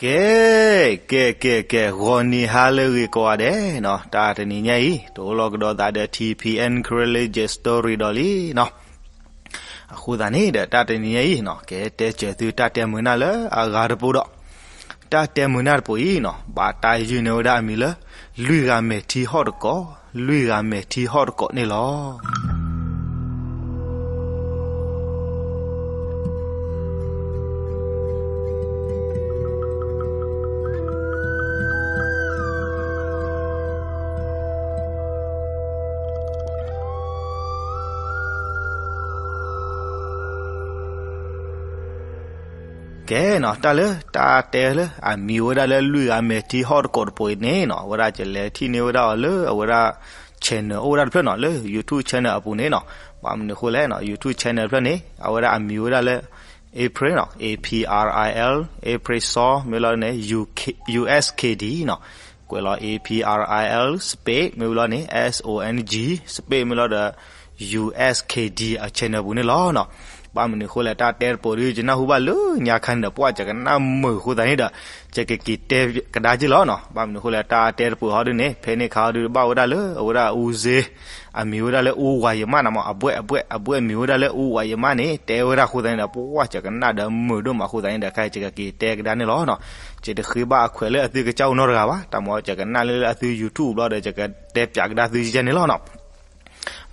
ကဲ, ကဲ ကဲ ကဲ, ဂီၤနံၤဟါလၢအဂ့ၤကိးဂၤဒဲးနီၤ, တၢ်တနံၤညါအံၤ တအိၣ်လီၤကဒီးသးဒီး ထံၣ်ဖံအဲၣ် Karen Legend Story ဒီးလံနီၤ. အဃိသတးန့ၣ်ဒီး တၢ်တနံၤညါအံၤနီၤ, ကတဲစၢၤသုတၢ်တဲမုာ်နၢ်လၢအဂၤတပူၤဒီး, တၢ်တဲမုာ်နၢ်တပူၤအံၤနီၤ, ဘၣ်တၢ်ယုၢ်န့ၢ်ဝဲဒၣ်အမံၤလၢ လွံၢ်ဂၤမဲာ်ထံဟီၣ်တကိး, လွံၢ်ဂၤမဲာ်ထံဟီၣ်တကိးန့ၣ်လီၤ. ကဲနီၤ, တၢ်လၢတၢ်တဲလၢအမံၤဝဲဒၣ်လၢ လွံၢ်ဂၤမဲာ်ထံဟီၣ်တကိးတပူၤအံၤန့ၣ်နီၤ, အဝဲဒၣ်ယလဲၤထံၣ်န့ၢ်ဝဲဒၣ်အီၤလၢ အဝဲဒၣ် channel အိၣ်ဝဲဒၣ်တဖျၢၣ်နီၤ, လၢ YouTube channel အပူၤန့ၣ်နီၤ. ဘၣ်မနုၤအဃိလဲၣ်နီၤ, YouTube channel တဖျၢၣ်န့ၣ် အဝဲဒၣ်အမံၤဝဲဒၣ်လၢ April နီၤ, A P R I L, April Saw မ့ၢ်လီၤန့ၣ် U S K D နီၤ. ကွဲးလီၤ A P R I L space မ့ၢ်လီၤန့ၣ် S O N G space မ့ၢ်လီၤဒီး U S K D အ channel ပူၤန့ၣ်လီၤနီၤ. ဘၣ်မနုၤအဃိလဲၣ်, တၢ်တဲတပူၤဒုး ယနၢ်ဟူဘၣ်လၢညါခါန့ၣ်ဒီး ပှၢ်ယကနၣ်မုာ်အဃိသတးန့ၣ်ဒီး ယကက့ၤတဲကဒါက့ၤလီၤနီၤ. ဘၣ်မနုၤအဃိလဲၣ်, တၢ်တဲတပူၤဟီဒုးန့ၣ် ဖဲန့ၣ်ခါဟီဒုး ဘၣ်ဝဲဒၣ်လၢ အဝဲဒၣ်အူစ့ အမံၤဝဲဒၣ်လၢ အူဝါယမၣ်နီၤမး, အဘွဲ့ အဘွဲ့ အဘွဲ့မံၤဝဲဒၣ်လၢ အူဝါယမၣ်န့ၣ် တဲဝဲဒၣ်အဃိသတးန့ၣ်ဒီး ပှၢ်ယကနၣ်ဒီးမုာ်ဒိၣ်မးအဃိသတးန့ၣ်ဒီး ခဲအံၤယကက့ၤတဲကဒါန့ၣ်လီၤနီၤ. ယတဃ့ဘၣ်အခွဲးလၢအသုကစၢ်အိၣ်နီတဂၤဘၣ်, တၢ်မ့ၢ်ယကနၣ်လၢအသု YouTube ဘျီဒီး ယကတဲပၠးကဒါသုကဲန့ၣ်လီၤနီၤ.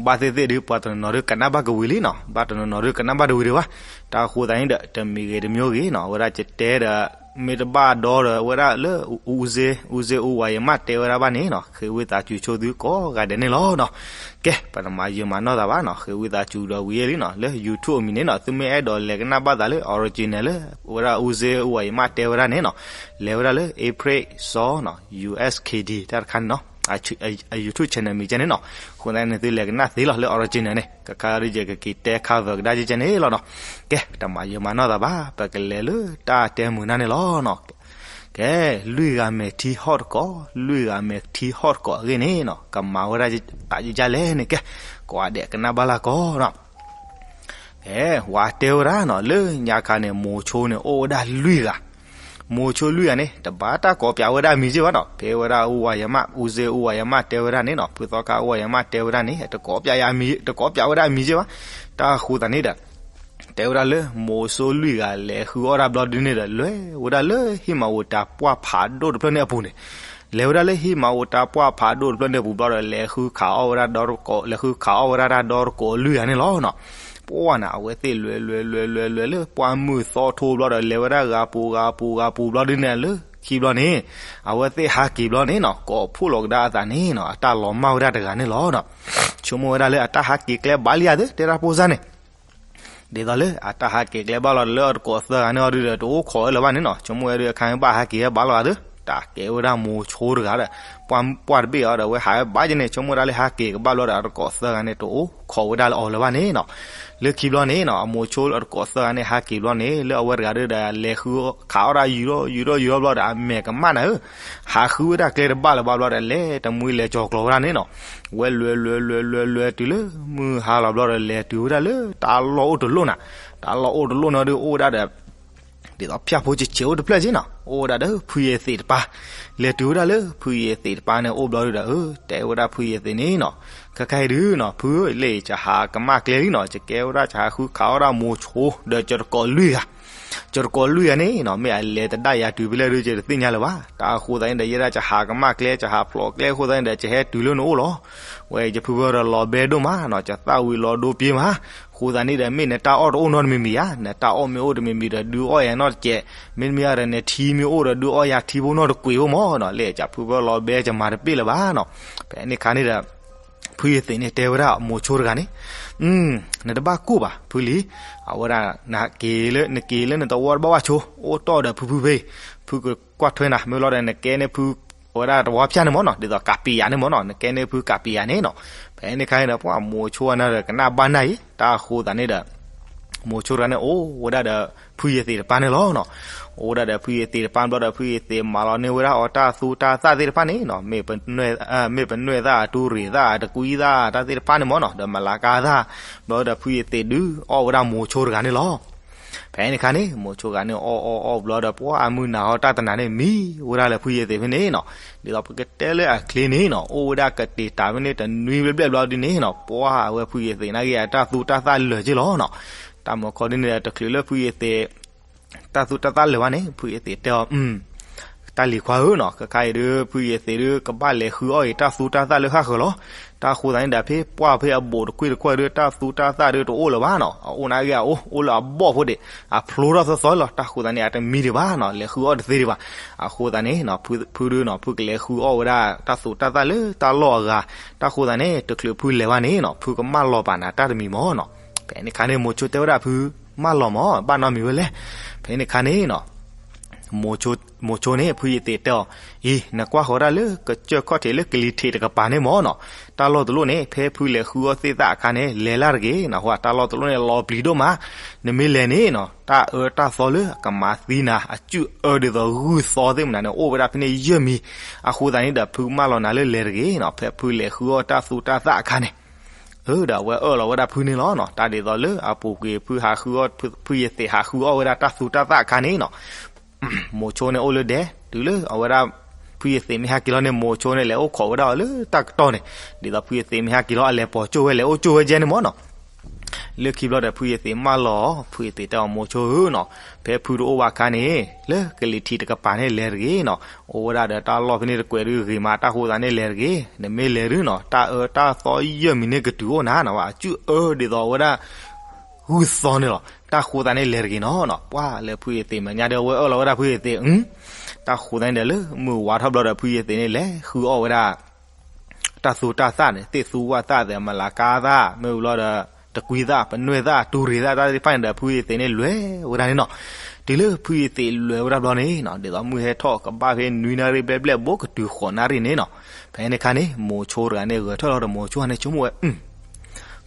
ဘၣ်သ့ၣ်သ့ၣ်ဒုး ပှၤတနီၤနီၤဒုးကနၣ်ဘၣ်ကဝံၤလံနီၤ, ဘၣ်တနီၤနီၤဒုးကနၣ်ဘၣ်တဝံၤဒံးဘၣ်. တၢ်အဃိသတးန့ၣ်ဒီး တမံၤဂ့ၤတမံၤဂ့ၤနီၤ, အဝဲဒၣ်ယတဲဒီး မ့ၢ်တဘၣ်ဒီဒီး အဝဲဒၣ်လၢ အူစ့ အူစ့ အူဝါယမၣ်တဲဝဲဒၣ်ဘၣ်န့ၣ်နီၤ, ဃ့ဝံသးစူၤဆိသုကိးဂၤဒဲးန့ၣ်လီၤနီၤ. ကဲ ပတမၤယံာ်မၤနီၢ်သးဘၣ်နီၤ, ဃ့ဝံသးစူၤဒီးဝံၤလံနီၤ, လၢ YouTube အမံၤန့ၣ်နီၤ, သုမ့ၢ်အဲၣ်ဒိးလဲၤကနၣ်ဘၣ်သးလၢ original လၢ အဝဲဒၣ်အူစ့ အူဝါယမၣ်တဲဝဲဒၣ်န့ၣ်နီၤ, လဲၤဝဲဒၣ်လၢ April Saw နီၤ, U S K D တၢ်တခါန့ၣ်နီၤ, အ YouTube channel မံၤကဲန့ၣ်နီၤ. အဃိသတးန့ၣ် သုလဲၤကနၣ်သ့လီၤလၢ original န့ၣ်, ကခါဒုးယကက့ၤတဲ cover ကဒါကဲန့ၣ်လီၤနီၤ. ကဲ တမၤယံာ်မၤနီၢ်သးဘၣ်, ပကလဲၤလၢတၢ်တဲမုာ်နၢ်န့ၣ်လီၤနီၤ. ကဲ လွံၢ်ဂၤမဲာ်ထံဟီၣ်တကိး, လွံၢ်ဂၤမဲာ်ထံဟီၣ်တကိးအဂ့ၢ်န့ၣ်နီၤ, ကမၤဝဲဒၣ်သးဒ်လဲၣ်န့ၣ်, ကဲ ကိးဂၤဒဲးကနၣ်ဘၣ်လၢကီးနီၤ. ကဲ ဝဲတဲဝဲဒၣ်နီၤ, လၢညါခါန့ၣ် မိၤဆိန့ၣ် အိၣ်ဝဲဒၣ်လွံၢ်ဂၤ. မိၤဆိလွံၢ်ဂၤန့ၣ် တဘၣ်တၢ်ကိးပၠးဝဲဒၣ်အမံၤက့ဘၣ်နီၤ, ဖဲဝဲဒၣ်အူဝါယမၣ်, အူစ့အူဝါယမၣ်တဲဝဲဒၣ်န့ၣ်နီၤ, ဖုသီခါအူဝါယမၣ်တဲဝဲဒၣ်န့ၣ် တကိးပၠးအမံၤ, တကိးပၠးဝဲဒၣ်အမံၤက့ဘၣ်. တၢ်အဃိသတးန့ၣ်ဒီး တဲဝဲဒၣ်လၢ မိၤဆိလွံၢ်ဂၤလဲၤဃုအီၣ်တၢ်ဘျီဒုန့ၣ်ဒီး လဲၤဝဲဒၣ်လၢဟံၣ်မၤအိၣ်တၢ်ပှၢ်ဖးဒိၣ်တဖျၢၣ်န့ၣ်အပူၤန့ၣ်, လဲၤဝဲဒၣ်လၢဟံၣ်မၤအိၣ်တၢ်ပှၢ်ဖးဒိၣ်တဖျၢၣ်န့ၣ်အပူၤဘျီဒီး လဲၤဃုခးအီၣ်ဝဲဒၣ်ဒီတကိး, လဲၤဃုခးအီၣ်ဝဲဒၣ်တၢ်ဒီတကိးလွံၢ်ဂၤန့ၣ်လီၤနီၤ. ပှၢ်န့ၣ် အဝဲသ့ၣ်လဲၤလဲၤလဲၤလဲၤလဲၤလၢပှၢ်မုၢ်သီထိဘျီဒီး လဲၤဝဲဒၣ်ဂၤပူၤဂၤပူၤဂၤပူၤဘျီဒုန့ၣ် လၢခံဘျီန့ၣ် အဝဲသ့ၣ်ဟးက့ၤဘျီန့ၣ်နီၤ, ကိးဖှိၣ်လီၤကဒါအသးန့ၣ်နီၤ, အတၢ်လီၤမၢ်ဝဲဒၣ်တဂၤန့ၣ်လီၤနီၤ. ဆိကမိၣ်ဝဲဒၣ်လၢအတၢ်ဟးက့ၤကျဲဘၣ်လံဧါသ့ၣ် တဲတၢ်ဖိစၢ်န့ၣ် ဒ်သိးလၢအတၢ်ဟးက့ၤကျဲဘၣ်လီၤဒီး လၢအတကိးသၢဂၤန့ၣ်အီၤဒုဒီး တအိၣ်ခိးဝဲလၢၤဘၣ်န့ၣ်နီၤ. ဆိကမိၣ်ဝဲဒၣ်အခါဘၣ်ဟးက့ၤဝဲဘၣ်လီၤဂာ်သ့ၣ်, တၢ်ကဲဝဲဒၣ်မိၤဆိတဂၤဒီး ပှၢ်တဘ့ၣ်အီၤဒီး အဝဲဟးဝဲဘၣ်က့ၤန့ၣ် ဆိကမိၣ်ဝဲဒၣ်လၢဟးက့ၤကဘၣ်ဘျီဒီး အတကိးသၢဂၤန့ၣ် တအိၣ်ခိးဝဲဒၣ်လၢအီၤလၢၤဘၣ်န့ၣ်နီၤ. လၢခံဘျီန့ၣ်နီၤ အမိၤဆိအတကိးသၢဂၤန့ၣ် ဟးက့ၤဘျီန့ၣ် လၢအဝဲတဂၤဒီး လဲၤဃုခးအီၣ်တၢ်ယူၤထီၣ်ယူၤထီၣ်ယူၤထီၣ်ဘျီဒီး အမဲာ်ကမၣ်နၤဧၢ ဟးဃုဝဲဒၣ်ကျဲတဘၣ်လၢၤဘၣ်ဘျီဒီး လဲၤတမှံလဲၤကၠီၤကျီၤဝဲဒၣ်န့ၣ်နီၤ. ဝဲလဲၤလဲၤလဲၤလဲၤလဲၤတုၤလၢမုၢ်ဟါလီၤဘျီဒီး လဲၤတုၤဝဲဒၣ်လၢတၢ်လီၢ်အိၣ်တလိၣ်နၤ, တၢ်လီၢ်အိၣ်တလိၣ်န့ၣ်ဒီး အိၣ်ဝဲဒၣ်ဒီး ဒ်သိးဖၠၣ်ဖိဆံးဆံးအိၣ်တဖျၢၣ်က့နီၤ, အိၣ်ဝဲဒၣ်ဒီးဖုယသံးတပၤ, လဲၤတုၤဝဲဒၣ်လၢဖုယသံးတပၤန့ၣ် အိၣ်ဘျီဒုဒီး တဲဝဲဒၣ်ဖုယသံးန့ၣ်နီၤ, ခဲခါအံၤဒုနီၤ ဖုဧၢ လၢယဟးကမၣ်ကျဲလံနီၤ, ယကဲဝဲဒၣ်ယဟးဃုခးအီၣ်ဒၣ်မိၤဆိ ဒီးယတကိးလွံၢ်ဂၤ ယတကိးလွံၢ်ဂၤန့ၣ်နီၤ မ့ၢ်အလဲၤတဒၣ်ယၤတုၤဖဲလဲၣ်ဒု ယတသ့ၣ်ညါလၢၤဘၣ်. တၢ်အဃိသတးန့ၣ်ဒီး ယဲဒၣ်ယဟးကမၣ်ကျဲ ယဟးဖျိးကျဲအဃိသတးန့ၣ်ဒီး ယဟဲတုၤလၢနအိၣ်လီၤ. ဝဲယဖုဖၢဒီးလီၤဘဲဒိၣ်မးနီၤ, ယသၣ်ဝံၤလီၤဒိပ့မး, အဃိသတးန့ၣ်ဒီး မ့ၢ်နတၢ်အီၣ်တအိၣ်နီတမံၤမံၤဧါ, နတၢ်အီၣ်မ့ၢ်အိၣ်တမံၤမံၤဒီး ဒုးအီၣ်ယၤနီတစဲး, မ့တမ့ၢ်ဒီး နထံမ့ၢ်အိၣ်ဒီး ဒုးအီၣ်ယၤထံဖိနီတကွံာ်ဖိမးနီၤ, လၢယဖုဖၢလီၤဘဲယမၤတပ့ၢ်လၢၤဘၣ်နီၤ. ဖဲန့ၣ်အခါန့ၣ်ဒီး ဖုယသံးန့ၣ်တဲဝဲဒၣ်မိၤဆိတဂၤန့ၣ်, နတဘၣ်ကိၢ်ဘၣ်ဖုလံ, အဝဲဒၣ် နက့ၤလၢ နက့ၤလၢနသဝီတဘၣ်ဘၣ်ဆိ, အိၣ်တီၢ်ဒီးဖုဖုဖဲအံၤ, ဖုကကွၢ်ထွဲနၤ, မ့ၢ်လီၤဒီး နကဲန့ၢ်ဖု အဝဲဒၣ်တဝီဖၠၣ်န့ၣ်မးနီၤ, ဒ်သိးကးပံၤယၤန့ၣ်မးနီၤ, နကဲန့ၢ်ဖုကးပံၤယၤန့ၣ်နီၤ. ဖဲန့ၣ်အခါန့ၣ်ဒီး ပှၤမိၤဆိအနၢ်ဒီးကနၣ်ဘၣ်နၢ်အံၤ, တၢ်အဃိသတးန့ၣ်ဒီး မိၤဆိတဂၤန့ၣ် အိၣ်ဝဲဒၣ်ဒီး ဖုယသံးတပၤန့ၣ်လီၤနီၤ. အိၣ်ဝဲဒၣ်ဒီးဖုယသံးတပၤဘျီဒီး ဖုယသံးမၤလီၤန့ၢ်ဝဲဒၣ်အီၤတၢ်သူတၢ်သၣ်သ့ၣ်တဖၣ်န့ၣ်နီၤ, မ့ၢ်ပနွဲၣ်သၣ် အတူၢ်ရ့ၣ်သၣ် အတကွံသၣ် တၢ်သ့ၣ်တဖၣ်န့ၣ်မးနီၤ, ဒီးမလၤကါသၣ်, ဘျီဒီးဖုယသံးဒုးအီၣ်ဝဲဒၣ်မိၤဆိတဂၤန့ၣ်လီၤ. ဖဲန့ၣ်အခါန့ၣ် မိၤဆိတဂၤန့ၣ် အီၣ်အီၣ်အီၣ်ဘျီဒီး ပှၤအမုၢ်နၤဟီတၢ်တနၤန့ၣ် မံဝဲဒၣ်လၢဖုယသ့းဖဲန့ၣ်နီၤ. ဒ်သိးပကတဲလၢအချ့န့ၣ်နီၤ အိၣ်ဝဲဒၣ်ကတ့ၤတၢ်ဖဲန့ၣ် တနွံဘျဲၣ်ဘျဲၣ်ဘျီဒ်န့ၣ်နီၤ ပှၤအဝဲဖုယသ့းနာ်က့ အတၢ်သူတၢ်သၣ်လၢာ်က့လီၤနီၤ. တၢ်မုၢ်ခီဒ်န့ၣ်ဒီး တချုးလၢဖုယသ့း တၢ်သူတၢ်သၣ်လၢာ်ဘၣ်န့ၣ် ဖုယသ့းတဲအီၤ, တၢ်လံၤခွါဧၢနီၤ, ခဲခါအံၤဒုး ဖုယသ့းဒုး ကဘၣ်လဲၤဃုအီၣ်အံၤ တၢ်သူတၢ်သၣ်လၢဟးဃၢၤလီၤ. တၢ်ဃိသးန့ၣ်ဒီး ဖဲပှၢ်ဖဲအဘူးတကွံၢ်တကွံၢ်ဒုး တၢ်သူတၢ်သၣ်ဒုးတအိၣ်လၢၤဘၣ်နီၤ. အအိၣ်နာ်က့အအိၣ် အိၣ်လၢအဘီၣ်ဖိဒံး အဖျိထီၣ်သီသီလီၤ. တၢ်ဃိသးန့ၣ် အတမံဒံးဘၣ်နီၤ, လဲၤဃုအီၣ်တသ့ဒံးဘၣ်. အဃိသးန့ၣ် ဖုဒုးနီၤ ဖုကလဲၤဃုအီၣ်ဝဲဒၣ် တၢ်သူတၢ်သၣ်လၢတၢ်လီၢ်အဂၤ. တၢ်ဃိသးန့ၣ် တချုးဖုလဲၤဘၣ်န့ၣ်နီၤ ဖုကမၢလီၤပာ်နၤတၢ်တမံၤမၢ်နီၤ. ဖဲန့ၣ်အခါန့ၣ် မိၤဆိတဲဝဲဒၣ်ဖု မၢလီၤမၢ် ဘၣ်နီတမံၤဝဲလဲၣ်. ဖဲန့ၣ်အခါန့ၣ်နီၤ မိၤဆိန့ၣ် ဖုယသ့းတဲအီၤ, အံၤ နကွၢ်ဃီၤဒၣ်လၢကစၢၢ်ခီၣ်ထံးလၢကလံၤထံးတကပၤန့ၣ်မၢ်နီၤ, တၢ်လီၢ်တလီၢ်န့ၣ် ဖဲဖုလဲၤဃုအီၣ်သ့ၣ်သၣ်အခါန့ၣ် လဲၤလၢ်တဂ့ၤနီၤ. တၢ်လီၢ်တလီၢ်န့ၣ် လီၤပျံၤဒိၣ်မး, နမ့ၢ်လဲၤန့ၣ်နီၤ တၢ်အၢတၢ်သီလၢအကမၤသံနၤ အစုၣ်အၢဒ်သိးဂုၢ်သီသ့ၣ်မနုၤန့ၣ် အိၣ်ဝဲဒၣ်ဖဲန့ၣ်ယဲၢ်မံၤ. အဃိသတးန့ၣ်ဒီး ဖုမၢလီၤနၤလၢလဲၤတဂ့ၤနီၤ, ဖဲဖုလဲၤဃုအီၣ်တၢ်သူတၢ်သၣ်အခါန့ၣ် အၢ ဒီးအဝဲအၢၣ်လီၤဝဲဒၣ်ဖုန့ၣ်လီၤနီၤ. တၢ်ဒ်သိးလၢအပူၤကွံာ် ဖုဟးဃုအီၣ် ဖုယသ့းဟးဃုအီၣ်ဝဲဒၣ်တၢ်သူတၢ်သၣ်အခါန့ၣ်နီၤ မိၤဆိန့ၣ်အိၣ်လၢဒဲး တုၤလၢအဝဲဒၣ် ဖုယသ့းမ့ၢ်ဟဲက့ၤလီၤန့ၣ် မိၤဆိန့ၣ်လဲၤအိၣ်ခိးဝဲဒၣ်အီၤလၢတၢ်ကတီၢ်န့ၣ်, ဒ်သိးဖုယသ့းမ့ၢ်ဟဲက့ၤလီၤ အလဲၤပိာ်ကၠိၣ်ဝဲ လဲၤအိၣ်ကၠိၣ်ဝဲကဲန့ၣ်မၢ်နီၤ. လၢခံဘျီဒီး ဖုယသ့းမၢလီၤ, ဖုယသ့းတဲအီၤ မိၤဆိဧၢနီၤ, ဖဲဖုတအိၣ်ဘၣ်အခါန့ၣ် လၢကလံၤထံးတကပၤန့ၣ်လဲၤတဂ့ၤနီၤ, အိၣ်ဝဲဒၣ်ဒီးတၢ်လီၢ်ဖဲန့ၣ်တကွဲးဒုးဂ့ၤမး တၢ်ဃိသးန့ၣ်လဲၤတဂ့ၤ, နမ့ၢ်လဲၤဒုးနီၤ တၢ်အၢတၢ်သီယဲၢ်မံၤန့ၣ်ကတုၤအိၣ်နၤနီၤ, အစုၣ်အၢဒ်သိးအဝဲဒၣ် ဂုၢ်သီန့ၣ်လီၤ. တၢ်ဃိသးန့ၣ်လဲၤတဂ့ၤနီၤနီၤ, ပှၤလၢဖုယသ့းမဲာ်ညါဒီး အဝဲအၢၣ်လီၤဝဲဒၣ်ဖုယသ့း, တၢ်ဃိသးန့ၣ်ဒီး လၢမုၢ်ဝါထီၣ်ဘျီဒီး ဖုယသ့းန့ၣ်လဲၤဃုအီၣ်ဝဲဒၣ် တၢ်သူတၢ်သၣ်န့ၣ် သ့ၣ်သူဝၣ်သၣ်သဲး မလၤကါသၣ် မ့ၢ်ဘျီဒီး တကွံသၣ် ပနွဲၣ်သၣ် တူၤရ့ၤသၣ် တၢ်သ့ၣ်တဖၣ်န့ၣ်ဒီး ဖုယသ့းန့ၣ်လဲၤဝဲဒၣ်န့ၣ်နီၤ. တုၤလၢဖုယသ့းလဲၤဝဲဒၣ်ဘျီန့ၣ်နီၤ ဒ်သိးမုၢ်ဟဲထီၣ်ကဘၣ်ဖဲနွံနၣ်ရံၣ်ဘျဲၣ်ဘျဲၣ် ဘူးကတုၤဃိးနၣ်ရံၣ်န့ၣ်နီၤ, ဖဲန့ၣ်အခါန့ၣ် မိၤဆိတဂၤန့ၣ် ဂဲၤထၢၣ်လီၤဒီး မိၤဆိန့ၣ်ဆိကမိၣ်ဝဲ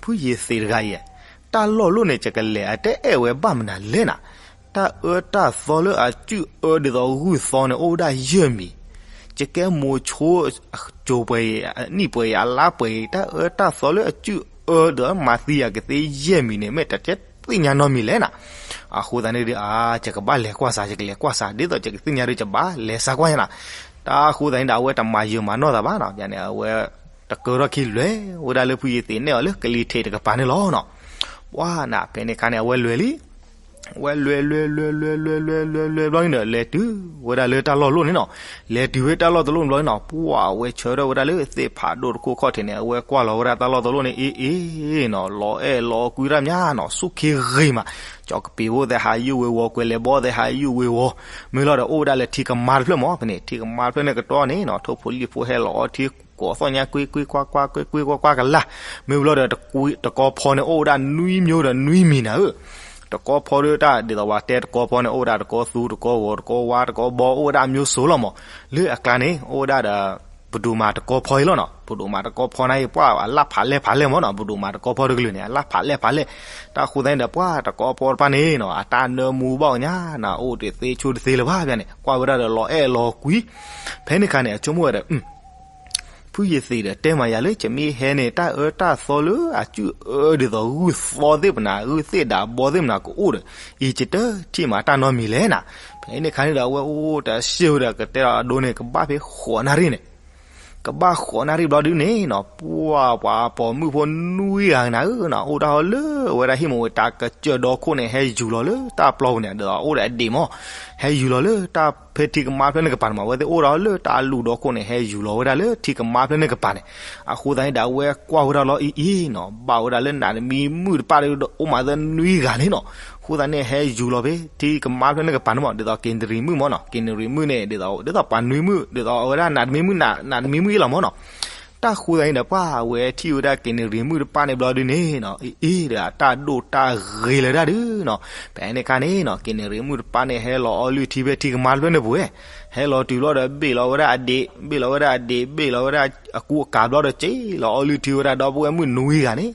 ဖုယသ့းတဂၤအံၤ, တၢ်လီၢ်လီၢ်န့ၣ် ယကလဲၤအတအဲၣ်ဝဲဘၣ်မနုၤလဲၣ်နၤ, တၢ်အၢတၢ်သီလၢအစုၣ်အၢဒ်သိးဂုၢ်သီန့ၣ် အိၣ်ဝဲဒၣ်ယဲၢ်မံၤ, ယကဲမိၤဆိ အစိၤပှဲၤအံၤ အနံၣ်ပှဲၤအံၤ အလါပှဲၤအံၤ တၢ်အၢတၢ်သီလၢအစုၣ်အၢဒ်သိးမၤသံယၤကသ့ယဲၢ်မံၤန့ၣ် မ့ၢ်တကဲသ့ၣ်ညါနီတမံၤလဲၣ်နၤ. အဃိသတးန့ၣ်ဒီး အါ ယကဘၣ်လဲၤကွၢ်စး ယကလဲၤကွၢ်စး ဒ်သိးယကသ့ၣ်ညါဒီးယဘၣ်လဲၤစးကွၢ်ညါနၤ. တၢ်ဃိသတးန့ၣ်ဒီး အဝဲတမၤယၢၤမၤနီၢ်သးဘၣ်နီၤ, န့ၣ် အဝဲ တကၢထီၣ်ခံလွဲၢ်ဝဲဒၣ်လၢဖုယသ့းနဲၣ်အီၤလၢကလံၤထံးတကပၤန့ၣ်လီၤနီၤ. ပှၤနၤ ဖဲန့ၣ်အခါန့ၣ် အဝဲလွဲၢ်လံ, ဝဲလွဲၢ်လွဲၢ်လွဲၢ်လွဲၢ်လွဲၢ်လွဲၢ်လွဲၢ်ဘျီန့ၣ်ဒီး လဲၤတုၤဝဲဒၣ်လၢတၢ်လီၢ်လီၢ်န့ၣ်နီၤ. လဲၤတုၤဖဲတၢ်လီၢ်တလီၢ်ဘျီန့ၣ်နီၤ ပှၤအဝဲဆၢထၢၣ်ဝဲဒၣ်လၢသ့ၣ်ဖးဒိၣ်တခိၣ်ခီၣ်ထံးန့ၣ် အဝဲကွၢ်လီၤဝဲဒၣ်တၢ်လီၢ်တလီၢ်န့ၣ် အ့ၣ်အ့ၣ်နီၤ လီၤအဲၣ်လီၤကွံတၢ်မးနီၤ ဆူၣ်ခ့ဂ့ၤမး, ကၠီကပ့ၤဖိသဲးဟးယုၢ်ဝ့ၤဝီၤ ကွဲၤလဲၤဘီသဲးဟးယုၢ်ဝ့ၤဝီၤ, မ့ၢ်လီၤဒီးအိၣ်ဝဲဒၣ်လၢထံကမါတဖျၢၣ်မး ဖဲန့ၣ် ထံကမါတဖျၢၣ်န့ၣ်ကတီၢ်န့ၣ်နီၤ ထိၣ်ဖိလံၣ်ဖိဟဲလီၤအီထံ ကိးသီၣ်ညါကွ့ကွ့ကွၢ်ကွၢ်ကွ့ကွ့ကွၢ်ကွၢ်ကလာ်, မ့ၢ်ဘျီဒီး တကီဖီန့ၣ်အိၣ်ဝဲဒၣ်နွံမျိုးဒီးနွံမံၤနၤဧၢ, တကီဖီဒ်တၢ်ဒ်သိးပှၤတဲတကီဖီန့ၣ် အိၣ်ဝဲဒၣ်တကီသူ တကီဂီၤ တကီဝါ တကီဘီ အိၣ်ဝဲဒၣ်မျိုးစုံလီၤမး, လၢအကျါန့ၣ် အိၣ်ဝဲဒၣ်ဒီး ပဒိၣ်မးတကီဖီအံၤလီၤနီၤ, ပဒိၣ်မးတကီဖီန့ၣ် ပှၤအလၣ်ဖးလဲၢ်ဖးလဲၢ်မးနီၤ, ပဒိၣ်မးတကီဖီတကလုာ်န့ၣ် အလၣ်ဖးလဲၢ်ဖးလဲၢ်, တၢ်ဃိသတးန့ၣ်ဒီး ပှၤတကီဖီတဖၣ်န့ၣ်နီၤ အတၢ်နၢမူဘၣ်အီၤညါနၤ အိၣ်တသ့ဆိတသ့လၢၤဘၣ် ဖဲန့ၣ် ကွၢ်ဝဲဒၣ်ဒီးလီၤအဲၣ်လီၤကွံ, ဖဲန့ၣ်အခါန့ၣ် အဆိကမိၣ်ဝဲဒီး ဖုယသ့းဒီးတဲမၤယၤလၢ ယမ့ၢ်ဟဲန့ၣ် တၢ်အၢတၢ်သီလၢအစုၣ်အၢဒ်သိးဂုၢ်သီသ့ၣ်ပနၤ ဂုၢ်သ့ၣ်ဒးဘီသ့ၣ်ပနၤကအိၣ်ဒီး အံၤယတထံၣ်မၤတၢ်နီတမံၤလဲၣ်နၤ, ဖဲန့ၣ်အခါန့ၣ်ဒီး အဝဲအိၣ်တၢ်စ့ၢ်ဝဲဒီး ကတဲဒီးအဒိန့ၣ် ကဘၣ်ဖဲဃိးနၣ်ရံၣ်န့ၣ် ကဘၣ်ဃိးနၣ်ရံၣ်ဘျီဒုန့ၣ်နီၤ ပှၤ ပှၤပိာ်မုၣ်ဖိနွံဂၤနၤဧၢနီၤ အိၣ်ဒၣ်အီၤလၢအဝဲဒၣ်ဟံၣ်မူဝဲတၢ်ကစၢၢ်ဒီခိၣ်န့ၣ် ဟဲယူၤလီၤလၢတၢ်ပျီပူၤန့ၣ် ဒီးအိၣ်ဒီးအဒ့ၣ်မး, ဟဲယူၤလီၤလၢတၢ်ဖဲထံကမါဖျၢၣ်န့ၣ်ကပၤန့ၣ်မး အဝဲသ့ၣ်အိၣ်ဒီးအီၤလၢတၢ်လူၢ်ဒီခိၣ်န့ၣ် ဟဲယူၤလီၤဝဲဒၣ်လၢထံကမါဖျၢၣ်န့ၣ်ကပၤန့ၣ်, အဃိသတးန့ၣ်ဒီး အဝဲကွၢ်ဝဲဒၣ်လီၤအံၤအံၤနီၤ ဘၣ်ဝဲဒၣ်လၢနးတမံမုၣ်တပၣ်ဒီး အိၣ်မးသၢနွံဂၤန့ၣ်နီၤ, အဃိသတးန့ၣ် ဟဲယူၤလီၤဖဲထံကမါဖျၢၣ်န့ၣ်ကပၤန့ၣ်မး ဒ်သိးက့ၤနရံၣ်မုၣ်မးနီၤ က့ၤနရံၣ်မုၣ်န့ၣ် ဒ်သိး ဒ်သိးပှၤနွံမုၣ် ဒ်သိးအဝဲဒၣ်နးတမံမုၣ် နးတမံမုၣ်အံၤလီၤမးနီၤ, တၢ်ဃိသတးန့ၣ်ဒီး ပှၤအဝဲထံၣ်ဝဲဒၣ်က့ၤနရံၣ်မုၣ်တပၣ်န့ၣ်ဘျီဒုန့ၣ်နီၤ အံၤအံၤဒီးတၢ်ဒိၣ်တၢ်ဂ့ၤလၢၤဒၣ်ဒုနီၤ, ဖဲန့ၣ်အခါန့ၣ်နီၤ က့ၤနရံၣ်မုၣ်တပၣ်န့ၣ် ဟဲလီၤအီလုၢ်ထံဖဲထံကမါတဖျၢၣ်န့ၣ်ပူၤဝဲ, ဟဲလီၤတုၤဘျီဒီး ဘ့ၣ်လီၤဝဲဒၣ်အဒ့ၣ် ဘ့ၣ်လီၤဝဲဒၣ်အဒ့ၣ် ဘ့ၣ်လီၤဝဲဒၣ်အကူအကၤဘျီဒီး က့ၤလီၤအီလုၢ်ထံဝဲဒၣ်ဒီပုၢ်ဝဲၢ်မုၣ်နွံဂၤန့ၣ်,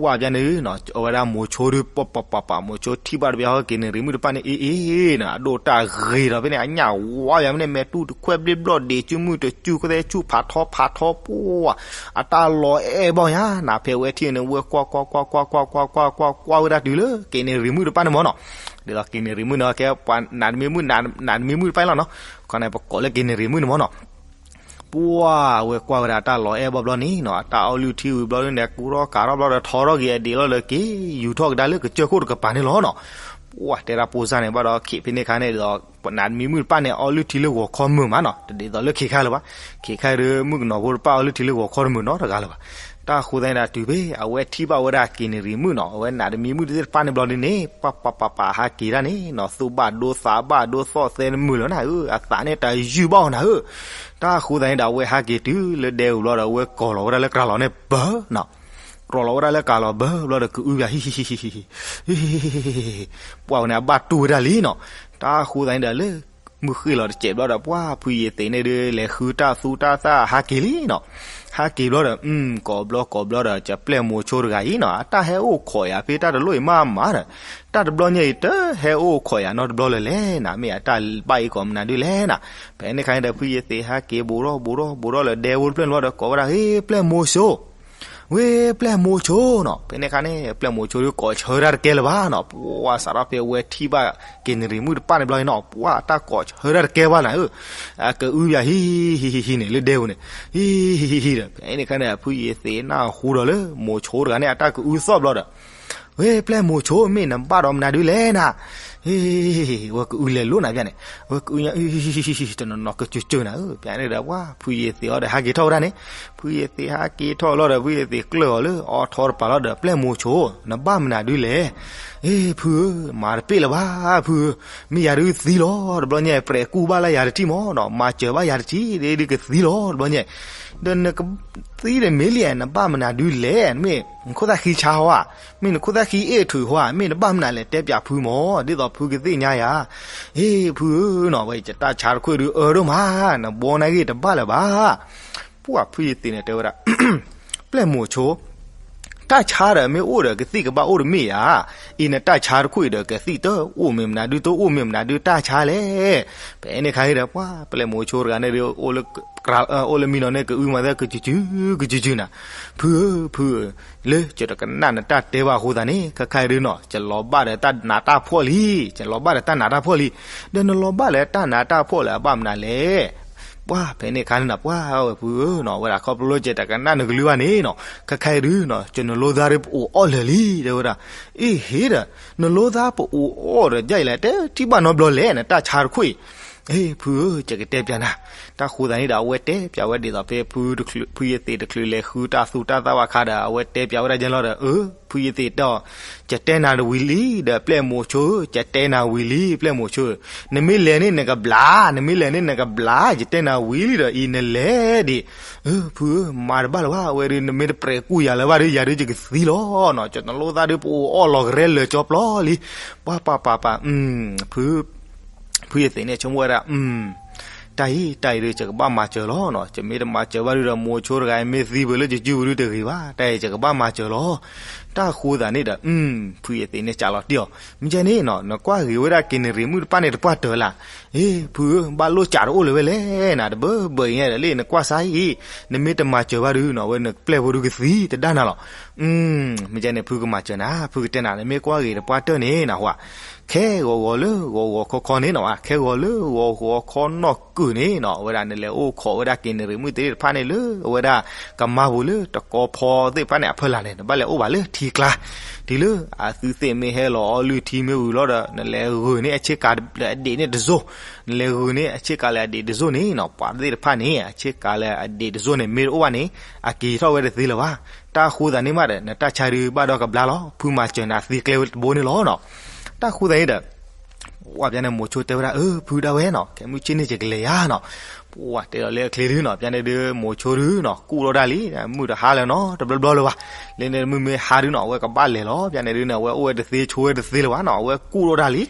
ပှၢ်ပျါန့ၣ်နီၤ အဝဲဒၣ်မိၤဆိဒုး ပပပပ မိၤဆိထံၣ်ဘၣ်တဘျီဟီ က့ၤနရံၣ်မုၣ်တပၣ်န့ၣ် အ့ၣ်အ့ၣ်နီၤ အဒိၣ်တၢ်ဂ့ၤဒီးဖဲန့ၣ် အညၣ်ဝါယၤဖဲန့ၣ် မဲာ်တူၢ်တခွဲၣ်ဘျ့ၣ်ဘျီၣ် ဒ့ၣ်ဆူၣ်မုၢ်တဆူၣ် ဃိသဲဆူၣ် ဖးထီဖးထီ ပှၢ် အတၢ်လီၤအဲၣ်ဘၣ်ညါ နၤဖဲဝဲထံၣ်န့ၣ် ဝဲကွၢ်ကွၢ်ကွၢ်ကွၢ်ကွၢ်ကွၢ်ကွၢ်ကွၢ်ကွၢ်ကွၢ်ဝဲဒၣ်တုၤလၢ က့ၤနရံၣ်မုၣ်တပၣ်န့ၣ်မ့ၢ်နီၤ ဒ်သိးက့ၤနရံၣ်မုၣ်န့ၣ် ကဲပှၤနးတမံၤမုၣ် နးတမံၤမုၣ်တပၣ်လီၤနီၤ ခီန့ၣ် ပကိးလၢက့ၤနရံၣ်မုၣ်န့ၣ်မ့ၢ်နီၤ ပှၢ်ဝဲကွၢ်ဝဲဒၣ်တၢ်လီၤအဲၣ်ဘၣ်ဘျီန့ၣ်နီၤ အတၢ်အီလုၢ်ထံဝံၤဘျီန့ၣ် ကူထီၣ်ကးထီၣ်ဘျီဒီး ထီထီၣ်က့ၤအဒံးလီၤဒီး က့ၤယူၤထီၣ်ကဒါလၢကစၢၢ်ခိၣ်တကပၤန့ၣ်လီၤနီၤ ပှၢ်တဲဒၣ်ပိၢ်စၢ်န့ၣ် ဘၣ်ဒီးခံးဖဲန့ၣ်ခါန့ၣ်ဒီး နးတမံၤမုၣ်တပၣ်န့ၣ် အီလုၢ်ထံလၢဂီၤခီမုာ်မးနီၤ တဒ်သိးလၢခံခါလၢၤဘၣ် ခံခါဒုး မုၣ်ကနီၤဖိတပၣ်အီလုၢ်ထံလၢဂီၤခီတမုာ်နီတဂၤလၢၤဘၣ် တၢ်ဃိသတးန့ၣ်ဒီးတုၤဖဲ အဝဲထံၣ်ဘၣ်ဝဲဒၣ်က့ၤနရံၣ်မုၣ်နီၤ အဝဲနးတမံၤမုၣ်သ့ၣ်တဖၣ်န့ၣ်ဘျီဒုးန့ၣ် ပှၢ်ပှၢ်ပှၢ်ပှၢ် ဟးက့ၤဒၣ်န့ၣ်နီၤ သူၣ်ဘၣ်ဒိသးဘၣ်ဒိ သီၣ်သဲတမုာ်လၢၤနၤဧၢ အသးန့ၣ်တၢ်ယုၢ်ဘၣ်အီၤနၤဧၢ တၢ်ဃိသတးန့ၣ်ဒီး အဝဲဟးက့ၤတုၤလၢဒဲပူၤဘျီဒီး အဝဲကိးလီၤဝဲဒၣ်လၢကရၤလီၤန့ၣ် ပၢၤနီၤ ကိးလီၤဝဲဒၣ်လၢကရၤလီၤဘၢဘျီဒီး ကအုဘၣ်ဟံၣ်ဟံၣ်ဟံၣ်ဟံၣ် ပှၢ်ဝဲန့ၣ် အဘၣ်တူၢ်ဝဲဒၣ်လံနီၤ တၢ်ဃိသတးန့ၣ်ဒီးလၢ မုၢ်ဃ့ၢ်လီၤတစဲးဘျီဒီး ပှၢ်ဖုယ့ၤသ့းန့ၣ်ဒုး လဲၤဃုတၢ်သူတၢ်သၣ်ဟးက့ၤလံနီၤ ဟးက့ၤဘျီဒီး ကိးဘျီကိးဘျီဒီး ကပျဲၢ်မိၤဆိတဂၤအံၤနီၤ အတၢ်ဟဲအိၣ်ခိးယၤဖဲတၢ်တလိၣ်အံၤမးမးဒီး တၢ်တဘျီညါအံၤ တဟဲအိၣ်ခိးယၤနီတဘျီလၢၤလဲၣ်နၤ မ့ၢ်အတၢ်ဘၣ်အံၤကိးမနုၤဒုးလဲၣ်နၤ ဖဲန့ၣ်ခါန့ၣ်ဒီး ဖုယ့ၤသ့းဟဲက့ၤဘူးထီၣ်ဘူးထီၣ်ဘူးထီၣ်လၢဒဲဝဲတဖျၢၣ်န့ၣ်ဘျီဒီး ကိးဝဲဒၣ် ဟ့ ပျဲၢ်မိၤဆိ ဝ့ၢ်ပျဲၢ်မိၤဆိနီၤ ဖဲန့ၣ်ခါန့ၣ် ပျဲၢ်မိၤဆိဒုးကိးဆၢတၢ်တကဲလၢၤဘၣ်နီၤ ပှၢ်စးထီၣ်ဖဲဝဲထံၣ်ဘၣ်က့ၤနရံၣ်မုၣ်တပၣ်န့ၣ်ဘျီအံၤနီၤ ပှၢ်တၢ်ကိးဆၢတၢ်တကဲဘၣ်နၤဧၢ အကအုဘၣ်ဟံၣ်ဟံၣ်ဟံၣ်ဟံၣ်န့ၣ်လၢဒဲပူၤန့ၣ် ဟံၣ်ဟံၣ်ဟံၣ်ဟံၣ်ဒီး ဖဲန့ၣ်ခါန့ၣ် ဖုယ့ၤသ့းနၢ်ဟူဒီးလၢ မိၤဆိတဂၤန့ၣ် အတၢ်ကအုသီၣ်ဘျီဒီး ဝ့ၢ်ပျဲၢ်မိၤဆိ မ့ၢ်နဘၣ်ဒီးမနုၤဒုးလဲၣ်နၤ ဝဲကအုလဲၤလိာ်နၤပျဲၢ်န့ၣ် ဝဲကအုညါ တနီၤနီၤကစၢၢ်ကၢၢ်နၤဧၢ ပျဲၢ်န့ၣ်ဒီး ပှၢ်ဖုယ့ၤသ့းအီၤဒီးဟးက့ၤထီၣ်ဝဲဒၣ်န့ၣ် ဖုယ့ၤသ့းဟးက့ၤထီၣ်လီၤဒီး ဖုယ့ၤသ့းကျၢၢ်အီၤလၢအီထီတပၤလီၤဒီး ပျဲၢ်မိၤဆိ နဘၣ်မနုၤဒုးလဲၣ် အ့ ဖုဧၢ မၤတပ့ၢ်လၢၤဘၣ် ဖုဧၢ မ့ၢ်ယၤဒုးသံလီၤ တဘျီညါ ပြဲးကူၣ်ဘၣ်လၢယၤတထံၣ်မးနီၤ မၤစၢၤဘၣ်ယၤတထံၣ် ဒ်ကသံလီၤ တဘျီညါ ဒီးနကသံဒီးမ့ၢ်လံ နဘၣ်မနုၤဒုးလဲၣ် မ့ၢ်နခိၣ်သၣ်ဃံဆါဟီဧါ မ့ၢ်နခိၣ်သၣ်ဃံအ့ၣ်ထုးဟီဧါ မ့ၢ်နဘၣ်မနုၤလဲၣ် တဲပျးဖုမး ဒ်သိးဖုကသ့ၣ်ညါယၤ အ့ ဖုဧၢနီၤ ဝဲယတၢ်ဆါတခွံၣ်ဒုးအၢဒိၣ်မး နဘီနာ်ဂ့ၢ်တဘၣ်လၢၤဘၣ် ပှၢ်ဖုယသ့ၣ်န့ၣ်တဲဝဲဒၣ် ပျဲၢ်မိၤဆိ တၢ်ဆါဒီးမ့ၢ်အိၣ်ဒီးကသံၣ်ကဘၣ်အိၣ်တမ့ၢ်ဧါ, အံၤနတၢ်ဆါတခွံၣ်ဒီးကသံၣ်တအိၣ်မ့ၢ်မနုၤဒု တအိၣ်မ့ၢ်မနုၤဒု တၢ်ဆါလဲၣ်. ဖဲန့ၣ်ခါအံၤဒီး ပှၤပျဲၢ်မိၤဆိတဂၤန့ၣ်ဒုး အိၣ်လၢမံနီၤန့ၣ် ကအုမၤသၢကစုၤစုၤ ကစုၤစုၤနၤ, ဖုဧၢ ဖုဧၢ, လၢယတကနၣ်နတၢ်တဲဘၣ်အဃိသတးန့ၣ် ခဲခါအံၤဒုနီၤ ယလီၤဘၣ်ဒီးတၢ်နးတၢ်ဖှီၣ်လံ, ယလီၤဘၣ်ဒီးတၢ်နးတၢ်ဖှီၣ်လံ. ဒီးနလီၤဘၣ်လၢတၢ်နးတၢ်ဖှီၣ်လၢအဘၣ်မနုၤလဲၣ်. ပှၤဖဲန့ၣ်ခါန့ၣ်နီၤ ပှၤဝဲဖုဧၢနီၤ ဝဲဒၣ်ခီဖျိလၢယတကနၣ်နကလုၢ်ဘၣ်န့ၣ်နီၤ ခဲခါအံၤဒုနီၤ ယနလိသါဒုပအိၣ်အီၣ်လၢာ်လံ တဲဝဲဒၣ်. အ့ဟ့ဒီး နလိသါပအိၣ်အီၣ်ဒီးဒ်အံၤလဲၣ် တဲထံၣ်ဘၣ်နီတဘျီလဲၣ် နတၢ်ဆါတခွံၣ် အ့ ဖုဧၢ ယကတဲပျးနၤ. တၢ်ဃိသတးန့ၣ်ဒီး အဝဲတဲပျးဝဲဒ်သိးဖဲ ဖုယသ့ၣ်တချုးလဲၤဃုတၢ်သူတၢ်သၣ်ဘၣ်အခါဒီး အဝဲတဲပျးဝဲဒၣ်ယဲလီၤဒီး အၢ ဖုယသ့ၣ်တဲအီၤ ယတဲနၤတဝံၤလံ ဒီးပျဲၢ်မိၤဆိဧၢ ယတဲနၤဝံၤလံ ပျဲၢ်မိၤဆိဧၢ, နမ့ၢ်လဲၤန့ၣ်နကဘျါ နမ့ၢ်လဲၤန့ၣ်နကဘျါ ယတဲနၤဝံၤလံဒီးအံၤနလဲၤဒံး. အၢ ဖုဧၢ မၤတဘၣ်လၢၤဘၣ် အဝဲဒုး နမ့ၢ်တပြဲးကူၣ်ယၤလၢၤဘၣ်ဒုး ယၤဒုးယကသံလီၤနီၤ ယနလိသါဒုပအိၣ်အီၣ်လီၤကရဲလၢာ်ကၠီပျီလံ. ပှၤပၤပၤပၤ ဖု ဖုယသ့ၣ်န့ၣ်ဆိကမိၣ်ဝဲဒၣ် တၢ်အံၤ တၢ်အံၤဒုး ယကဘၣ်မၤစၢၤလီၤနီၤ, ယမ့ၢ်တမၤစၢၤဘၣ်ဒုးဒီး မိၤဆိတဂၤအံၤမ့ၢ်သံပှဲၤလၢယစုပူၤဒုးတဂ့ၤဘၣ်, တၢ်အံၤယကဘၣ်မၤစၢၤလီၤ. တၢ်ဃိသတးန့ၣ်ဒီး ဖုယသ့ၣ်န့ၣ်စးလီၤတံၢ်အီၤ, မ့ၢ်ကဲန့ၣ်နီၤ နကွၢ်ဂ့ၤဝဲဒၣ်က့ၤနရံၣ်မုၣ်တပၣ်န့ၣ်တပှၢ်တၢၢ်လၢ်, အ့ ဖုဧၢ ဘၣ်လိၣ်စးတအိၣ်လၢၤဝဲလဲၣ်နၤ တဘၢဘၢအံၤညါဒီးလၢနကွၢ်စါအံၤ, နမ့ၢ်တမၤစၢၤဘၣ်ဒုးနီၤ အဝဲနပျဲၢ်ဖိဒုးကသံတဒၣ်နၤလီၤ. မ့ၢ်ကဲန့ၣ် ဖုကမၤစၢၤနၤ ဖုကတဲနၤ နမ့ၢ်ကွၢ်ဂ့ၤတပှၢ်တၢၢ်န့ၣ်နဟူဧါ ခဲဂီၤဂီၤလၢဂီၤဂီၤခီခီန့ၣ်နီၤ ခဲဂီၤလၢဂီၤဂီၤခီနီၢ်ကုၢ်န့ၣ်နီၤ အဝဲဒၣ်နလဲၤအိၣ်ခိးဝဲဒၣ်က့ၤနရံၣ်မုၣ်သ့ၣ်တဖၣ်န့ၣ်လၢ အဝဲဒၣ်ကမါပူၤလၢတကီဖီသ့ၣ်တဖၣ်န့ၣ် အဖီလာ်န့ၣ် နဘၣ်လဲၤအိၣ်ဘၣ်လၢထံကျါ, တုၤလၢအသုသ့ၣ်မ့ၢ်ဟဲလီၤအီလုၢ်ထံမ့ၢ်ဝံၤလီၤဒီး နလဲၤဂုာ်န့ၢ်အဆ့ကၤလၢအဒ့ၣ်န့ၣ်တစိၢ်, နလဲၤဂုာ်န့ၢ်အဆ့ကၤလၢအဒ့ၣ်တစိၢ်န့ၣ်နီၤ ပှၤသ့ၣ်တဖၣ်န့ၣ် အဆ့ကၤလၢအဒ့ၣ်တစိၢ်န့ၣ် မ့ၢ်တအိၣ်ဘၣ်န့ၣ် အက့ၤထီၣ်ဝဲတသ့လၢၤဘၣ်. တၢ်ဃိသတးန့ၣ်မးဒီး နတၢ်ဆါဒုးဘၣ်ဒီးကဘျါလီၤ ဖုမၤစၢၤနၤသံကျဲဝဲတဘိန့ၣ်လီၤနီၤ. တၢ်ဃိသတးန့ၣ်ဒီး ပှၤပျဲန့ၣ်မိၤဆိတဲဝဲဒၣ် အၢ ဖုဒၣ်ဝဲနီၤ ခဲမုၢ်ဆ့ၣ်န့ၣ်ယကလဲၤယၤနီၤ. ပှၤတဲလီၤလၢအချ့ဒုနီၤ ပျဲန့ၣ်ဒုးမိၤဆိဒုနီၤ ကူၣ်ထီၣ်ဒၣ်လံ မုၢ်တဟါလၢၤနီၤ တဘျီဘျီလၢၤဘၣ်. လၢန့ၣ်မုၢ်မ့ၢ်ဟါဒုနီၤ အဝဲကဘၣ်လဲၤလီၤ ပျဲန့ၣ်ဒုန့ၣ် အဝဲအိၣ်ဝဲတသ့ဆိဝဲတသ့လၢၤဘၣ်နီၤ အဝဲကူၣ်ထီၣ်ဒၣ်လံ.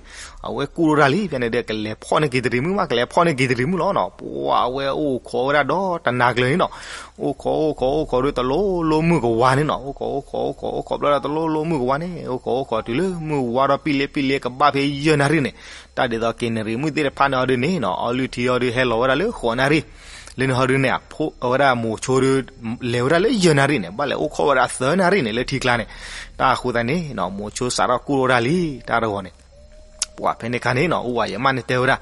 အဝဲကူၣ်ထီၣ်တၢ်လံ ဖဲန့ၣ်ဒီး ကလဲၤဖီၣ်န့ၢ်က့ၤတရံးမုၣ်မး ကလဲၤဖီၣ်န့ၢ်က့ၤတရံးမုၣ်လီၤနီၤ. ပှၤအဝဲအိၣ်ခိးဝဲဒၣ်ဒီးတနၤကျၢၤန့ၣ်နီၤ, အိၣ်ခိးအိၣ်ခိးအိၣ်ခိးဒီးတလိၣ်လိၣ်မုၢ်ကဝါန့ၣ်နီၤ, အိၣ်ခိးအိၣ်ခိးအိၣ်ခိးအိၣ်ခိးဘျီဒီးတလိၣ်လိၣ်မုၢ်ကဝါန့ၣ် အိၣ်ခိးအိၣ်ခိးတုၤလၢမုၢ်ဝါဒီးပံၣ်လ့ပံၣ်လ့ကဘၣ်ဖဲယဲၢ်နၣ်ရံၣ်န့ၣ်, တၢ်ဒ်သိးက့ၤနရံးမုၣ်သ့ၣ်တဖၣ်န့ၣ်အီၤဒုးန့ၣ်နီၤ အီလုၢ်ထံအီၤဒုးဟဲလီၤဝဲဒၣ်လၢဃိးနၣ်ရံၣ် လၢန့ၣ်ဟီဒုးန့ၣ် အဝဲဒၣ်မိၤဆိဒုး လဲၤဝဲဒၣ်လၢယဲၢ်နၣ်ရံၣ်န့ၣ် ဘၣ်လဲၤအိၣ်ခိးဝဲဒၣ်သၢနၣ်ရံၣ်န့ၣ် လၢထံကျါန့ၣ်, တၢ်အဃိသတးန့ၣ်နီၤ မိၤဆိစးထီၣ်ကူၣ်ထီၣ်တၢ်လံ တၢ်တဂီၤန့ၣ်, ပှၤဖဲန့ၣ်ခါန့ၣ်နီၤ အိၣ်ဝဲယမၣ်န့ၣ်တဲဝဲဒၣ်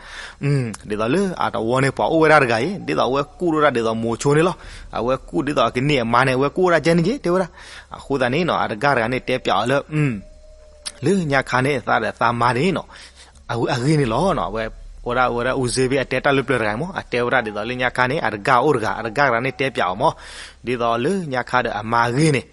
ဒ်သိးလၢအတဝီန့ၣ် ပှၤအိၣ်ဝဲဒၣ်တဂၤအံၤ ဒ်သိးအဝဲကူၣ်ထီၣ်တၢ်ဒ်သိးမိၤဆိန့ၣ်လီၤ. အဝဲကူၣ်ဒ်သိးအကန့ၢ်အမါန့ၣ် အဝဲကူၣ်ဝဲဒၣ်ကဲန့ၣ်က့ တဲဝဲဒၣ်. အဃိသတးန့ၣ်နီၤ အတဂၤတဂၤန့ၣ်တဲပၠးအီၤလၢ လၢညါခါန့ၣ် သးဒီးသးမါန့ၣ်နီၤ အဂ့ၢ်န့ၣ်လီၤ. အဝဲ ဝဲဒၣ် ဝဲဒၣ်အူစ့ဘ့ၣ်အတဲတၢ်လၢပျၢၤတဂၤမး အတဲဝဲဒၣ်ဒ်သိးလၢညါခါန့ၣ် အတဂၤအိၣ်တဂၤ အတဂၤတဂၤန့ၣ်တဲပၠးအီၤမး ဒ်သိးလၢညါခါဒီးအမါအဂ့ၢ်န့ၣ်,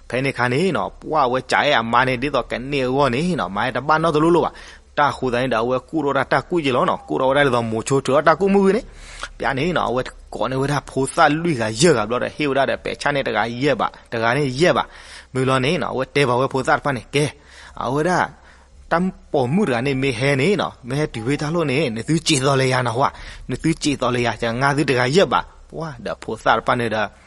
ဖဲန့ၣ်ခါန့ၣ်နီၤ ပှၤဝဲကးအဲၣ်အမါန့ၣ် ဒ်သိးကန့ၢ်အဂီၢ်န့ၣ်နီၤ မၤအဲၣ်တဘၣ်နီတလိၣ်လိၣ်ဘၣ်. တၢ်အဃိသတးန့ၣ်ဒီး အဝဲကူၣ်ထီၣ်ဝဲဒၣ်တၢ်ကူၣ်က့လီၤနီၤ ကူၣ်ထီၣ်ဝဲဒၣ်ဒ်သိးမိၤဆိထုးထီၣ်တၢ်ကူၣ်မုၢ်ဝံၤန့ၣ်, ပျၢ်န့ၣ်နီၤ အဝဲကိးန့ၢ်ဝဲဒၣ်ဖိသၣ်လွံၢ်ဂၤယဲၢ်ဂၤဘျီဒီး ဟ့ၣ်ဝဲဒၣ်ဒီးပဲာ်ဆၣ်န့ၣ်တဂၤယဲၢ်ဘး တဂၤန့ၣ်ယဲၢ်ဘး, မုၢ်လီၤန့ၣ်နီၤ အဝဲတဲဘၣ်ဝဲဖိသၣ်တဖၣ်န့ၣ် ကဲ အဝဲဒၣ် တၢ်ပိာ်မုၣ်တဂၤန့ၣ်မ့ၢ်ဟဲန့ၣ်နီၤ မ့ၢ်ဟဲတုၤဖဲတၢ်လိၣ်န့ၣ် နသုစံးသိးလၢယၤနီၤဟါ, နသုစံးသိးလၢယၤ ယကငါသုတဂၤယဲၢ်ဘး. ပှၤဒီးဖိသၣ်တဖၣ်န့ၣ်ဒီး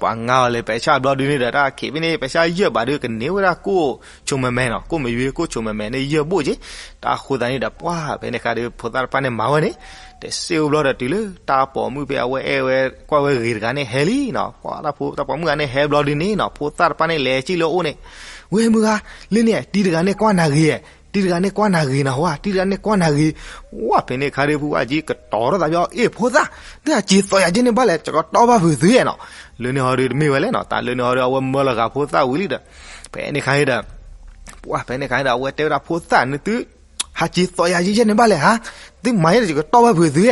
ပှၤငါအီၤလၢပဲာ်ဆၣ်ဘျီဒုန့ၣ်ဒီး တၢ်ခံးဖဲန့ၣ် ပဲာ်ဆၣ်ယဲၢ်ဘးဒု ကန့ၢ်ဝဲဒၣ်ကိၣ်ဆိးမဲမဲနီၤ ကိၣ်မယွ့ကိၣ်ဆိးမဲမဲန့ၣ် ယဲၢ်ဘိၣ်က့. တၢ်အဃိသတးန့ၣ်ဒီး ပှၤဖဲန့ၣ်ခါဒု ဖိသၣ်တဖၣ်န့ၣ်မၤဝဲန့ၣ် တစ့အိၣ်ဘျီဒီးတုၤလၢတၢ်ပိာ်မုၣ်ဖဲအဝဲအဲၣ်ဝဲကွၢ်ဝဲဂ့ၤတဂၤန့ၣ်ဟဲလံနီၤ ပှၤတၢ်ပိာ်မုၣ်ဂၤန့ၣ်ဟဲဘျီဒုန့ၣ်နီၤ ဖိသၣ်တဖၣ်န့ၣ်လဲၤစံၣ်လၢအအိၣ်န့ၣ်, ဝဲမုၢ်ဂၤ လၢန့ၣ် တံၤတဂၤန့ၣ်ကွၢ်နၤဂ့ၤ တံၤတဂၤန့ၣ်ကွၢ်နၤဂ့ၤနီၤဟါ တံၤတဂၤန့ၣ်ကွၢ်နၤဂ့ၤ. ဝဲဖဲန့ၣ်ခါဒု ဖုဝါကၠံကတီၤထီၣ်သးပျီ အ့ၣ်ဖိသၣ် နဟးစံးသိးယၤကဲန့ၣ်ဘၣ်လဲၣ် ယကတီၢ်ဘၣ်ဖုးသုနီၤ. လၢန့ၣ်ဟီဒုတမ့ၢ်ဝဲလဲၣ်နီၤ တၢ်လၢန့ၣ်ဟီဒု အဝဲမၢလီၤဂာ်ဖိသၣ်ဝံၤလံဒီး ဖဲန့ၣ်ခါန့ၣ်ဒီး ပှၤဖဲန့ၣ်ခါန့ၣ်ဒီး အဝဲတဲဝဲဒၣ်ဖိသၣ်န့ၣ်သု ဟးစံးသိးယၤယဲၢ်န့ၣ်ဘၣ်လဲၣ်ဟါ, သုမၤယဲၢ်ဒီးယကတီၢ်ဘၣ်ဖုးသု.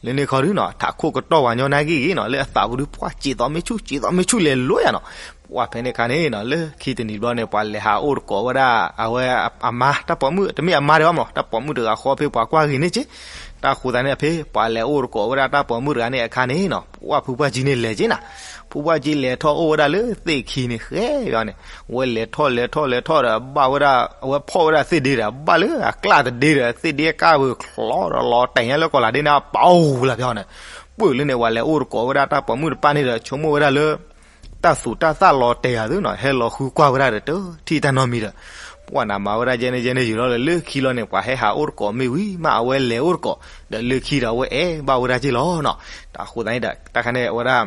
လၢန့ၣ်ခီဒုနီၤ ထးခိၣ်ကတီၢ်ဝဲညီနၢ်ဂ့ၢ်ဂ့ၢ်နီၤ လၢအသးပူၤဒု ပှၤစံးသိးမ့ၢ်ဆူၣ် စံးသိးမ့ၢ်ဆူၣ်လဲၤလိၤယၤနီၤ. ပှၤဖဲန့ၣ်ခါန့ၣ်နီၤ လၢခံတနံၤဘျီန့ၣ် ပှၤလဲၤဟးအိၣ်တကိးဝဲဒၣ် အဝဲအမါ တၢ်ပိာ်မုၣ် တမ့ၢ်အမါဒံးဘၣ်မး တၢ်ပိာ်မုၣ်တဂၤဃီဖဲပှၤကွၢ်ဂ့ၤန့ၣ်က့. တၢ်ဃိသတးန့ၣ်ဖဲ ပှၤလဲၤအိၣ်တကိးဝဲဒၣ်တၢ်ပိာ်မုၣ်တဂၤန့ၣ်အခါန့ၣ်နီၤ ပှၤဖုပှၢ်ကၠံန့ၣ်လဲၤက့နၤ ဖုပှၢ်ကၠံလဲၤထီၣ်အိၣ်ဝဲဒၣ်လၢသ့ၣ်ခံန့ၣ် ဃဲဘၣ်န့ၣ် ဝဲလဲၤထီၣ်လဲၤထီၣ်လဲၤထီၣ်ဒီး ဘၣ်ဝဲဒၣ် အဝဲဖီၣ်ဝဲဒၣ်သ့ၣ်ဒ့ဒီး ဘၣ်လၢအကျၢ်တဒ့ဒီး သ့ၣ်ဒ့အကၢ်ဝဲချီဒီးလီၤတဲာ်ညါလၢကီၢ်လၤဒ့န့ၣ် ပအိၣ်လၢပျီန့ၣ်. ပှၢ်လၢန့ၣ် ပှၤလဲၤအိၣ်တကိးဝဲဒၣ်တၢ်ပိာ်မုၣ်တဖၣ်န့ၣ်ဒီး ဆိကမိၣ်ဝဲဒၣ်လၢ တၢ်သူးတၢ်သၣ်လီၤတဲာ်ယၤသုနီၤ ဟဲလီၤဃုကွၢ်ဝဲဒၣ်ဒီး တထံၣ်တၢ်နီတမံၤဒီး ပှၤနမၤဝဲဒၣ်ယဲန့ၣ်ယဲန့ၣ်ယုာ်လီၤဒီး လၢခံလီၤန့ၣ် ပှၤဟဲဟးအိၣ်တကိးမ့ၢ်ဝံၤမး အဝဲလဲၤအိၣ်တကိး ဒီးလၢခံဒီးအဝဲအဲၣ်ဘၣ်ဝဲဒၣ်က့လီၤနီၤ. တၢ်ဃိသတးန့ၣ်ဒီး တၢ်ခါန့ၣ်ဝဲဒၣ်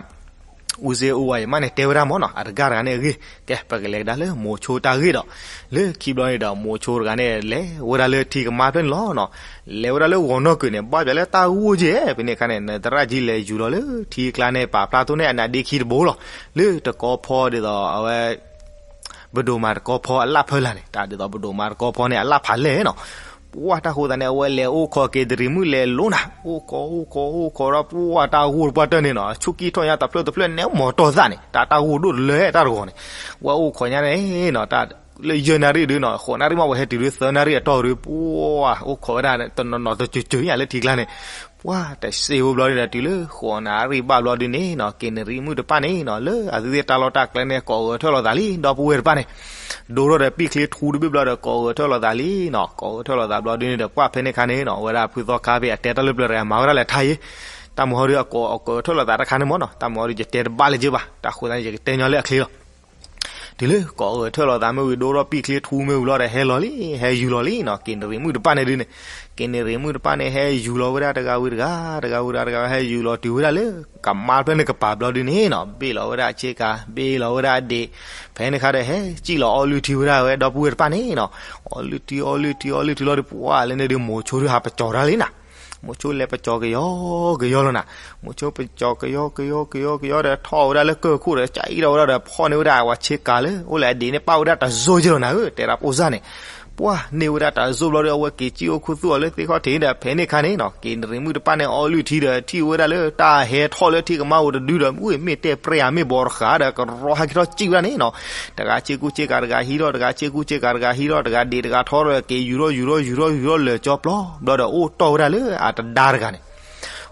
အူစ့အူဝါယမၣ်န့ၣ်တဲဝဲဒၣ်မးနီၤ အတဂၤတဂၤန့ၣ်အဂ့ၢ် ကဲ ပကလဲၤကဒါလၢမိၤဆိတၢ်ဂ့ၢ်ဒီး လၢခံဘျီန့ၣ်ဒီး မိၤဆိတဂၤန့ၣ် လဲၤဝဲဒၣ်လၢထံကမါဖျၢၣ်န့ၣ်လီၤနီၤ. လဲၤဝဲဒၣ်လၢဂီၤနီၢ်ကုာ်န့ၣ် ဘၣ်ပၠးလၢတၢ်ဂိၢ်က့ ဖဲန့ၣ်အခါန့ၣ် နသရၣ်ကၠံလဲၤယူၤလီၤလၢထံကျါန့ၣ် ပာ်ဖျါထီၣ်န့ၢ်အနါဒ့ခံတဘိလီၤ. လၢတကီဖီဒ်သိးအဝဲ ပဒိၣ်မးတကီဖီအလၣ်ဖၢလာ်န့ၣ် တၢ်ဒ်သိးပဒိၣ်မးတကီဖီန့ၣ် အလၣ်ဖးလဲၢ်နီၤ. ပှၤတၢ်ဃိသတးန့ၣ် အဝဲလဲၤအိၣ်ခိးက့ၤတရံးမုၣ်လဲၤလိၤနၤ အိၣ်ခိးအိၣ်ခိးအိၣ်ခိးဒီး ပှၤတၢ်ဂိၢ်တပှၢ်တၢၢ်န့ၣ်နီၤ ဆူၣ်ကံၢ်ထီၣ်ညါတဖျၢၣ်တဖျၢၣ်န့ၣ် မီၤတီၢ်သၣ်န့ၣ် တၢ်တၢ်ဂိၢ်ဒိၣ်တလၢတၢ်တဂီၤန့ၣ် ဝဲအိၣ်ခိးညါန့ၣ်နီၤ တၢ်လၢယဲၢ်နၣ်ရံၣ်ဒုနီၤ ဃိးနၣ်ရံၣ်မး ဝဲဟဲတုၤလၢသၢနၣ်ရံၣ်အတီၢ်ဒု ပှၤအိၣ်ခိးဝဲဒၣ်တနီၤနီၤတစၢၤစၢၤညါလၢထံကျါန့ၣ် ပှၤတစ့အိၣ်ဘျီဒုဒီး တုၤလၢဃိးနၣ်ရံၣ်ဘၣ်ဘျီဒုန့ၣ်နီၤ က့ၤနရံးမုၣ်တဖၣ်န့ၣ်နီၤ လၢအသုသ့ၣ်တၢ်လီၢ်တၢ်ကျဲန့ၣ် ကိးဂဲၤထၢၣ်လိာ်သးလံ ဒီပုၢ်ဝဲၢ်တဖၣ်န့ၣ် ဒိထီၣ်ဒီးပံၣ်ချ့ထူတဘ့ၣ်ဘျီဒီး ကိးဂဲၤထၢၣ်လိာ်သးလံနီၤ ကိးဂဲၤထၢၣ်လိာ်သးဘျီဒုန့ၣ်ဒီး ပှၤဖဲန့ၣ်ခါန့ၣ်နီၤ ဝဲဒၣ်ဖုသီခါဖဲအတဲတၢ်လၢပျၢၤတဂၤ မၤဝဲဒၣ်လဲၤထါယ့ တၢ်မုၢ်ဟီဒု အကိးဂဲၤထၢၣ်လိာ်သးတခါန့ၣ်မးနီၤ တၢ်မုၢ်ဟီဒု ယတဲတဘၣ်လၢၤဘၣ် တၢ်ဃိသတးန့ၣ် ယကတဲညီလၢအချ့လီၤ. တုၤလၢကိးဂဲၤထၢၣ်လိာ်သးမ့ၢ်ဝံၤ ဒိထီၣ်ပံၣ်ချ့ထူမ့ၢ်ဝံၤလီၤဒီး ဟဲလီၤလံ ဟဲယူၤလီၤလံနီၤ က့ၤနရံးမုၣ်တဖၣ်န့ၣ်ဒုန့ၣ် က့ၤနရံးမုၣ်တဖၣ်န့ၣ် ဟဲယူၤလီၤဝဲဒၣ်တဂၤဝံၤတဂၤ တဂၤဝံၤတဂၤ တဂၤဝံၤဟဲယူၤလီၤတုၤဝဲဒၣ်လၢ ကမါဖျၢၣ်န့ၣ်ကပၤဘျီဒုန့ၣ်နီၤ ဘ့ၣ်လီၤဝဲဒၣ်အဆ့ကၤ ဘ့ၣ်လီၤဝဲဒၣ်အဒ့ၣ် ဖဲန့ၣ်ခါဒီး ဟဲစံၣ်လီၤအီလုၢ်ထံဝဲဒၣ်ဝဲဒီပုၢ်ဝဲၢ်တဖၣ်န့ၣ်နီၤ အီလုၢ်ထံ အီလုၢ်ထံ အီလုၢ်ထံလီၤဒီး ပှၤလၢန့ၣ်ဒု မိၤဆိဒု ဟးပကၠီၤတၢ်လံနၤ မိၤဆိလဲၤပကၠီၤကယီကယီလီၤနၤ မိၤဆိပကၠီၤကယီကယီကယီကယီဒီး ထီၣ်ဝဲဒၣ်လၢကၢၢ်ခိၣ်ဒီး ကၠီအံၣ်ထီၣ်ဝဲဒၣ်ဒီး ဖီၣ်န့ၢ်ဝဲဒၣ်အဝဲဆ့ကၤလၢ အိၣ်လၢအဒ့ၣ်န့ၣ် ပၣ်ဝဲဒၣ်တစိၢ်က့လီၤနၤဧၢ တဲဒၣ်ဖိစၢ်န့ၣ် ပှၤန့ၢ်ဝဲဒၣ်တစိၢ်ဘျီဒီး အဝဲက့ၤစံၣ်အိၣ်ခူသူၣ်အီၤလၢသ့ၣ်ခီၣ်ထံးဒီး ဖဲန့ၣ်ခါန့ၣ်နီၤ က့ၤနရံးမုၣ်တဖၣ်န့ၣ် အီလုၢ်ထံဒီး ထံၣ်ဝဲဒၣ်လၢတၢ်ဟဲထီၣ်လၢထံကမါအိၣ်တဒုဒီး မ့ၢ်မ့ၢ်တဲပြဲအမ့ၢ်ဘီတဃာ်ဒီး ကရီဟဲက့ၤထီၣ်စံၣ်ဝဲဒၣ်န့ၣ်နီၤ တဂၤဆ့ကူဆ့ကၤတဂၤဟံးထီၣ် တဂၤဆ့ကူဆ့ကၤတဂၤဟံးထီၣ် တဂၤဒ့ၣ်တဂၤထီထီၣ်ဒီး က့ၤယူၤထီၣ်ယူၤထီၣ်ယူၤထီၣ်ယူၤထီၣ်လၢာ်ကၠီပျီ ဘျီဒီးအိၣ်တီၢ်ဝဲဒၣ်လၢအတဒါတဂၤန့ၣ်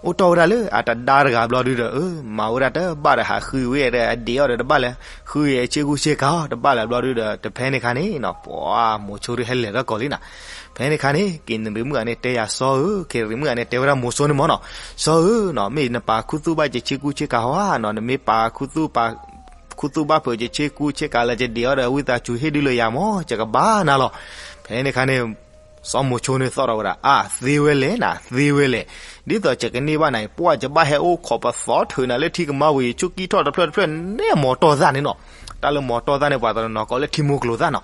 အိၣ်တီၢ်ဝဲဒၣ်လၢအတဒါတဂၤဘျီဒုဒီး အၢ မၤဝဲဒၣ်တဘၣ်ဒီး ဟးဃုဝဲဒီးအဒ့ၣ်အီၤဒီးတဘၣ်လဲၣ်, ဃုအံၤအဆ့ကူဆ့ကၤအီၤတဘၣ်လၢၤဘျီဒုဒီး တဖဲန့ၣ်ခါန့ၣ်နီၤ ပှၤမိၤဆိဒုးဟဲလဲၤထီၣ်ကီးလံနီၤ. ဖဲန့ၣ်ခါန့ၣ် က့ၤနရံၣ်မုၣ်ဂၤန့ၣ်တဲယၤ စီၤဧၢ, က့ၤနရံၣ်မုၣ်ဂၤန့ၣ် တဲဝဲဒၣ်မိၤဆိန့ၣ်မၢ်နီၤ, စီၤဧၢနီၤ, မ့ၢ်နပာ်ခူသူၣ်ဘၣ်ယဆ့ကူဆ့ကၤဟီဧါနီၤ, နမ့ၢ်ပာ်ခူသူၣ်ပာ် ခူသူၣ်ဘၣ်ဖုးယဆ့ကူဆ့ကၤလၢယဒ့ၣ်အီၤဒီး ဝံသးစူၤဟ့ၣ်ဒုးလၢယၤမၢ်, ယကဘၣ်နၤလီၤ. ဖဲန့ၣ်ခါန့ၣ် စီၤမိၤဆိန့ၣ်သီၣ်ထီၣ်ဝဲဒၣ် အါ သ့ဝဲလဲၣ်နၤ သ့ဝဲလဲၣ်, ဒ်သိးယကန့ၢ်ဘၣ်နၤအံၤ ပှၢ်ယဘၣ်ဟဲအိၣ်ခိးပသီထုးနၤလၢထံကမါဝံၤ ဆူၣ်ကံၢ်ထီၣ်တဖျၢၣ်တဖျၢၣ်န့ၣ် မီၤတီၢ်သၣ်န့ၣ်နီၤ. တၢ်လၢမီၤတီၢ်သၣ်န့ၣ် ပှၤတနီၤနီၤကိးလၢထံမိၢ်ကျိၤသၣ်နီၤ.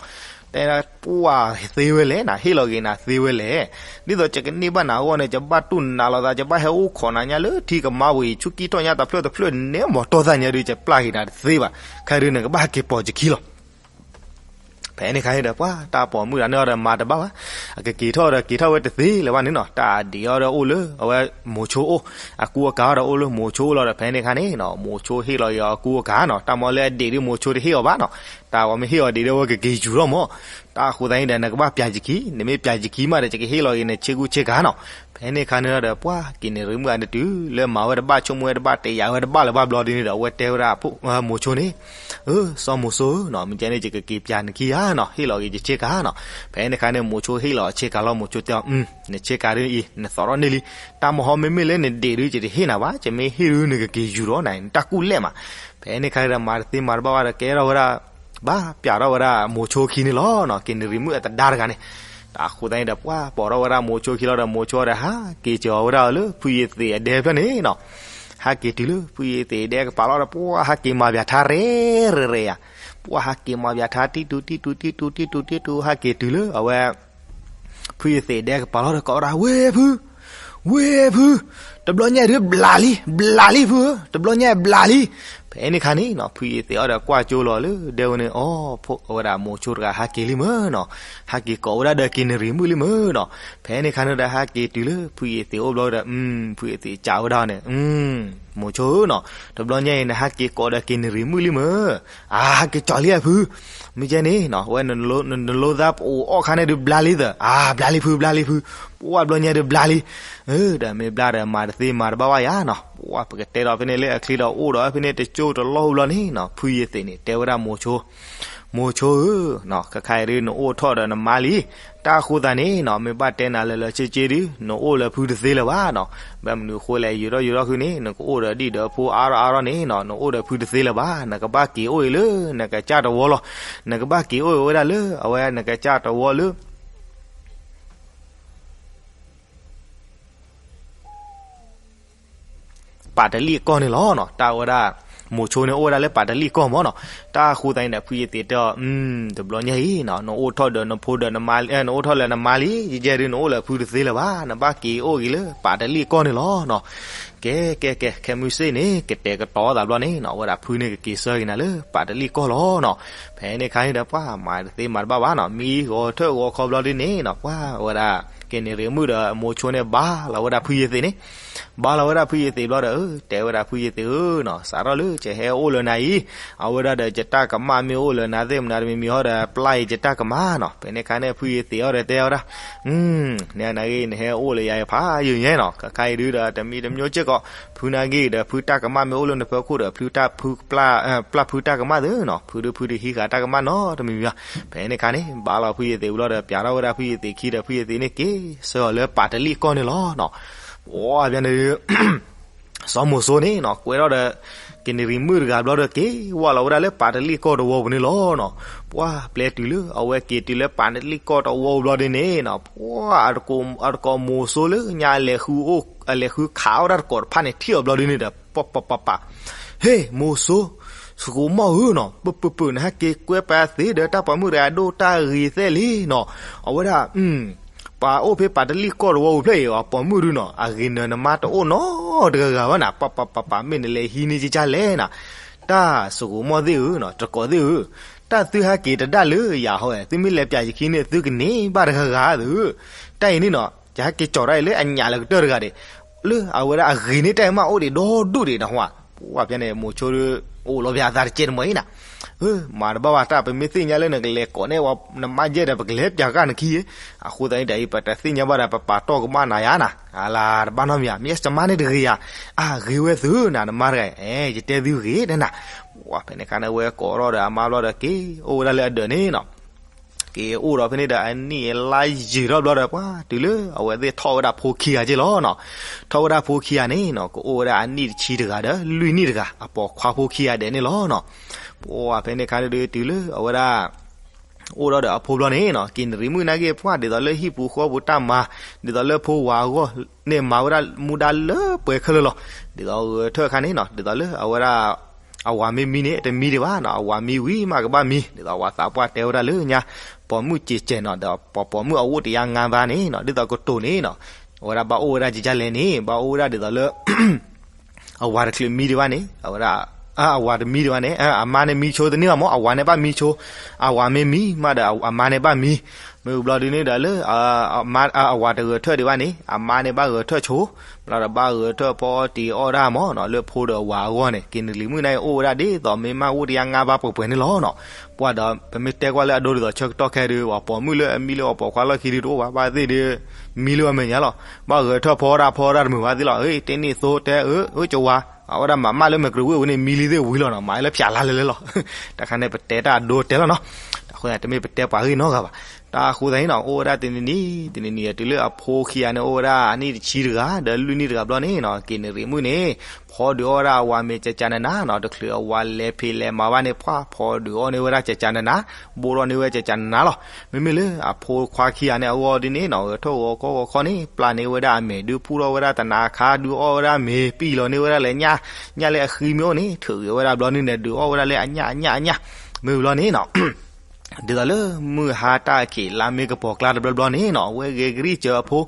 တဲဒၣ်ပှၢ်သ့ဝဲလဲၣ်နၤ ဟ့ၣ်လီၤက့ၤနၤသ့ဝဲလဲၣ်, ဒ်သိးယကန့ၢ်ဘၣ်နၤအဂီၢ်န့ၣ် ယဘၣ်တူၢ်နးလိာ်သး ယဘၣ်ဟဲအိၣ်ခိးနၤညါလၢထံကမါဝံၤ ဆူၣ်ကံၢ်ထီၣ်ညါတဖျၢၣ်တဖျၢၣ်န့ၣ် မီၤတီၢ်သၣ်ညါဒုး ယပျၢ်က့ၤနၤတသ့ဘၣ်, ခဲဒုးနကဘၣ်ဟဲက့ၤပိာ်ယခံလီၤ. ဖဲန့ၣ်ခါန့ၣ်ဒီး ပှၢ်တၢ်ပိာ်မုၣ်တဂၤန့ၣ်အီၤဒီးမၤတဘၣ်ဘၣ်, အကက့ၤထီၣ်ဒီးက့ၤထီၣ်ဝဲတသ့လၢၤဘၣ်န့ၣ်နီၤ. တၢ်အဒ့ၣ်အီၤဒီးအိၣ်လၢအဝဲမိၤဆိအိၣ်, အကူအကၤအီၤဒီးအိၣ်လၢမိၤဆိအိၣ်လီၤဒီး ဖဲန့ၣ်ခါန့ၣ်နီၤ မိၤဆိဟ့ၣ်လီၤက့ၤအီၤအကူအကၤနီၤ. တၢ်မ့ၢ်လၢအဒ့ၣ်ဒုး မိၤဆိတဟ့ၣ်အီၤဘၣ်နီၤ. တၢ်ဝဲမ့ၢ်ဟ့ၣ်အီၤဒ့ၣ်ဒုး အဝဲကက့ၤယူၤထီၣ်မၢ်. တၢ်အဃိသတးန့ၣ်ဒီး နကဘၣ်ပျၢ်ယခံ, နမ့ၢ်ပျၢ်ယခံမးဒီး ယကဟ့ၣ်လီၤက့ၤနဆ့ကူဆ့ကၤနီၤ. ဖဲန့ၣ်ခါန့ၣ်ဒီး ပှၢ်က့ၤနရံၣ်မုၣ်ဂၤန့ၣ်တုၤလၢမၤဝဲတဘၣ် ဆိကမိၣ်ဝဲတဘၣ် တဲယၤဝဲတဘၣ်လၢၤဘၣ်ဘျီဒ်န့ၣ်ဒီး အဝဲတဲဝဲဒၣ် မိၤဆိန့ၣ်, အၢ စီၤမိၤဆိဧၢနီၤ, မ့ၢ်ကဲန့ၣ် ယကက့ၤပျၢ်နခံဧါနီၤ, ဟ့ၣ်လီၤက့ၤယဆ့ကၤနီၤ. ဖဲန့ၣ်ခါန့ၣ် မိၤဆိဟ့ၣ်လီၤအဆ့ကၤလီၤ မိၤဆိတဲအီၤ, နဆ့ကၤဒ်အံၤ နသီၣ်ထီၣ်န့ၢ်လံ. တၢ်မဟီမ့မ့ၢ်လၢနဒ့ၣ်ဒုး ယတဟ့ၣ်နၤဘၣ်, ယမ့ၢ်ဟ့ၣ်ဒုး နကက့ၤယူၤဒီးနၤ နတၢ်ကူၣ်လဲၢ်မး. ဖဲန့ၣ်ခါဒီး မၤတသ့မၤတဘၣ်ဘၣ်ဒီး ကဲထီၣ်ဝဲဒၣ် ဘၣ်ပျၢ်ထီၣ်ဝဲဒၣ်မိၤဆိခံန့ၣ်လီၤနီၤ. က့ၤနရံၣ်မုၣ်အတဒါတဂၤန့ၣ်, တၢ်အဃိသတးန့ၣ်ဒီး ပှၢ်ပိာ်ထီၣ်ဝဲဒၣ်မိၤဆိခံလီၤဒီး မိၤဆိဒီး ဟးက့ၤစၢၤအီၤဝဲဒၣ်လၢ ဖုယသ့းအဒဲဖျၢၣ်န့ၣ်နီၤ. ဟးက့ၤတုၤလၢ ဖုယသ့းအဒဲကပၤလီၤဒီး ပှၢ်ဟးက့ၤမၤပၠးထါရဲၣ်ရဲၣ်ယၤ, ပှၢ်ဟးက့ၤမၤပၠးထါ တံၢ်တူတံၢ်တူတံၢ်တူတံၢ်တူတံၢ်တူ ဟးက့ၤတုၤလၢအဝဲ ဖုယသ့းဒဲကပၤလီၤဒီး ကိးဝဲဒၣ် ဝ့ၢ်ဖု, ဝ့ၢ်ဖု, တဘျီညါဒုးဘျးလံ, ဘျးလံဖုဧၢ, တဘျီညါဘျးလံ. ဖဲန့ၣ်ခါန့ၣ်နီၤ ဖုယသ့းအီၤဒီးကွၢ်ကၠိလီၤလၢဒဲဝဲန့ၣ် အိ ဖိဝဲဒၣ်မိၤဆိတဂၤဟးက့ၤလံမၢ်နီၤ. ဟးက့ၤကိးဝဲဒၣ်ဒီးက့ၤနရံၣ်မုၣ်လံမၢ်နီၤ. ဖဲန့ၣ်ခါန့ၣ်ဒီး ဟးက့ၤတုၤလၢဖုယသ့းအိၣ်ဘျီဒီး ဖုယသ့းစံးဝဲဒၣ်န့ၣ်, မိၤဆိဧၢနီၤ, တဘျီညါအံၤ နဟးက့ၤကိးဒီးက့ၤနရံၣ်မုၣ်လံမၢ်. အါ ဟးက့ၤကၠီၤလံဧါဖု, မ့ၢ်ကဲန့ၣ်နီၤ ဝဲ နလိသးပအိၣ်အီၣ်ခါန့ၣ်ဒုးဘျါလံသၢ, အါ ဘျါလံဖု ဘျါလံဖု, ပှၢ်ဘျီညါဒုးဘျါလံ. ဒီးမ့ၢ်ဘျါဒီးမၤတသ့မၤတဘၣ်ဘၣ်ယၤနီၤ, ပှၢ်ပကတဲဒီးဖဲန့ၣ်လၢအချ့ဒီးအိၣ်ဒီးဖဲန့ၣ်တကၠိတလီၢ်ဘျီန့ၣ်နီၤ ဖုယသ့းန့ၣ် တဲဝဲဒၣ်မိၤဆိ, မိၤဆိဧၢ, ခဲခါအံၤဒုးနအိၣ်ထီၣ်ဒီးနမါလံ, တၢ်အဃိသတးန့ၣ်နီၤ မ့ၢ်ဘၣ်တဲနၤလၢလၢဆ့ဆ့ဒုး နအိၣ်လၢဖုတသ့လၢၤဘၣ်နီၤ. ဘၣ်မနုၤအဃိလဲၣ် ယူၤထီၣ်ယူၤထီၣ်ဃုာ်န့ၣ် နကအိၣ်ဒီးဒံၣ်ဒီးဖိအါထီၣ်အါထီၣ်န့ၣ်နီၤ နအိၣ်ဒီးဖုတသ့လၢၤဘၣ်. နကဘၣ်က့ၤအိၣ်အံၤလၢ နကစၢ်တဝီလီၤ. နကဘၣ်က့ၤအိၣ်ဝဲဒၣ်လၢ အဝဲနကစၢ်တဝီလၢ ပာ်တလံၣ်ကီၢ်န့ၣ်လီၤနီၤ. တၢ်ဝဲဒၣ် မိၤဆိန့ၣ်အိၣ်ဝဲဒၣ်လၢပာ်တလံၣ်ကီၢ်မၢ်နီၤ. တၢ်အဃိသတးန့ၣ်ဒီး ဖုယသ့းတဲအီၤ, တဘျီညါအံၤနီၤ နအိၣ်ထီၣ်ဒီးနဖိဒီးနမါ, နအိၣ်ထီၣ်လၢနမါလံ, ယဲဒုးနအိၣ်လၢဖုတသ့လၢၤဘၣ်. နဘၣ်က့ၤအိၣ်ဂ့ၤလၢပာ်တလံၣ်ကီၢ်န့ၣ်လီၤနီၤ. ကဲ ကဲ ကဲ ခဲမုၢ်ဆ့ၣ်န့ၣ် ကတဲာ်ကတီၤသးဘျီန့ၣ်နီၤ ဝဲဒၣ်ဖုန့ၣ်ကက့ၤဆှၢက့ၤနၤလၢပာ်တလံၣ်ကီၢ်လီၤနီၤ. ဖဲန့ၣ်ခါန့ၣ်ဒီး ပှၢ်မၤတသ့မၤတဘၣ်ဘၣ်နီၤ မံဂီၤထၢၣ်ဂီၤခီဘျီဒ်န့ၣ်နီၤ ပှၢ်ဝဲဒၣ် က့ၤနရံၣ်မုၣ်ဒီးမိၤဆိန့ၣ် ဘါလီၤဝဲဒၣ်ဖုယသ့းန့ၣ် ဘါလီၤဝဲဒၣ်ဖုယသ့းဘျီဒီး တဲဝဲဒၣ်ဖုယသ့းဧၢနီၤ စးထီၣ်လၢယဟဲအိၣ်လၢနၤအံၤ အဝဲဒၣ်ဒီးယတၢ်ကမၣ်မ့ၢ်အိၣ်လၢနၤသ့ၣ်မနုၤတမံၤမံၤဟီဒီး ပျၢ်အံၤယတၢ်ကမၣ်နီၤ. ဖဲန့ၣ်ခါန့ၣ် ဖုယသ့းအီၤဒီးတဲဝဲဒၣ် နနဂ့ၤ နဟဲအိၣ်လၢယၤအံၤဖးယံာ်ညါနီၤ ခဲခါအံၤဒုးဒီး တမံတမံၤစ့ၢ်ကီး ဖုနဂ့ၤဒီး ဖုတၢ်ကမၣ်မ့ၢ်အိၣ်လၢနဖီခိၣ်ဒီး ဖုတၢ်ဖု ပျၢ်ဖုတၢ်ကမၣ်သုနီၤ ဖုဒုးဖုတဟံးဃာ်တၢ်ကမၣ်နီတမံၤမံၤဘၣ်. ဖဲန့ၣ်ခါန့ၣ် ဘါလီၤဖုယသ့းဘျီဒီး ပၠးထီၣ်ဝဲဒၣ်ဖုယသ့းခံဒီး ဖုယသ့းန့ၣ်က့ၤဆှၢအီၤလၢပာ်တလံၣ်ကီၢ်န့ၣ်လီၤနီၤ. ပှၢ်ဖဲန့ၣ်ဒုး စီၤမိၤဆိန့ၣ်နီၤ ကွဲထီၣ်ဒီး က့ၤနရံၣ်မုၣ်တဂၤဘျီဒီး က့ၤဝဲလီၤဝဲဒၣ်လၢပာ်တလံၣ်ကီၢ်တဝီပူၤန့ၣ်လီၤနီၤ. ပှၢ်ပျဲတုၤလၢ အဝဲက့ၤတုၤလၢပာ်တလံၣ်ကီၢ်တဝီပူၤဘျီဒ်န့ၣ်နီၤ ပှၢ်အတကိးမိၤဆိလၢညါ အလဲၤဃုခးဝဲဒၣ်တကိးတဖၣ်န့ၣ် ထံၣ်အီၤဘျီဒ်န့ၣ်ဒီး ပပပပ ဟ့ၣ် မိၤဆိ သကိးမီၢ်ဧၢနီၤ ပပပ နဟဲက့ၤကွဲပာ်သ့ဒီးတၢ်ပိာ်မုၣ်တဂၤဒိၣ်တၢ်ဂ့ၤသဲလံနီၤ. အဝဲဒၣ် ပှၤအိၣ်ဖဲပာ်တလံၣ်ကီၢ်တဝီပူၤဖျၢၣ်အံၤ အပိာ်မုၣ်ဒုနီၤ အဂ့ၤနၢၤနမါတအိၣ်နီတဂၤဂၤဘၣ်နၤ ပပပပ မ့ၢ်နလဲၤဟံးန့ၢ်ကၢ်လဲၣ်နၤ. တၢ်သကိးမီၢ်သ့ၣ်ဧၢနီၤ တကိးသ့ၣ်ဧၢ တၢ်သုဟဲက့ၤတဒၣ်လၢယၤဟီ သုမ့ၢ်လဲၤပၠးယခံန့ၣ် သုကန့ၢ်ဘၣ်တဂၤဂၤသု. တၢ်အံၤန့ၣ်နီၤ ယဟဲက့ၤကၠီၤတၢ်အံၤလၢအညၣ်လၢကတၢၢ်တဂၤဒံး လၢအဝဲဒၣ်အဂ့ၤန့ၢ်တၢ်အံၤမးအိၣ်ဒံးဒီဒူၣ်ဒံးနဟါ. ပှၢ်ဖဲန့ၣ် မိၤဆိဒုး အိၣ်လီၤပယၤအသးတကဲတမီၤအံၤနၤ, မၤတဘၣ်ဘၣ်တၢ် ပမ့ၢ်သ့ၣ်ညါလၢနကလဲၤကိးန့ၢ်ဝဲနမါယဲၢ်ဒီး ပကလဲၤပျးကၣ်နခံ, အဃိသတးန့ၣ်ဒီးအံၤ ပတသ့ၣ်ညါဘၣ်ဒီး ပပာ်တီၢ်ကမၣ်နၤယါနၤ, အလၤတဘၣ်နီတမံၤဧါ, မ့ၢ်ယမါန့ၣ်တဂ့ၤဧါ, အဂ့ၤဝဲသုနၤ နမါတဂၤ, ယတဲသုဂ့ၤတဲနၤ, ပှၢ်ဖဲန့ၣ်ခါန့ၣ် ဝဲကိးထီၣ်ဒီးအမါဘျီဒီး က့ၤအိၣ်ဝဲဒၣ်လၢအဒၢးန့ၣ်နီၤ က့ၤအိၣ်ဒီးဖဲန့ၣ်ဒီး အနံၣ်အလါယံာ်ထီၣ်ဘျီဒီး ပှၢ်တုၤလၢအဝဲသ့ၣ်ထီၣ်ဝဲဒၣ်ဖိခံဂၤက့ၢ်လီၤနီၤ, ထီၣ်ဝဲဒၣ်ဖိခံဂၤန့ၣ်နီၤ ကအိၣ်ဝဲဒၣ်အနံၣ်တဆံတဂၤဒီး လွံၢ်နံၣ်တဂၤ အပိာ်ခွါဖိခံဂၤဒဲးန့ၣ်လီၤနီၤ, ပှၢ်ဖဲန့ၣ်ခါန့ၣ်ဒီး တုၤလၢအဝဲဒၣ် အိၣ်ဒီးဒီးအဖိဘျီန့ၣ်နီၤ က့ၤနရံၣ်မုၣ်နာ်က့ ပှၢ်ဒ်သိးလၢဟံၣ်ပူၤဃီပူၤတၢ်မၤ ဒ်သိးလၢဖိဝၤအဂီၢ်န့ၣ် မၤဝဲဒၣ်မူဒါလၢပှဲၤခဲလၢာ်လီၤ, ဒ်သိးဂဲၤထၢၣ်အခါန့ၣ်နီၤ ဒ်သိးလၢအဝဲဒၣ် အဝၤမ့ၢ်မံန့ၣ် တမံဒံးဘၣ်နီၤ, အဝၤမံဝံၤမးကဘၣ်မံ, ဒ်သိးအဝၤသးပှၢ်တဲဝဲဒၣ်လၢညါ ပိာ်မုၣ်စဲးစဲးနီၤ ဒီးပှၤပိာ်မုၣ်အဝဲတယါငါဘၣ်န့ၣ်နီၤ ဒ်သိးကတိၤန့ၣ်နီၤ အဝဲဒၣ်ဘၣ်အိၣ်ဝဲဒၣ်ကကလဲၣ်န့ၣ် ဘၣ်အိၣ်ဝဲဒၣ်ဒ်သိးလၢ အဝၤတချုးမံဒံးဘၣ်န့ၣ် အဝဲဒၣ် အဝၤတမံဒံးဘၣ်န့ၣ် အမါန့ၣ်မံဆိတန့ၢ်ဘၣ်မး အဝၤန့ၣ်ဘၣ်မံဆိ, အဝၤမ့ၢ်မံမးဒီး အမါန့ၣ်ဘၣ်မံ, မ့ၢ်ဘျီဒုန့ၣ်ဒီးလၢ အဝၤတဂဲၤထၢၣ်ဒံးဘၣ်န့ၣ် အမါန့ၣ်ဘၣ်ဂဲၤထၢၣ်ဆိ, ဘျီဒီးဘၣ်ဂဲၤထၢၣ်ဖီအီၣ်တ့ၤအီၣ်ဒၣ်မးနီၤ လၢဖိဒီးဝၤအဂီၢ်န့ၣ် က့ၤနရံၣ်မုၣ်နာ်က့ အိၣ်ဝဲဒၣ်ဒ်သိးမ့ၢ်မးအိၣ်တယါငါဘၣ်ပှဲၤပှဲၤန့ၣ်လီၤနီၤ, ပှၢ်ဒီး ပမ့ၢ်တဲကွၢ်လၢအဒိဒ်သိးဆၢကတီၢ်ခဲဒုး ပှၤပိာ်မုၣ်လၢအမံလၢပှၤပိာ်ခွါလီၢ်ခံဒုးတအိၣ်ဘၣ် ဘၣ်သ့ၣ်ဒုး မံလၢအမဲာ်ညါလီၤ, ဘၣ်ဂဲၤထၢၣ်ဖီဒၣ်ဖီဒၣ်တမုာ်ဘၣ်သ့ၣ်လီၤ, အ့ တဲန့ၣ်သိတဲ အၢ အၢ ကဝၤ အဝဲဒၣ်မၤမးလၢမဲာ်ကြုးဝ့ၢ်ဝဲန့ၣ် မံလံသ့ၣ်ဝံၤလီၤနီၤ မၤလၢဖျးလါလဲလဲလီၤ, တၢ်ခါန့ၣ် ပတဲတၢ်အဒိတဲလီၤနီၤ, တၢ်ဃိသတးန့ၣ် တမ့ၢ်ပတဲပှၤဂ့ၢ်နီတဂၤဘၣ်, တၢ်ဃိသတးန့ၣ်နီၤ အိၣ်ဝဲဒၣ်တနံၤနံၤ တနံၤနံၤ တုၤလၢအဖိခံဂၤန့ၣ် အိၣ်ဝဲဒၣ်အနံၣ်တဆံတဂၤ ဒီးလွံၢ်နံၣ်တဂၤဘျီန့ၣ်နီၤ က့ၤနရံၣ်မုၣ်န့ၣ် ဖီဒုးအီၣ်ဝဲဒၣ်အဝၤမဲာ်ကကနနၤနီၤ, တချုးအဝၤလဲၤဖံးလဲၤမၤဘၣ်န့ၣ် ပှၢ်ဖီဒုးအီၣ်န့ၢ်ဝဲဒၣ်ကကနနၤ, ဘိၣ်ထီၣ်န့ၢ်ဝဲကကနနၤလီၤ, မ့မ့ၢ်လၢအဖိခွါခံဂၤန့ၣ် အဂီၢ်ဒ်န့ၣ်နီၤ ဂဲၤထၢၣ်ဂီၤခီဂီၤခီန့ၣ် ပျၢ်န့ၢ်ဝဲဒၣ်အမဲာ်ဒုး ဖူၣ်ထီၣ်ဝဲဒၣ်တနၤအခါ ဒုးအီၣ်ဝဲဒၣ်မ့ၤ ပံၢ်လီၤန့ၢ်ဝဲဒၣ်လၢညၣ်, ညၣ်လၢအဃံမ့ၢ်အိၣ်န့ၣ် ထုးဂ့ၤဝဲဒၣ်ဘျီန့ၣ်ဒီး ဒုးအီၣ်ဝဲဒၣ်လၢအညၣ်အညၣ်အညၣ်, မ့ၢ်ဘျီန့ၣ်နီၤ ဒ်သိးလၢမုၢ်ဟါတၢ်ခံးလါမ့ၢ်ကပီၤကျါတဘျီဘျီန့ၣ်နီၤ အဝဲဂဲၤကရံၣ်စၢၤအဖိ,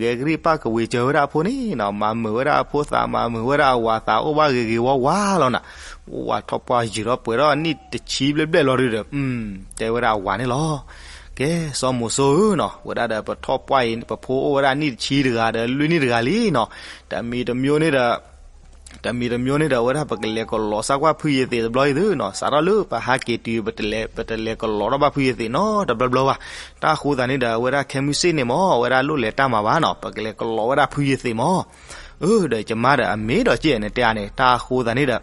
ဂဲၤကရံၣ်ပၢ်ကဝံၤစၢၤဝဲဒၣ်အဖိန့ၣ်နီၤ မၤမုာ်ဝဲဒၣ်အဖိသး မၤမုာ်ဝဲဒၣ်အဝၤသး အိၣ်ဘၣ်ဂ့ၤဂ့ၤဝါဝါလီၤနီၤ, ပှၢ်ထီၣ်ပှၢ်ယံာ်ထီၣ်ပှဲၤထီၣ်အနံၣ်တဆံဘျဲၣ်ဘျဲၣ်လီၤဒုးဒီး တဲဝဲဒၣ်အဝၤန့ၣ်လီၤ, ကဲ စီၤမိၤစိဧၢနီၤ ဝဲဒၣ်ဒီးပထီၣ်ပှၢ်အံၤ ပဖိအိၣ်ဝဲဒၣ်နံၣ်တဆံတဂၤဒီးလွံၢ်နံၣ်တဂၤလံနီၤ, တမံၤတမံၤန့ၣ်ဒီး တမံၤတမံၤန့ၣ်ဒီး အဝဲဒၣ်ပကလဲၤကလီၤစၢ်ကွၢ်ဖုယသံးတဘျီအံၤသုနီၤ, စးထီၣ်လၢပဟးက့ၤတုၤ ပတလဲၤကလီၤထီၣ်ဘၣ်ဖုယသံးနီတဘျီဘျီဘၣ်, တၢ်ဃိသးန့ၣ်ဒီး အဝဲဒၣ်ခဲမုၢ်ဆ့ၣ်န့ၣ်မး အဝဲဒၣ်လိၣ်လဲၤတၢ်မၤဘၣ်နီၤ ပကလဲၤကလီၤဝဲဒၣ်ဖုယသံးမး, အၢ ဒီးယမါဒီးအမ့ၢ်ဒီးကဲန့ၣ်တဲအါန့ၣ် တၢ်ဃိသးန့ၣ်ဒီး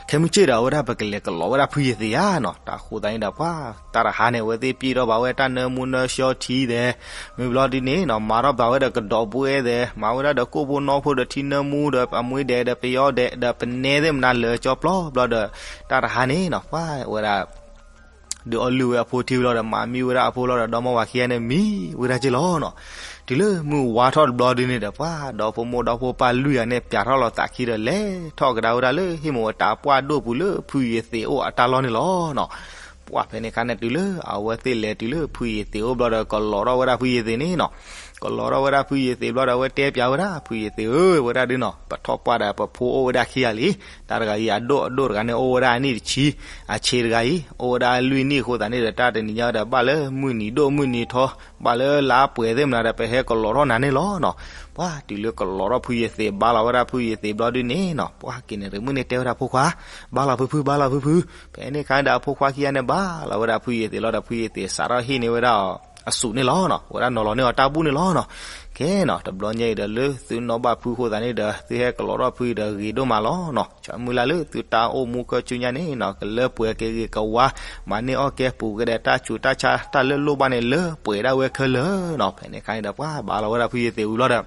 ခဲမုၢ်ဆ့ၣ်ဒီး အဝဲဒၣ်ပကလဲၤကလီၤဝဲဒၣ်ဖုယသံးဧါနီၤ, တၢ်ဃိသးန့ၣ်ဒီး ပှၤတၢ်တဟါန့ၣ် အဝဲသ့ၣ်ပျံၢ်ထီၣ်ဘၣ်ဝဲတၢ်နၢမူနၢဆှီထံဒီး မ့ၢ်ဘျီဒ်န့ၣ်နီၤ မၤထီၣ်ဘၣ်ဝဲဒီးကဒီးပှဲၤသဲး မၤဝဲဒၣ်ဒီးကိၣ်ဖိနီဖိဒီးထံနၢမူဒီးအမွ့ဒဲးဒီးပယီၤဒဲးဒီးပနဲသ့ၣ်မနုၤ လၢာ်ကၠီပျီဘျီဒီး တၢ်တဟါန့ၣ်နီၤ ပှၤဝဲဒၣ် ဒုးအီၣ်လုၢ်ဝဲအဖိထံဘျီဒီး မၤမံဝဲဒၣ်အဖိလီၤဒီး ဒီမါဝၤခံဂၤန့ၣ်မံဝဲဒၣ်က့ၢ်လီၤနီၤ, တုၤလၢမုၢ်ဝါထီၣ်တဘျီဒ်န့ၣ်ဒီး ပှၤဒီဖိမိၢ်ဒီဖိပၢ်လွံၢ်ဂၤန့ၣ် ပျးထီၣ်လီၤသးခံဒီး လဲၤထီၣ်ကဒါဝဲဒၣ်လၢဟံၣ်မူအတၢ်ပှၢ်ဒိၣ်ပူၤလၢဖုယသံးအိၣ်အတၢ်လီၢ်န့ၣ်လီၤနီၤ, ပှၤဖဲန့ၣ်အခါန့ၣ် တုၤလၢအဝဲသ့ၣ်လဲၤတုၤလၢဖုယသံးအိၣ်ဘျီဒီး ကလီၤထီၣ်ဝဲဒၣ်ဖုယသံးန့ၣ်နီၤ, ကလီၤထီၣ်ဝဲဒၣ်ဖုယသံးဘျီဒီး အဝဲတဲပျးဝဲဒၣ် ဖုယသံးဧၢ ဝဲဒၣ်ဒ်နီၤ ပထီၣ်ပှၢ်ဒီးပဖိအိၣ်ဝဲဒၣ်ခံဂၤလံ, တၢ်တဂၤအံၤအဒိၣ်အဒိၣ်တဂၤန့ၣ် အိၣ်ဝဲဒၣ်အနံၣ်တဆံ, အဆံးတဂၤအံၤ အိၣ်ဝဲဒၣ်လွံၢ်နံၣ်အဃိသတးန့ၣ်ဒီး တၢ်တနံၤညါဒီး ဘၣ်လၢမုၢ်နံၤဒိၣ်မုၢ်နံၤထီ ဘၣ်လၢလါပှဲၤသ့ၣ်မနုၤဒီး ပဟဲကလီၤထီၣ်နၤန့ၣ်လီၤနီၤ, ပှၤတုၤလၢကလီၤထီၣ်ဖုယသံး ဘါလီၤဝဲဒၣ်ဖုယသံးဘျီဒ်န့ၣ်နီၤ ပှၤက့ၤန့ၣ်ရံးမုၣ်န့ၣ်တဲဝဲဒၣ်ဖိခွါ, ဘါလီၤဖုဖု ဘါလီၤဖုဖု, ဖဲန့ၣ်အခါဒီးအဖိခွါခံဂၤန့ၣ် ဘါလီၤဝဲဒၣ်ဖုယသံးလီၤဒီးဖုယသံးစးထီၣ်ဟ့ၣ်န့ၢ်ဝဲဒၣ်အီၤ အစူးန့ၣ်လီၤနီၤ, ဝဲဒၣ်နီၤလီၤန့ၢ်အီၤတၢ်ဘူၣ်န့ၣ်လီၤနီၤ, ကဲနီၤ တဘျီညါအံၤဒီးလၢသုနီၣ်ဘၣ်ဖုအဃိသတးန့ၣ်ဒီး သုဟဲကလီၤထီၣ်ဖုအံၤဒီးဂ့ၤဒိၣ်မးလီၤနီၤ, ဆၢမုၢ်လၢ်လၢသုတၢ်အိၣ်မူကၢ်ဆူညါန့ၣ်နီၤ ကလၢပှဲၤက့ၤဂ့ၤကဝါ, မၤန့ၢ်အီၣ်ကဲပူၤကဲဒဲးတၢ်ဆူးတၢ်ဆါတၢ်လၢလိၣ်ဘၣ်န့ၣ် လၢပှဲၤဒၣ်ဝဲခဲလၢာ်နီၤ, ဖဲန့ၣ်အခါန့ၣ်ဒီး ပှၤဘါလီၤဝဲဒၣ်ဖုယသံးဝံၤ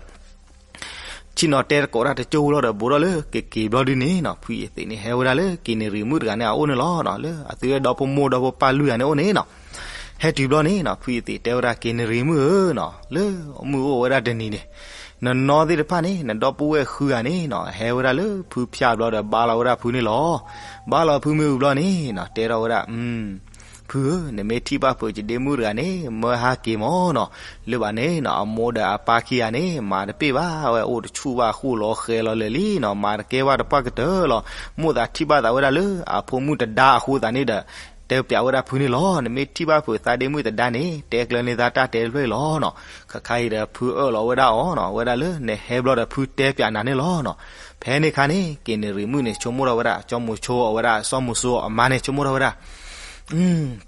ဘျီဒီး ဆ့ၣ်နီၤတဲတကိးတၢ်တကၠိၢ်ဝံၤလီၤဒီး ဘူးထီၣ်လၢကက့ၤဘျီဒ်န့ၣ်နီၤ ဖုယသံးန့ၣ် ဟဲဝဲဒၣ်လၢက့ၤန့ၣ်ရံးမုၣ်တဂၤန့ၣ် အအိၣ်န့ၣ်လီၤနီၤ, လၢအသုဝဲဒီဖိမိၢ်ဒီဖိပၢ်လွံၢ်ဂၤန့ၣ်အိၣ်န့ၣ်နီၤ, ဟဲတုၤဘျီန့ၣ်နီၤ ဖုယသံးတဲဝဲဒၣ် က့ၤန့ၣ်ရံးမုၣ်ဧၢနီၤ, လၢမုၢ်အိၣ်ဝဲဒၣ်တနံၤန့ၣ် နနီၢ်သ့ၣ်တဖၣ်န့ၣ် နဒီပုၢ်ဝဲၢ်ဃုဂၤန့ၣ်နီၤ ဟဲဝဲဒၣ်လၢဖုဖၠၣ်ဘျီဒီး ဘါလီၤဝဲဒၣ်ဖုန့ၣ်လီၤ, ဘါလီၤဖုမ့ၢ်ဝံၤဘျီန့ၣ်နီၤ တဲထီၣ်ဝဲဒၣ် ဖုဧၢ, နမ့ၢ်ထံၣ်ဘၣ်ဖုကဒ့မုၣ်တဂၤန့ၣ် မၢဟါက့ၤမးနီၤ, လၢဘၣ်န့ၣ်နီၤ အမိၢ်ဒီးအပၢ်ခံဂၤန့ၣ် မၤတပ့ၢ်ဘၣ်ဝဲ အိၣ်တဆူၣ်ဘၣ် ဃိၣ်လီၤဃဲလီၤလၢာ်လံနီၤ, မၤတကဲဘၣ်တပှၢ်ကတၢၢ်လီၤ, မိၣ်သးထံၣ်ဘၣ်သးဝဲဒၣ်လၢအဖိမုၣ်တဒါအဃိသတးန့ၣ်ဒီး တဲပၠးဝဲဒၣ်ဖုန့ၣ်လီၤ. နမ့ၢ်ထံၣ်ဘၣ်ဖုးသးဒ့မုၣ်သဒါန့ၣ် တဲကျၢၤန့ၢ်သးတၢ်တဲတဖျၢၣ်အံၤလီၤနီၤ. ခါခါအံၤဒီးဖုအၢၣ်လီၤဝဲဒၣ်အီၤနီၤ, ဝဲဒၣ်လၢနဟဲဘျီဒီးဖုတဲပၠးနၤန့ၣ်လီၤနီၤ. ဖဲန့ၣ်ခါန့ၣ် က့ၤနရံၣ်မုၣ်န့ၣ် ဆိကမိၣ်ထီၣ်ဝဲဒၣ် ကၠီမိၤဆိအဝဲဒၣ် စီၤမိၤစိအမါန့ၣ် ဆိကမိၣ်ထီၣ်ဝဲဒၣ်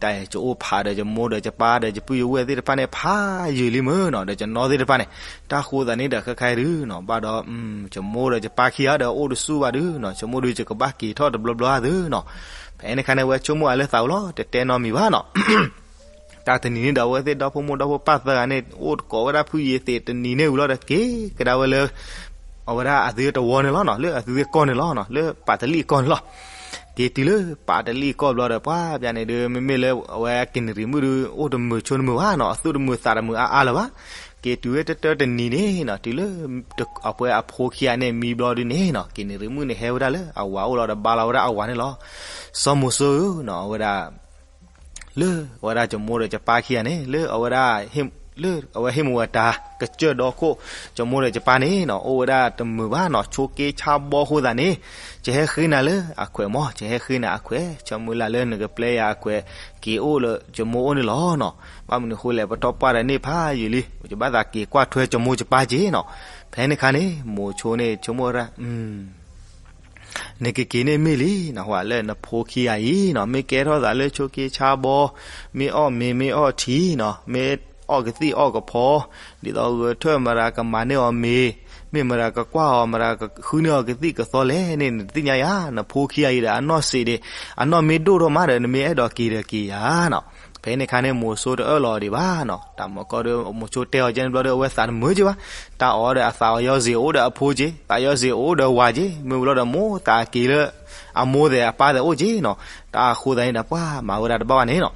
တၢ်အံၤ ယအိၣ်ဖးဒီးယမိၢ်ဒီးယပၢ်ဒီးယပုၢ်ယဝဲၢ်သ့ၣ်တဖၣ်န့ၣ် ဖးယံာ်လံမ့ၢ်နီၤ, ဒီးယနီၢ်သ့ၣ်တဖၣ်န့ၣ် တၢ်ဃိသးန့ၣ်ဒီး ခဲခါအံၤဒုနီၤ ဘၣ်ဒီး ယမိၢ်ဒီးယပၢ်ခံဂၤဒီးအိၣ်တဆူၣ်ဘၣ်ဒုနီၤ, ဆိကမိၣ်ဒု ယကဘၣ်က့ၤထီၣ်တဘျီဘျီဧါသုနီၤ. ဖဲန့ၣ်ခါန့ၣ် အဝဲဆိကမိၣ်အလၢသးဝဲလီၤ, တတဲနီတမံၤဘၣ်နီၤ. တၢ်တနံၤန့ၣ်ဒီး အဝဲသ့ၣ်ဒီဖိမိၢ်ဒီဖိပၢ်သၢဂၤန့ၣ် အိၣ်တကိးဝဲဒၣ်ဖုယံာ်သ့းတနံၤန့ၣ်ဝံၤလီၤဒီး က့ၤကဒါဝဲလၢ အဝဲဒၣ်အသုတဝီန့ၣ်လီၤနီၤ, လၢအသုသ့ၣ်ကီၢ်န့ၣ်လီၤနီၤ, လၢပာ်တလံၣ်ကီၢ်န့ၣ်လီၤ. က့ၤတုၤလၢပာ်တလံၣ်ကီၢ်ဘျီဒီး ပှၤပျၢန့ၣ်ဒု မ့မ့ၢ်လၢအဝဲက့ၤနရံၣ်မုၣ်ဒု အိၣ်တမုာ်ဆိတမုာ်ဘၣ်နီၤ, အသူၣ်တမုာ်သးတမုာ်အါအါလၢၤဘၣ်. က့ၤတုၤဝဲတတၢတနံၤန့ၣ်နီၤ, တုၤလၢအပှဲၤအဖိခံဂၤန့ၣ်မံဘျီဒုန့ၣ်နီၤ, က့ၤနရံၣ်မုၣ်န့ၣ်ဟဲဝဲဒၣ်လၢအဝၤအိၣ်လီၤဒီးဘါလီၤဝဲဒၣ်အဝၤန့ၣ်လီၤ. စီၤမိၤစိဧၢနီၤ, အဝဲဒၣ် လၢအဝဲဒၣ်ယမိၢ်ဒီးယပၢ်ခံဂၤန့ၣ် လၢအဝဲဒၣ် လၢအဝဲဟ့ၣ်မ့ၢ်ဝဲတၢ်ကစၢၢ်ဒီခိၣ်, ယမိၢ်ဒီးယပၢ်န့ၣ်နီၤ အိၣ်ဝဲဒၣ်တမုာ်ဘၣ်နီၤ, ဆိးက့ဆါဘီအဃိသတးန့ၣ် ယဟဲဃ့နၤလၢအခွဲးမၢ်, ယဟဲဃ့နၤအခွဲး, ဆၢမုၢ်လၢ်လၢနကပျဲယၤအခွဲး က့ၤအိၣ်လၢယမိၢ်အိၣ်န့ၣ်လီၤနီၤ. ဘၣ်မနုၤအဃိလဲၣ် ပထီၣ်ပှၢ်ဒီးန့ၣ်ဖးယံာ်လံ, ယဘၣ်သးက့ၤကွၢ်ထွဲယမိၢ်ယပၢ်က့ၤနီၤ. ဖဲန့ၣ်ခါန့ၣ် မိၤဆိန့ၣ် ဆိကမိၣ်ဝဲဒၣ် နကက့ၤန့ၣ်မ့ၢ်လံနီၤ, ဟိလၢနဖိခံဂၤအံၤနီၤ မ့ၢ်ကဲထီၣ်သးလၢဆိးက့ဆါဘီ, မ့ၢ်အီၣ်မ့ၤမ့ၢ်အီၣ်ထံနီၤ, မ့ၢ်အီၣ်ကသံၣ်အီၣ်ကဖီ, ဒ်သိးဂဲၤထၢၣ်မတၤကမၤန့ၢ်အီၤမ့ၤ, မ့ၢ်မတၤကကွၢ်အီၤမတၤဃုန့ၢ်အီၤကသံၣ်ကသီလဲၣ်န့ၣ် နတသ့ၣ်ညါယၤ, နဖိခံဂၤအံၤဒီးအနီၢ်စံးဒံး, အနီၢ်မ့ၢ်ဒိၣ်ထီၣ်မးဒီး နမ့ၢ်အဲၣ်ဒိးက့ၤဒီးက့ၤယၤနီၤ. ဖဲန့ၣ်ခါန့ၣ် မိၤဆိတအၢၣ်လီၤဒံးဘၣ်နီၤ, တၢ်မၤကီၢ်ဒီး မိၤဆိတဲအီၤကဲန့ၣ်ဘျီဒီး အဝဲသးတမုာ်က့ၤဘၣ်, တၢ်အီၣ်ဒီးအသးအီၤယီၤစ့ၤအိၣ်ဒီးအဖိက့ၤ, သးယီၤစ့ၤအိၣ်ဒီးဝၤက့ၤ, မ့ၢ်ဝံၤလီၤဒီးမိၢ်သးက့ၤလၢ အမိၢ်သဲးအပၢ်သဲးအိၣ်က့ၤနီၤ. တၢ်အဃိသတးန့ၣ်ဒီး ပှၤမၤဝဲဒၣ်တဘၣ်ဘၣ်န့ၣ်နီၤ,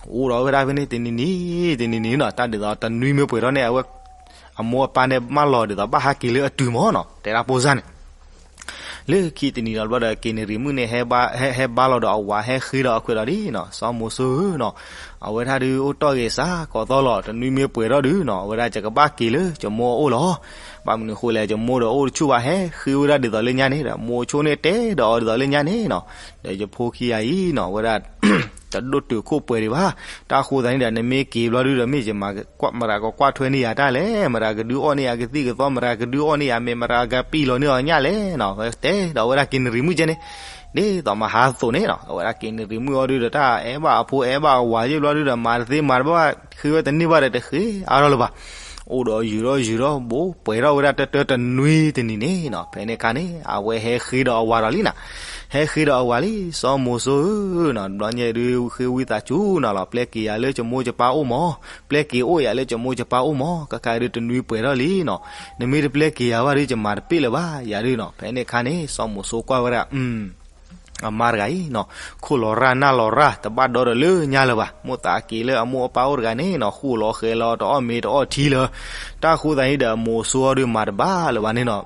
အိၣ်ဒီးဝဲဒၣ်ဖဲန့ၣ် တနံၤနံၤ တနံၤနံၤနီၤ, တၢ်ဒ်သိးတနွံမ့ၢ်ပှဲၤထီၣ်န့ၣ် အဝဲ အမိၢ်အပၢ်န့ၣ် မၢလီၤဒ်သိးဘၣ်ဟးက့ၤလၢအတုၤမၢ်နီၤ, တဲဒၣ်ပိၢ်စၢ်န့ၣ် လၢခံတနံၤဒီးဘျီဒီး က့ၤနရံၣ်မုၣ်န့ၣ် ဟဲဘါလီၤဒီးအဝၤ ဟဲဃ့ဒီးအခွဲးဒီးဒ်နီၤ, စီၤမိၤစိဧၢနီၤ, အဝဲဒၣ်ဒုးအိၣ်တ့ၢ်ဂ့ၤစးကီးသီလီၤ, တနွံမ့ၢ်ပှဲၤထီၣ်ဒုးနီၤ, အဝဲဒၣ်ယကဘၣ်က့ၤလၢယမိၢ်အအိၣ်လီၤ. ဘၣ်မနုၤအဃိလဲၣ်, ယမိၢ်ဒီးအိၣ်တဆူၣ်ဘၣ်, ဟဲဃ့ဝဲဒၣ်ဒ်သိးလၢညါန့ၣ်ဒီး မိၤဆိန့ၣ်တဲဒီးအီၤဒ်သိးလၢညါန့ၣ်နီၤ, ဒီးယဖိခံဂၤအံၤနီၤ, အဝဲဒၣ် တဒိၣ်တုာ်ခိၣ်ပှဲၤဒံးဘၣ်. တၢ်ဃိသတးန့ၣ်ဒီး နမ့ၢ်က့ၤဘျီဒုဒီး မ့ၢ်ယမၤ မတၤကကွၢ်ထွဲန့ၢ်ယၤတၢ်လဲၣ်, မတၤကဒုးအီၣ်န့ၢ်ယၤကသံၣ်ကသီ, မတၤကဒုးအီၣ်န့ၢ်ယၤမ့ၤ, မတၤကပံာ်လီၤန့ၢ်အီၤညၣ်လဲၣ်နီၤ, တဲဒီးအဝဲဒၣ်က့ၤနရံၣ်မုၣ်ကဲန့ၣ်, ဒ်သိးမဟါသိးန့ၣ်နီၤ, အဝဲဒၣ်က့ၤနရံၣ်မုၣ်အီၤဒုဒီး တၢ်အဲၣ်ဘၣ်အဖိအဲၣ်ဘၣ်အဝၤယ့ၢ်ဘျီဒုဒီး မၤတသ့မၤတဘၣ်ဘၣ်, ဃ့ဝဲတန့ၢ်ဘၣ်ဒီးတဃ့အါထီၣ်လၢၤဘၣ်. အိၣ်ဒီးယုာ်ဒီးယုာ်ဒီး ဘူးပှဲၤထီၣ်ဝဲဒၣ်တၢတၢတနွံတနံၤန့ၣ်နီၤ, ဖဲန့ၣ်အခါန့ၣ် အဝဲဟဲဃ့ဒီးအဝၤဒီးလံနီၤ, ဟဲဃ့ဒီးအဝၤလံ, စီၤမိၤစိဧၢနီၤ, တဘျီညါဒုးဃ့ဝံသးစူၤနီၤလီၤ, ပျဲက့ၤယၤလၢယမိၢ်ယပၢ်အိၣ်မၢ်, ပျဲက့ၤအိၣ်ယၤလၢယမိၢ်ယပၢ်အိၣ်မၢ်, ခဲခါဒုးတနွံပှဲၤထီၣ်လံနီၤ, နမ့ၢ်တပျဲက့ၤယၤဘၣ်ဒုး ယမၤတပ့ၢ်လၢၤဘၣ်ယၤဒုးနီၤ. ဖဲန့ၣ်အခါန့ၣ် စီၤမိၤစိကွၢ်ဝဲဒၣ် အမါတဂၤအံၤနီၤ, ခိၣ်လီၤရၢ်နၢ်လီၤရၢ် တဘၣ်ဒီဒီးလၢညါလၢၤဘၣ်, မိၢ်သးက့ၤလၢအမိၢ်အပၢ်အိၣ်တဂၤန့ၣ်နီၤ, ဃိၣ်လီၤဃဲၤလီၤ တအီၣ်မ့ၤတအီၣ်ထံလၢၤ, တၢ်ဃိသတးန့ၣ်ဒီး မိၤစိအီၤဒုးမၤတဘၣ်လၢၤဘၣ်န့ၣ်နီၤ,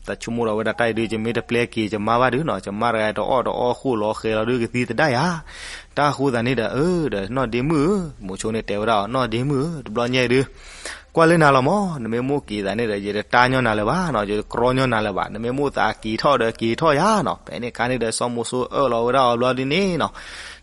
တၢ်ဆိကမိၣ်ဒီးဝဲဒၣ်တၢ်အံၤဒုး ယမ့ၢ်တပျဲက့ၤယမါဘၣ်ဒုးနီၤ, ယမါတဂၤတအီၣ်တအီဃိၣ်လီၤဃဲၤလီၤဒုးကသံသဒၣ်ယၤ, တၢ်ဃိသတးန့ၣ်ဒီး အၢ ဒီးနီၢ်ဒ့မုၣ်ဧၢ, မိၤဆိန့ၣ်တဲဝဲဒၣ်အီၤ နီၢ်ဒ့မုၣ်ဧၢ, တဘျီညါအံၤဒုး ကွၢ်လၢနၤလီၤမၢ်, နမ့ၢ်မိၣ်က့ၤသးန့ၣ်ဒီး ယတတါညီနၤလၢၤဘၣ်နီၤ, ယတကြီညီနၤလၢၤဘၣ်, နမ့ၢ်မိၣ်သးက့ၤထီၣ်ဒီးက့ၤထီၣ်ယၤနီၤ. ဖဲန့ၣ်အခါန့ၣ်ဒီး စီၤမိၤစိအၢၣ်လီၤဝဲဒၣ်အီၤဘျီဒုန့ၣ်နီၤ,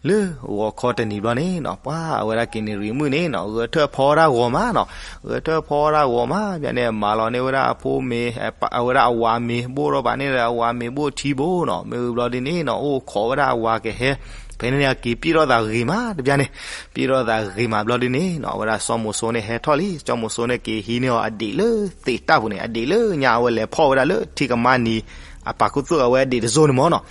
လၢဂီၤခီတနံၤဘျီန့ၣ်နီၤ, ပှၤအဝဲဒၣ်က့ၤနရံၣ်မုၣ်န့ၣ်နီၤ, ဂဲၤထၢၣ်ဖီဝဲဒၣ်ဂီၤမးနီၤ, ဂဲၤထၢၣ်ဖီဝဲဒၣ်ဂီၤမး, ဘၣ်န့ၣ် မၤလီၤန့ၢ်ဝဲဒၣ်အဖိမ့ၤ, အဝဲဒၣ်အဝၤမ့ၤဘိၣ်ထီၣ်ဘၣ်န့ၣ်ဒီး အဝၤမ့ၤဘိၣ်ထံဘိနီၤ, မ့ၢ်ဝံၤဘျီဒုန့ၣ်နီၤ, အိၣ်ခိးဝဲဒၣ်အဝၤကဟဲ ဖဲန့ၣ်န့ၣ်က့ၤပျံၢ်ထီၣ်သးဂ့ၤမးတဘျီန့ၣ်, ပျံၢ်ထီၣ်သးဂ့ၤမးဘျီဒုန့ၣ်နီၤ, အဝဲဒၣ်စီၤမိၤစိန့ၣ်ဟဲထီၣ်လံ, စီၤမိၤစိန့ၣ်က့ၤဟံးန့ၢ်အီၤအဒံးလၢသ့ၣ်တၢ်ပူၤန့ၣ်, အဒံးလၢညါအဝဲလဲၤဖီၣ်ဝဲဒၣ်လၢထံကမါနံၤ အပာ်ခူသူၣ်အဝဲအဒံးတစိၢ်န့ၣ်မၢ်နီၤ,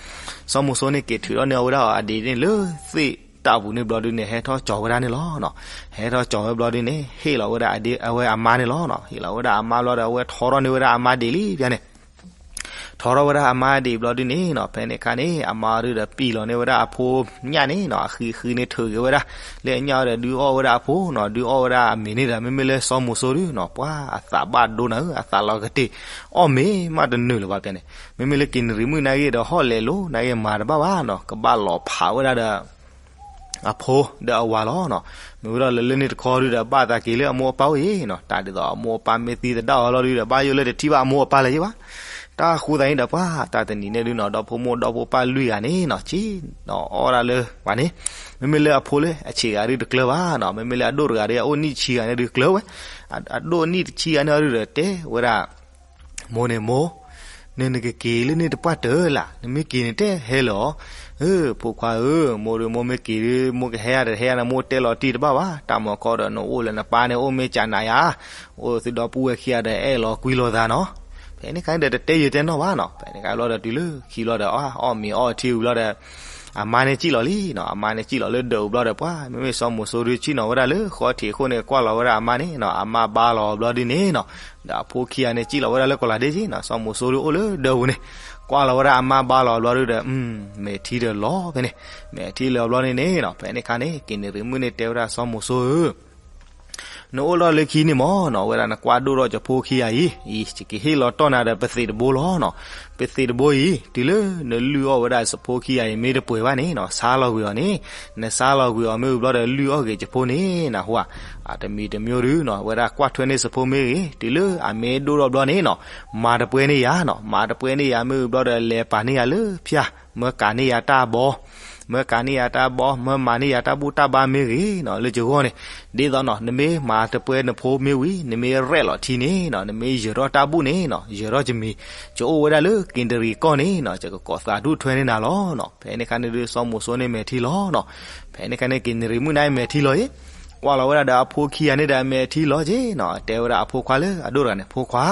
စီၤမိၤစိန့ၣ်က့ၤထုးထီၣ်န့ၢ်အဝဲဒၣ်အီၤအဒံးန့ၣ်လၢသ့ၣ်တၢ်ပူၤန့ၣ်ဘျီဒုန့ၣ် ဟဲထီၣ်ကၠီၤဝဲဒၣ်န့ၣ်လီၤနီၤ, ဟဲထီၣ်ကၠီၤဝဲဘျီဒုန့ၣ် ဟ့ၣ်လီၤဝဲဒၣ်အဝဲအမါန့ၣ်လီၤနီၤ, ဟ့ၣ်လီၤဝဲဒၣ်အမါဘျီဒီး အဝဲထီထီၣ်န့ၢ်ဝဲဒၣ်အမါဒံးလံဘၣ်န့ၣ် ထီထီၣ်ဝဲဒၣ်အမါဒံးဘျီဒုန့ၣ်နီၤ, ဖဲန့ၣ်အခါန့ၣ် အမါဒုဒီးပံၢ်လီၤန့ၢ်ဝဲဒၣ်အဖိညၣ်န့ၣ်နီၤ, အဃံအဃုန့ၣ်ထုးက့ၤဝဲဒၣ်, လၢအညၣ်ဝဲဒီးဒုးအီၣ်ဝဲဒၣ်အဖိနီၤ, ဒုးအီၣ်ဝဲဒၣ်အမ့ၤန့ၣ်ဒီး မ့မ့ၢ်လၢစီၤမိၤစိဒုနီၤ, ပှၤအသးဘၣ်ဒိနၤဧၢ, အသးလီၤကတ့ၢ်, အီၣ်မ့ၤမးတနုာ်လၢၤဘၣ်ဖဲန့ၣ်, မ့မ့ၢ်လၢက့ၤနရံၣ်မုၣ်နာ်က့ဒီး ဟီၣ်လဲၤလိၤနာ်က့မၤတဘၣ်ဘၣ်နီၤ, ကဘၣ်လီၤဖးဝဲဒၣ်ဒီး အဖိဒီးအဝၤလီၤနီၤ, မ့ၢ်ဝံၤဒီးလၢလၢန့ၣ်တခီဒုဒီး ဘၣ်သးက့ၤလၢအမိၢ်အပၢ်အိၣ်အံၤနီၤ, တၢ်ဒ်သိးအမိၢ်အပၢ်မ့ၢ်သံသဒၣ်အီၤလီၤဒုဒီး ဘၣ်ယိၣ်လၢတထံၣ်ဘၣ်အမိၢ်အပၢ်လၢၤယ့ၢ်ဘၣ်, တၢ်ဃိသးန့ၣ်ဒီးပှၤ တၢ်တနံၤန့ၣ်ဒုးနီၤ ဒီဖိမိၢ်ဒီဖိပၢ်လွံၢ်ဂၤန့ၣ်နီၤ ဆ့ၣ်နီၤအီၣ်ဒၣ်လၢပှၤန့ၣ်, မ့မ့ၢ်လၢအဖိလၢအဆံးဂၤဒုးတကျၢၤဘၣ်နီၤ, မ့မ့ၢ်လၢအဒိၣ်တဂၤဒီးအအိၣ်နံၣ်ဆံဂၤန့ၣ်ဒုးကျၢၤဝဲ, အဒိၣ်နံၣ်တဆံဂၤန့ၣ်အီၤဒုးဒီးတဲဝဲဒၣ် မိၢ်န့ၣ်မိၢ်, နနကက့ၤလၢန့ၣ်တပှၢ်တၢၢ်လၢ်, နမ့ၢ်က့ၤန့ၣ်တဲဟဲလၢာ်အီၤ, ဖိခွါဧၢ, မိၢ်ဒီးမိၢ်မ့ၢ်က့ၤဒီး မိၢ်ကဟဲယၤဒီးဟဲယၤ နမိၢ်တဲလီၤတံၢ်တဘၣ်ဘၣ်, တၢ်မၤခီဒီးနအိၣ်လၢနပၢ်န့ၣ်အိၣ်မ့ၢ်ကနးယၤ, အိၣ်သုဒီပုၢ်ဝဲၢ်ခံဂၤဒီးအဲၣ်လီၤကွံလီၤသးနီၤ, ဖဲန့ၣ်ခါန့ၣ်ဒီးတတဲယံာ်တဲနီၢ်ဘၣ်နီၤ, ဖဲန့ၣ်ခါဘျီဒီးတုၤလၢခံဘျီဒီး အီၣ်မ့ၤအီထံဝံၤဘျီဒီး အမါန့ၣ်စံၣ်လီၤလံနီၤ, အမါန့ၣ်စံၣ်လီၤလၢဒၢးဝံၤဘျီဒီး ပှၤမ့မ့ၢ်စီၤမိၤစိဒုးဆ့ၣ်နီၤဝဲဒၣ်လၢဃီထံးအဃိန့ၣ် ကွၢ်လီၤဝဲဒၣ်အမါန့ၣ်နီၤ, အမါဘါလီၤဘျီဒုန့ၣ်နီၤ, ဒီးအဖိခံဂၤန့ၣ်စံၣ်လီၤဝဲဒၣ်လၢကီၤလၤဒ့က့နီၤ, စီၤမိၤစိဒုးအိၣ်လၢဒၢးပူၤန့ၣ်, ကွၢ်လီၤဝဲဒၣ်အမါဘါလီၤဘျီဒုဒီး မဲာ်ထံဒီးလီၤဖဲန့ၣ်, မဲာ်ထံလီၤဘျီန့ၣ်န့ၣ်နီၤ, ဖဲန့ၣ်ခါန့ၣ် က့ၤနရံၣ်မုၣ်န့ၣ်တဲဝဲဒၣ်စီၤမိၤစိဧၢ နအိၣ်ထီၣ်လၢခံန့ၣ်မ့ၢ်နီၤ, ဝဲဒၣ်နကွၢ်ဒိၣ်ထီၣ်ကၠီဖိခံဂၤအံၤ, အံၤ ယကဟ့ၣ်လီၤတီၢ်နၤဒီးပသံးတဘိလီၤနီၤ, ပသံးတဘိအံၤ တုၤလၢနလုၢ်အီၣ်ဝဲဒၣ်စီၤဖိခံဂၤအံၤမ့ၢ်တပှဲၤဘၣ်န့ၣ်နီၤ, ဆါလီၤကွံာ်အီၤန့ၣ်, နဆါလီၤကွံာ်အီၤမ့ၢ်ဝံၤဘျီဒီးလုၢ်အီၣ်က့ၤကၠီဖိန့ၣ် နဟူဧါ, အတမံၤတမံၤဒုနီၤ, ဝဲဒၣ်ကွၢ်ထွဲန့ၢ်စီၤဖိမ့ၢ်ဂ့ၤ, တုၤလၢအမ့ၢ်ဒိၣ်ထီၣ်ဘျီန့ၣ်နီၤ, မၤတပှဲၤန့ၢ်ယၤနီၤ, မၤတပှဲၤန့ၢ်ယၤမ့ၢ်ဝံၤဘျီဒီး လဲၤပာ်န့ၢ်ယၤလၢဖၠၣ်, မၢကးန့ၢ်ယၤတၢ်ဘီ မၢကးန့ၢ်ယၤတၢ်ဘီ, မၢမၤန့ၢ်ယၤတၢ်ဘူၣ်တၢ်ဘါမ့ၢ်ဂ့ၤနီၤ, လၢယဂီၢ်န့ၣ်, ဒ်သိးနီၤ, နမ့ၢ်မၤတပှဲၤနဖိမ့ၢ်ဝံၤ, နမ့ၢ်ရဲၣ်လီၤထံန့ၣ်နီၤ, နမ့ၢ်ယၢၤထီၣ်တၢ်ဘူၣ်န့ၣ်နီၤ, ယၢၤထီၣ်ယမံၤ, ယအိၣ်ဝဲဒၣ်လၢက့ၤနရံၣ်ကီၢ်န့ၣ်နီၤ, ယကကိးသးဒူၣ်ထွဲန့ၢ်နၤလီၤနီၤ, ဖဲန့ၣ်ခါန့ၣ်ဒုးစီၤမိၤစိန့ၣ်မဲာ်ထံလီၤနီၤ, ဖဲန့ၣ်ခါန့ၣ်က့ၤနရံၣ်မုၣ်န့ၣ်မဲာ်ထံလီၤအံၤ, ကွၢ်လီၤဝဲဒၣ်ဒီးအဖိခံဂၤန့ၣ်ဒီးအမဲာ်ထံလီၤက့နီၤ, တဲဝဲဒၣ်အဖိခွါလၢအဒိၣ်တဂၤန့ၣ်, ဖိခွါ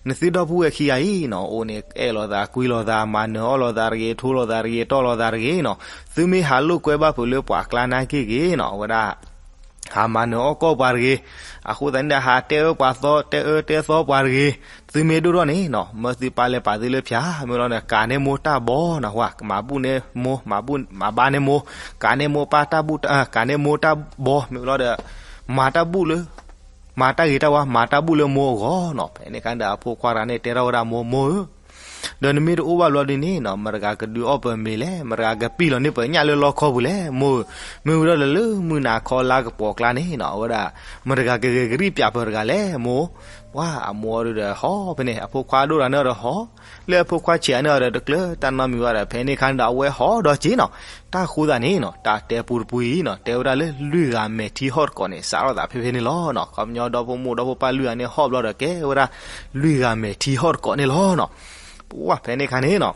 နသုဒီပုၢ်ဝဲၢ်ခံဂၤအံၤနီၤ, အိၣ်န့ၣ်အဲၣ်လိာ်သးကွံလိာ်သး, မၤနၢၤအီၣ်လိာ်သးတဂ့ၤ, ထိလိာ်သးတဂ့ၤ, တီၢ်လိာ်သးတဂ့ၤနီၤ, သုမ့ၢ်ဟးလိာ်ကွဲဘၣ်ဖုးလၢပှၤကျါနာ်က့ဂ့ၤနီၤ, အဝဲဒၣ် ဟးမၤနၢၤအီၣ်ကီၢ်ပှၤတဂ့ၤ, အဃိသတးန့ၣ်ဒီး ဟးတဲအၢပှၤသီ, တဲအၢတဲသီပှၤတဂ့ၤ, သုမ့ၢ်ဒိၣ်ထီၣ်န့ၣ်နီၤ, မၢသုပၢ်လဲၤပာ်သုလၢဖၠၣ်, မ့ၢ်လီၤန့ၣ် ကးန့ၢ်မိၢ်တၢ်ဘီနီၤ, ဟူဧါ, မၤဘူၣ်န့ၢ်မိၢ်, မၤဘူၣ်, မၤဘါန့ၢ်မိၢ်, ကးန့ၢ်မိၢ်ပၢ်တၢ်ဘူၣ်, ကးန့ၢ်မိၢ်တၢ်ဘီ, မ့ၢ်လီၤဒီး မၤတၢ်ဘူၣ်လၢ မၤတၢ်ဂ့ၤတၢ်ဝါ, မၤတၢ်ဘူၣ်လၢမိၢ်အဂီၢ်နီၤ, ဖဲန့ၣ်ခါဒီးအဖိခွါတဂၤန့ၣ်တဲထီၣ်ဝဲဒၣ်မိၢ်, မိၢ်ဧၢ, ဒီးနမ့ၢ်တအိၣ်ဘၣ်ဘျီဒုန့ၣ်နီၤ, မတၤတဂၤကဒုးအီၣ်ပမ့ၤလဲၣ်, မတၤတဂၤကပံာ်လီၤန့ၢ်ပညၣ်လၢလီခီပူၤလဲၣ်, မိၢ်ဧၢ, မ့ၢ်ဝံၤဒီးလၢမုၢ်နၤခီလါကပီၤကျါန့ၣ်နီၤ, အဝဲဒၣ် မတၤတဂၤကဂဲၤကရံၣ်ပၠးပတဂၤလဲၣ်, မိၢ်, ပှၤအမိၢ်အီၤဒုဒီးဟီၣ်ဖဲန့ၣ်, အဖိခွါဒိၣ်တဂၤန့ၣ်အီၤဒီးဟီၣ်, လၢအဖိခွါဆံးအီၤန့ၣ်အီၤဒီးတကျၢၤတၢ်နီတမံၤဘၣ်ဒီး ဖဲန့ၣ်ခါန့ၣ်ဒီးအဝဲဟီၣ်ဒီးက့ၤနီၤ, တၢ်ဃိသးန့ၣ်နီၤ, တၢ်တဲပူတပူအံၤနီၤ, တဲဝဲဒၣ်လၢလွံၢ်ဂၤမဲာ်ထံဟီၣ်တကိးန့ၣ် စးထီၣ်သးဖဲဖဲန့ၣ်လီၤနီၤ, ခီပညီဒီဖိမိၢ်ဒီဖိပၢ်လွံၢ်ဂၤန့ၣ်ဟီၣ်ဘျီဒီးကဲဝဲဒၣ် လွံၢ်ဂၤမဲာ်ထံဟီၣ်တကိးန့ၣ်လီၤနီၤ, ပှၤဖဲန့ၣ်ခါန့ၣ်နီၤ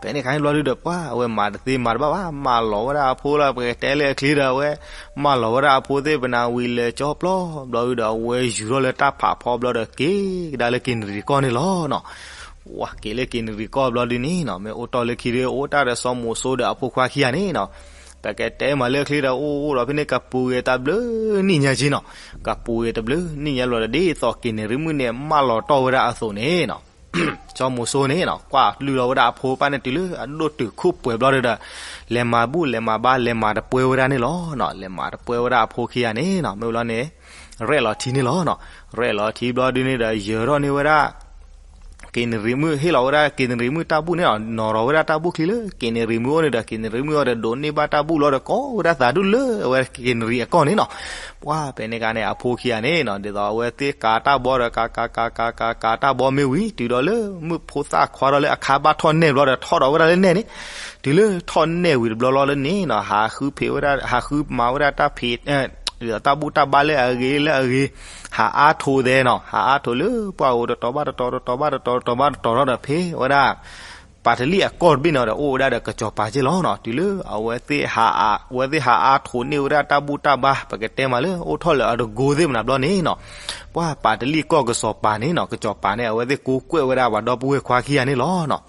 ဖဲန့ၣ်ခါန့ၣ်ဘျီဒုဒီး ပှၤအဝဲမၤတသ့မၤတဘၣ်ဘၣ်, မၢလီၤဝဲဒၣ်အဖိလၢပကတဲလၢအချံဒီး အဝဲမၢလီၤဝဲဒၣ်အဖိသ့ၣ်ပနၢ်ဝံၤလဲၤကၠီပျီ, ဘျီဒုဒီး အဝဲယူၤထီၣ်လၢတၢ်ဖးဖီဘျီဒီး က့ၤကဒါလၢက့ၤနရံၣ်ကီၢ်န့ၣ်လီၤနီၤ. ပှၤက့ၤလၢက့ၤနရံၣ်ကီၢ်ဘျီဒုန့ၣ်နီၤ, မ့ၢ်အိၣ်တီၢ်လၢခံဒီး အိၣ်တၢ်ဒီးစီၤမိၤစိဒီးအဖိခွါခံဂၤန့ၣ်နီၤ, ပကတဲမးလၢအချံဒီး အိၣ်အိၣ်ဒီးဖဲန့ၣ် ကပူၤဂ့ၤတဘျုးနံၣ်ညါက့နီၤ, ကပူၤဂ့ၤတဘျုးနံၣ်ညါဘျီဒီး ဒ်သိးက့ၤနရံၣ်မုၣ်န့ၣ် မၢလီၤတီၢ်ဝဲဒၣ်အသိးန့ၣ်နီၤ စီၤမိၤစိန့ၣ်နီၤ ကွၢ်လုၢ်လီၤဝဲဒၣ်အဖိပၢ်န့ၣ်တုၤလၢအဒိၣ်တုာ်ခိၣ်ပှဲၤဘျီဒုဒီး လဲၤမၤဘူၣ်လဲၤမၤဘါ လဲၤမၤတပှဲၤဝဲဒၣ်န့ၣ်လီၤနီၤ. လဲၤမၤတပှဲၤဝဲဒၣ်အဖိခံဂၤန့ၣ်နီၤ, မ့ၢ်ဝံၤလီၤန့ၣ် ရဲၣ်လီၤထံန့ၣ်လီၤနီၤ. ရဲၣ်လီၤထံဘျီဒုန့ၣ်ဒီး ယၢၤထီၣ်န့ၢ်ဝဲဒၣ် က့ၤနရံၣ်မုၣ်, ဟ့ၣ်လီၤဝဲဒၣ်က့ၤနရံၣ်မုၣ်တၢ်ဘူၣ်န့ၣ်နီၤ, နီၤထီၣ်ဝဲဒၣ်တၢ်ဘူၣ်ချံလၢက့ၤနရံၣ်မုၣ်အအိၣ်န့ၣ်ဒီး က့ၤနရံၣ်မုၣ်အီၤဒီး ဒိးန့ၢ်ဘၣ်တၢ်ဘူၣ်လီၤဒီး ကိးဝဲဒၣ်သးဒူၣ်လၢအဝဲက့ၤနရံၣ်အကီၢ်န့ၣ်နီၤ. ပှၤဖဲန့ၣ်ခါန့ၣ် အဖိခံဂၤန့ၣ်နီၤ, ဒ်သိးအဝဲသ့ၣ်ကၤတၢ်ဘီဒီး ကၤကၤကၤကၤကၤတၢ်ဘီမ့ၢ်ဝံၤ တုၤဒီးလၢမုၣ်ဖိသၣ်ခွါထီၣ်လၢအခါဘၣ်ထီၣ်နဲၣ်ဘျီဒီး ထီၣ်ဒီးဝဲဒၣ်လၢနဲၣ်န့ၣ်, တုၤလၢထီၣ်နဲၣ်ဝံၤတဘျီလီၤလၢန့ၣ်နီၤ, ဟးဃုဖံးဝဲဒၣ်, ဟးဃုမၤဝဲဒၣ်တၢ်ဖံး တၢ်ဘူၣ်တၢ်ဘါလၢအဂ့ၤလၢအဂ့ၤ, ဟးအါထိးသဲနီၤ, ဟးအါထိးလၢပှၢ်ဧိၤ တတီၤဘၣ်တတီၤ တတီၤဘၣ်တတီၤ တတီၤဘၣ်တတီၤထီၣ်ဒီး ဖဲဝဲဒၣ် ပာ်တလံၣ်အကီၢ်တဘ့ၣ်န့ၣ်ဒီး အိၣ်ဝဲဒၣ်ဒီးကစီၤပၤက့ၢ်လီၤနီၤ. တုၤလၢအဝဲသ့ၣ်ဟးအါ, အဝဲသ့ၣ်ဟးအါထိးန့ၢ်ဝဲဒၣ်တၢ်ဘူၣ်တၢ်ဘါ ပကတဲမးလၢ အိၣ်ထီၣ်လၢအတကိသ့ၣ်မနၤဘျီန့ၣ်နီၤ, ပှၤပာ်တလံၣ်ကီၢ်ကစီၤပၤန့ၣ်နီၤ, ကစီၤပၤန့ၣ် အဝဲသ့ၣ်ကိးကွဲၢ်ဝဲဒၣ်ပှၤဒီပုၢ်ဝဲၢ်ခွါခံဂၤန့ၣ်လီၤနီၤ.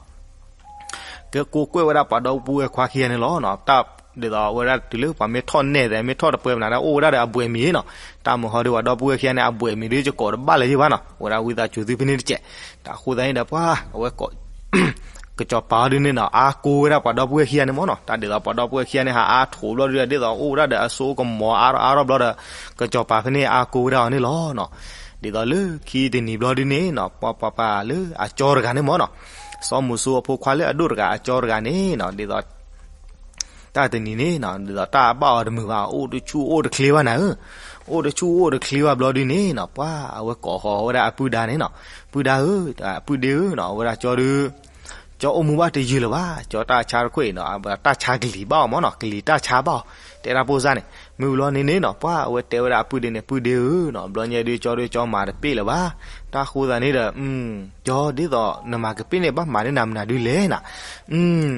ကကိးကွဲၢ်ဝဲဒၣ်ပှၤဒီပုၢ်ဝဲၢ်ခွါခံဂၤန့ၣ်လီၤနီၤ. တၢ်ဒ်သိးအဝဲဒၣ်တုၤလၢပှၤမ့ၢ်ထီၣ်နဲၣ်သဲး မ့ၢ်ထီၣ်တပှဲၤမနၤဒီး အိၣ်ဝဲဒၣ်ဒီးအဘှဲးမံၤနီၤ. တၢ်မုၢ်ဟီဒုးပှၤဒီပုၢ်ဝဲၢ်ခံဂၤန့ၣ် အဘှဲးမံၤဒုးကကိးတဘၣ်လၢၤယ့ၢ်ဘၣ်နီၤ, အိၣ်ဝဲဒၣ်ဝံသးစူၤသုဖဲန့ၣ်တကဲး. တၢ်ဃိသတးန့ၣ်ဒီးပှၤ အဝဲ ကစီၤပၤအီၤဒုးန့ၣ်နီၤ အါကိးဝဲဒၣ်ပှၤဒီပုၢ်ဝဲၢ်ခံဂၤန့ၣ်မ့ၢ်နီၤ. တၢ်ဒ်သိးပှၤဒီပုၢ်ဝဲၢ်ခံဂၤန့ၣ် ဟးအါထိးဘျီဒုး ဒ်သိးအိၣ်ဝဲဒၣ်ဒီးအစိကမီၤအါထီၣ်အါထီၣ်ဘျီဒီး ကစီၤပၤဖဲန့ၣ်အါကိးဝဲဒၣ်အီၤန့ၣ်လီၤနီၤ. ဒ်သိးလၢခံတနံၤဘျီဒုးန့ၣ်နီၤ ပှၤပှၤပှၤလၢအကၠီတဂၤန့ၣ်မ့ၢ်နီၤ, စီၤမိၤစိအဖိခွါလၢအဒိၣ်တဂၤအကၠီတဂၤန့ၣ်နီၤ ဒ်သိး တ တၢ်တနံၤန့ၣ်နီၤ ဒ်သိးတၢ်အဘၣ်အီၤတမုာ်ဘၣ် အိၣ်တဆူၣ်အိၣ်တချ့ဘၣ်နၤဧၢ, အိၣ်တဆူၣ်အိၣ်တချ့ဘၣ်ဘျီဒုန့ၣ်နီၤ ပှၤအဝဲကိးဃီၤဝဲဒၣ်အပုၢ်ဒါန့ၣ်နီၤ, ပုၢ်ဒါဧၢ, ပုၢ်ဒ့ဧၢနီၤ အဝဲဒၣ်ကၠီဒု ကၠီအိၣ်မူဘၣ်တယုၢ်လၢၤဘၣ်, ကၠီတၢ်ဆါတခိၣ်အံၤနီၤ တၢ်ဆါကလံၤဘၣ်အီၤမ့ၢ်နီၤ ကလံၤတၢ်ဆါဘၣ်အီၤ, တဲဒၣ်ပိၢ်စၢ်န့ၣ် မုၢ်ဘျီန့ၣ်န့ၣ်နီၤ ပှၤအဝဲတဲဝဲဒၣ်အပုၢ်ဒ့န့ၣ် ပုၢ်ဒ့ဧၢနီၤ ဘျီညါဒုကၠီဒုကၠီမၤတပ့ၢ်လၢၤဘၣ်, တၢ်ဃိသးန့ၣ်ဒီး ကၠီဒ်သိးနမၤကပ့ၢ်န့ၣ် ဘၣ်မၤန့ၢ်နၤမနုၤဒုလဲၣ်နီၤ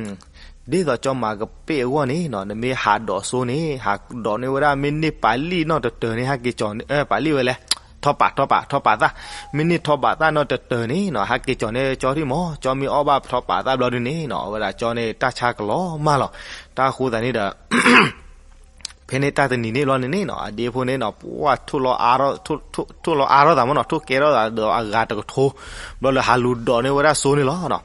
ဒ်သိးကၠီမၤကပ့ၢ်အဂီၢ်န့ၣ်နီၤ နမ့ၢ်ဟးဒိးစိန့ၣ် ဟးဒိးန့ၢ်ဝဲဒၣ် မ့ၢ်န့ၢ်ပာ်လံၣ်နီၢ်တတၢၤန့ၣ် ဟဲက့ၤကၠီၤန့ၢ် ပာ်လံၣ်ဝဲလဲၣ်, ထီၣ်ပာ် ထီၣ်ပာ် ထီၣ်ပာ်သၣ်, မ့ၢ်န့ၢ်ထီၣ်ပာ်သၣ်နီၢ်တတၢၤန့ၣ်နီၤ ဟဲက့ၤကၠီၤန့ၢ်ကၠီဒံးမး, ကၠီမ့ၢ်အီၣ်ဘၣ်ထီၣ်ပာ်သၣ်ဘျီဒုန့ၣ်နီၤ အဝဲဒၣ်ကၠီန့ၣ် တၢ်ဆါကလီၤမၢ်လီၤ, တၢ်ဃိသးန့ၣ်ဒီး ဖဲန့ၣ်တၢ်တနံၤန့ၣ်ဘျီန့ၣ်န့ၣ်နီၤ အဒ့ဖိန့ၣ်နီၤ ပှၤထိၣ်လီၤအါထီၣ်သးမ့ၢ်နီၤ ထိၣ်ကဲထီၣ်သးဒီးအဂၤတကထိ ဘျီလၢဟးလူၤဒိးန့ၢ်ဝဲဒၣ်စိန့ၣ်လီၤနီၤ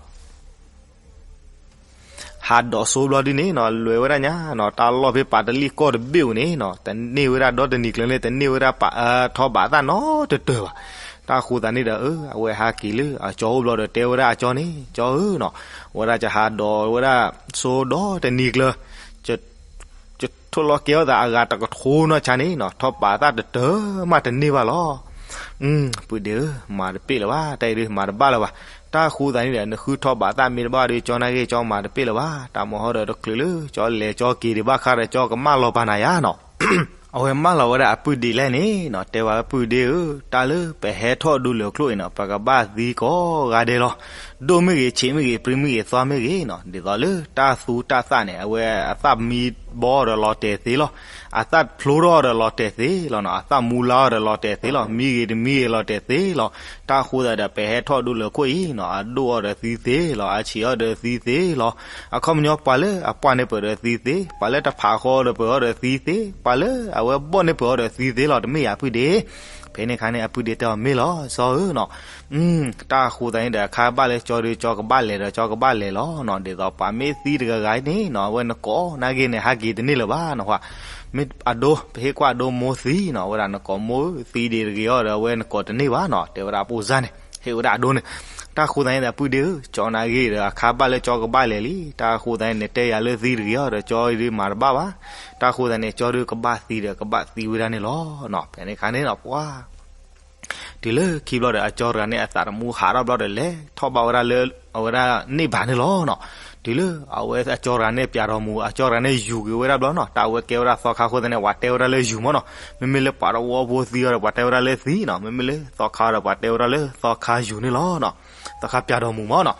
ဟးဒိးစိဘျီဒုန့ၣ်နီၤ လဲၤဝဲဒၣ်ညါနီၤ တၢ်လီၢ်ဖဲပာ်တလံၣ်ကီၢ်တဘ့ၣ်ဧိၤန့ၣ်နီၤ တန့ၢ်ဝဲဒၣ်ဒီတနံၤကျၢၤန့ၣ် တန့ၢ်ဝဲဒၣ်ပာ် ထီၣ်ဘးသၣ်နီတတၢၤဘၣ်, တၢ်ဃိသးန့ၣ်ဒီး အဝဲဟးက့ၤလၢအကၠီအိၣ်ဘျီဒီးတဲဝဲဒၣ်အကၠီန့ၣ် ကၠီဧၢနီၤ ဝဲဒၣ်ကဟးဒိးဝဲဒၣ်စိဒီတနံၤကျၢၤ ကထိၣ်လီၤကဲထီၣ်သးအဂၤတကထိနီၢ်ဆါန့ၣ်နီၤ ထီၣ်ဘးသၣ်တတၢၤမးတန့ၢ်ဘၣ်လီၤ ပုၢ်ဒ့ဧၢ, မၤတပ့ၢ်လၢၤဘၣ်, တၢ်အံၤဒုးမၤတဘၣ်လၢၤဘၣ်, တၢ်ဃိသးန့ၣ်ဒီး နဃုထီၣ်ဘးသၣ်မ့ၢ်တဘၣ်ဒီး ကၠီနာ်က့ ကၠီမၤတပ့ၢ်လၢၤဘၣ်, တၢ်မၤဟီဒီးတချုးလၢ ကၠီလဲၤကၠီက့ၤဒံးဘၣ်ခါဒီး ကၠီကမၢလီၤပာ်နၤယါနီၤ အဝဲမၢလီၤဝဲဒၣ်အပုၢ်ဒ့လဲၣ်န့ၣ်နီၤ တဲဝဲပုၢ်ဒ့ဧၢ, တၢ်လၢပဟဲထီၣ်ဒူလၢာ်ကျိၣ်အံၤနီၤ ပကဘၣ်သံကိးဂၤဒဲးလီၤ, ဒိၣ်မ့ၢ်ဂ့ၤ, ဆံးမ့ၢ်ဂ့ၤ, ပြံမ့ၢ်ဂ့ၤ, သွါမ့ၢ်ဂ့ၤနီၤ, ဒ်သိးလၢတၢ်သူတၢ်သၣ်န့ၣ် အဝဲအသၣ်မံဘီဒီးလီၤတဲာ်သ့လီၤ, အသၣ်ဖျိထီၣ်ဒီးလီၤတဲာ်သ့လီၤနီၤ, အသၣ်မူလါအီၤဒီးလီၤတဲာ်သ့လီၤ, မံဂ့ၤတမံဂ့ၤလီၤတဲာ်သ့လီၤ, တၢ်ဃိသးဒီး ပဟဲထီၣ်ဒူလၢာ်ခိၣ်အံၤနီၤ အဒိၣ်အီၤဒီးသံသ့လီၤ, အဆံးအီၤဒီးသံသ့လီၤ, အခီပညီပှၤလၢအပှၢ်န့ၢ်ပၢၢ်ဒီးသံသ့, ပှၤလၢတဖးဃီဒီးပၢၢ်အီၤဒီးသံသ့, ပှၤလၢအဝဲဘီၣ်န့ၢ်ပၢၢ်အီၤဒီးသံသ့လီၤ, တမ့ၢ်ယၤပုၢ်ဒ့ ဖဲန့ၣ်ခါန့ၣ် အပုၢ်ဒ့တဲအီၤမ့ၢ်လီၤ စီၤဧၢနီၤ, တၢ်ဃိသးန့ၣ်ဒီး အခါဘၣ်လၢကၠီဒီး ကၠီကဘၣ်လဲၤဒီး ကၠီကဘၣ်လဲၤလီၤနီၤ, ဒ်သိးပှၤမ့ၢ်သံတဂၤဂၤန့ၣ်နီၤ အဝဲနကိးနာ်က့န့ၣ် ဟးက့ၤတန့ၢ်လၢၤဘၣ်နီၤ, မ့ၢ်အဒိ ပဟ့ၣ်ကွၢ်အဒိမိၢ်သံနီၤ, အဝဲဒၣ်နကိးမိၢ်သံဒံးတဂ့ၤအီၤဒီး အဝဲနကိးတန့ၢ်ဘၣ်နီၤ, တဲဝဲဒၣ်အပိၢ်စၢ်န့ၣ် ဟ့ၣ်ဝဲဒၣ်အဒိန့ၣ်, တၢ်ဃိသးန့ၣ်ဒီး ပုၢ်ဒ့ဧၢ, ကၠီနာ်က့ဒီး အခါဘၣ်လၢကၠီကဘၣ်လဲၤလံ, တၢ်ဃိသးန့ၣ် နတဲယၤလၢသံတဂ့ၤအီၤဒီး ကၠီဒုးမၤတဘၣ်ဘၣ်, တၢ်ဃိသးန့ၣ် ကၠီဒုးကဘၣ်သံဒီး ကဘၣ်သံဝဲဒၣ်န့ၣ်လီၤနီၤ, ဖဲန့ၣ်ခါန့ၣ်နီၤ ပှၤ တုၤလၢခံဘျီဒီး အကၠီတဂၤန့ၣ် အသးတမူဟးထီၣ်ဘျီဒီး လဲၤထီၣ်ဘၣ်ဝဲဒၣ်လၢ အဝဲဒၣ်န့ၢ်ဘၣ်န့ၣ်လီၤနီၤ, တုၤလၢအဝဲအကၠီတဂၤန့ၣ် ပၠးဒီးမူၤ အကၠီတဂၤန့ၣ် ယူၤက့ၤဝဲဒၣ်ဘျီနီၤ, တၢ်အဝဲကဲဝဲဒၣ်သီခါအဃိသတးန့ၣ် ပှၤတဲဝဲဒၣ်လၢယူၤမ့ၢ်နီၤ, မ့မ့ၢ်လၢပှၤတဝီဖိသံအီၤဒီး ပှၤတဲဝဲဒၣ်လၢသံနီၤ, မ့မ့ၢ်လၢသီခါဒီး ပှၤတဲဝဲဒၣ်လၢသီခါယူၤန့ၣ်လီၤနီၤ, သီခါပၠးဒီးမူၤမ့ၢ်နီၤ,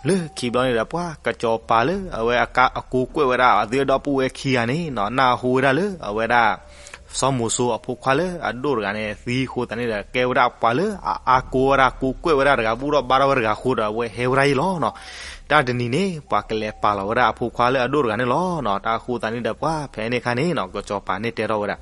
လၢခံဘျီန့ၣ်ဒီး ပှၤကစီၤပၤလၢအဝဲအကါအကူကွဲးဝဲဒၣ် အသုးဒီပုၢ်ဝဲၢ်ခံဂၤန့ၣ်နီၤ နၢ်ဟူဝဲဒၣ်လၢအဝဲဒၣ် စီၤမိၤစိအဖိခွါလၢအဒိၣ်တဂၤန့ၣ် သံဃိသးန့ၣ်ဒီး ကဲဝဲဒၣ်ပှၤလၢအအါကိးဝဲဒၣ် ကူကွဲးဝဲဒၣ်တဂၤဘူၣ်ထီၣ်ဘါထီၣ်ဝဲတဂၤအဃိဒီး အဝဲဟဲဝဲဒၣ်အံၤလီၤနီၤ, တၢ်တနံၤန့ၣ် ပှၤကလဲၤပာ်လီၤဝဲဒၣ်အဖိခွါလၢအဒိၣ်တဂၤန့ၣ်လီၤနီၤ, တၢ်ဃိသးန့ၣ်ဒီး ပှၤဖဲန့ၣ်ခါန့ၣ်နီၤ ကစီၤပၤန့ၣ်တဲထီၣ်ဝဲဒၣ်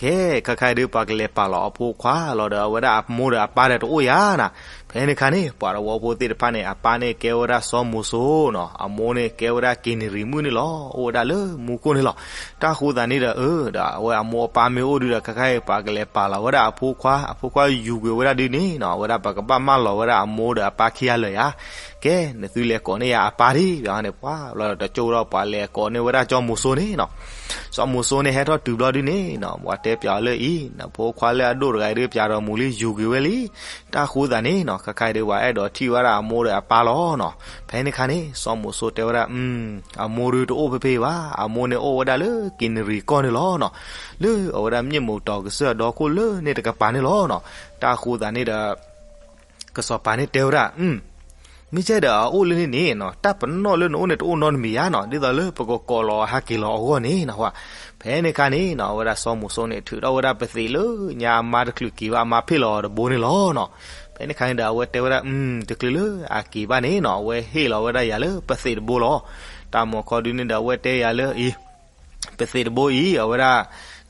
ကဲ ခဲခါအံၤဒုး ပှၤကလဲၤပာ်လီၤအဖိခွါလီၤဒီး အဝဲဒၣ်အမိၢ်ဒီးအပၢ်ဒီးတအိၣ်ယၤနီၤ, ဖဲန့ၣ်ခါန့ၣ် ပှၤတဝီဖိသ့ၣ်တဖၣ်န့ၣ် အပၢ်န့ၣ်ကဲဝဲဒၣ်စီၤမိၤစိနီၤ, အမိၢ်န့ၣ်ကဲဝဲဒၣ်က့ၤနရံၣ်မုၣ်န့ၣ်လီၤ, အိၣ်ဝဲဒၣ်လၢမူခိၣ်န့ၣ်လီၤ, တၢ်ဃိသးန့ၣ်ဒီး အၢ ဒီးအဝဲအမိၢ်အပၢ်မ့ၢ်အိၣ်ဒုးဒီး ခဲခါအံၤ ပှၤကလဲၤပာ်လီၤဝဲဒၣ်အဖိခွါ, အဖိခွါယူၤကွံာ်ဝဲဒၣ်ဒုးန့ၣ်နီၤ အဝဲဒၣ်ပကဘၣ်မၢလီၤဝဲဒၣ်အမိၢ်ဒီးအပၢ်ခံဂၤလၢာ်ယၤ, ကဲ နသုလဲၤကိးန့ၢ်ယၤအပၢ်ဒံး ဘၣ်န့ၣ် ပှၤဘျီဒီးတကၠိဒီး ပှၤလဲၤကိးန့ၢ်ဝဲဒၣ်စီၤမိၤစိန့ၣ်နီၤ စီၤမိၤစိန့ၣ်ဟဲထီၣ်တုၤဘျီဒုးန့ၣ်နီၤ ပှၤတဲပၠးအီၤလၢအံၤ နဖိခွါလၢအဒိၣ်တဂၤအံၤဒုး ပၠးဒီးမူၤလံ ယူၤက့ၤဝဲလံ, တၢ်ဃိသးန့ၣ်နီၤ ခဲခါအံၤဒုး ပှၤအဲၣ်ဒိးထံၣ်ဝဲဒၣ်အမိၢ်ဒီးအပၢ်လီၤနီၤ, ဖဲန့ၣ်ခါန့ၣ် စီၤမိၤစိတဲဝဲဒၣ် အမိၢ်ဒုးတအိၣ်ဖဲဖဲအံၤဘၣ်, အမိၢ်န့ၣ်အိၣ်ဝဲဒၣ်လၢက့ၤနရံၣ်ကီၢ်န့ၣ်လီၤနီၤ, လၢအဝဲဒၣ် မျက်မှောက်တော် ကစၢၢ်အဒီခိၣ်လၢန့ၣ်တကပၤန့ၣ်လီၤနီၤ, တၢ်ဃိသးန့ၣ်ဒီး ကစီၤပၤန့ၣ်တဲဝဲဒၣ် မ့ၢ်ကဲဒီးအအိၣ်လၢန့ၣ်န့ၣ်နီၤ တၢ်ပနီၣ်လၢနအိၣ်န့ၣ်တအိၣ်နီတမံၤယါနီၤ ဒ်သိးလၢပကကိးလီၤဟးက့ၤလီၤအဂီၢ်န့ၣ်နီၤ, ဖဲန့ၣ်ခါန့ၣ်နီၤ အဝဲဒၣ်စီၤမိၤစိန့ၣ် ထုးထီၣ်ဝဲဒၣ်ပသံးလၢညါအမါတချုးက့ၤဘၣ် အမါဖ့ၣ်လီၤအီၤတဘိန့ၣ်လီၤနီၤ, ဖဲန့ၣ်ခါန့ၣ်ဒီး အဝဲတဲဝဲဒၣ် တချုးလၢအက့ၤဘၣ်န့ၣ်နီၤ အဝဲဟ့ၣ်လီၤဝဲဒၣ်ယၤလၢပသံးတဘိလီၤ, တၢ်မၤခီဒုးန့ၣ်ဒီး အဝဲတဲယၤလၢအံၤ ပသံးတဘိအံၤ အဝဲဒၣ်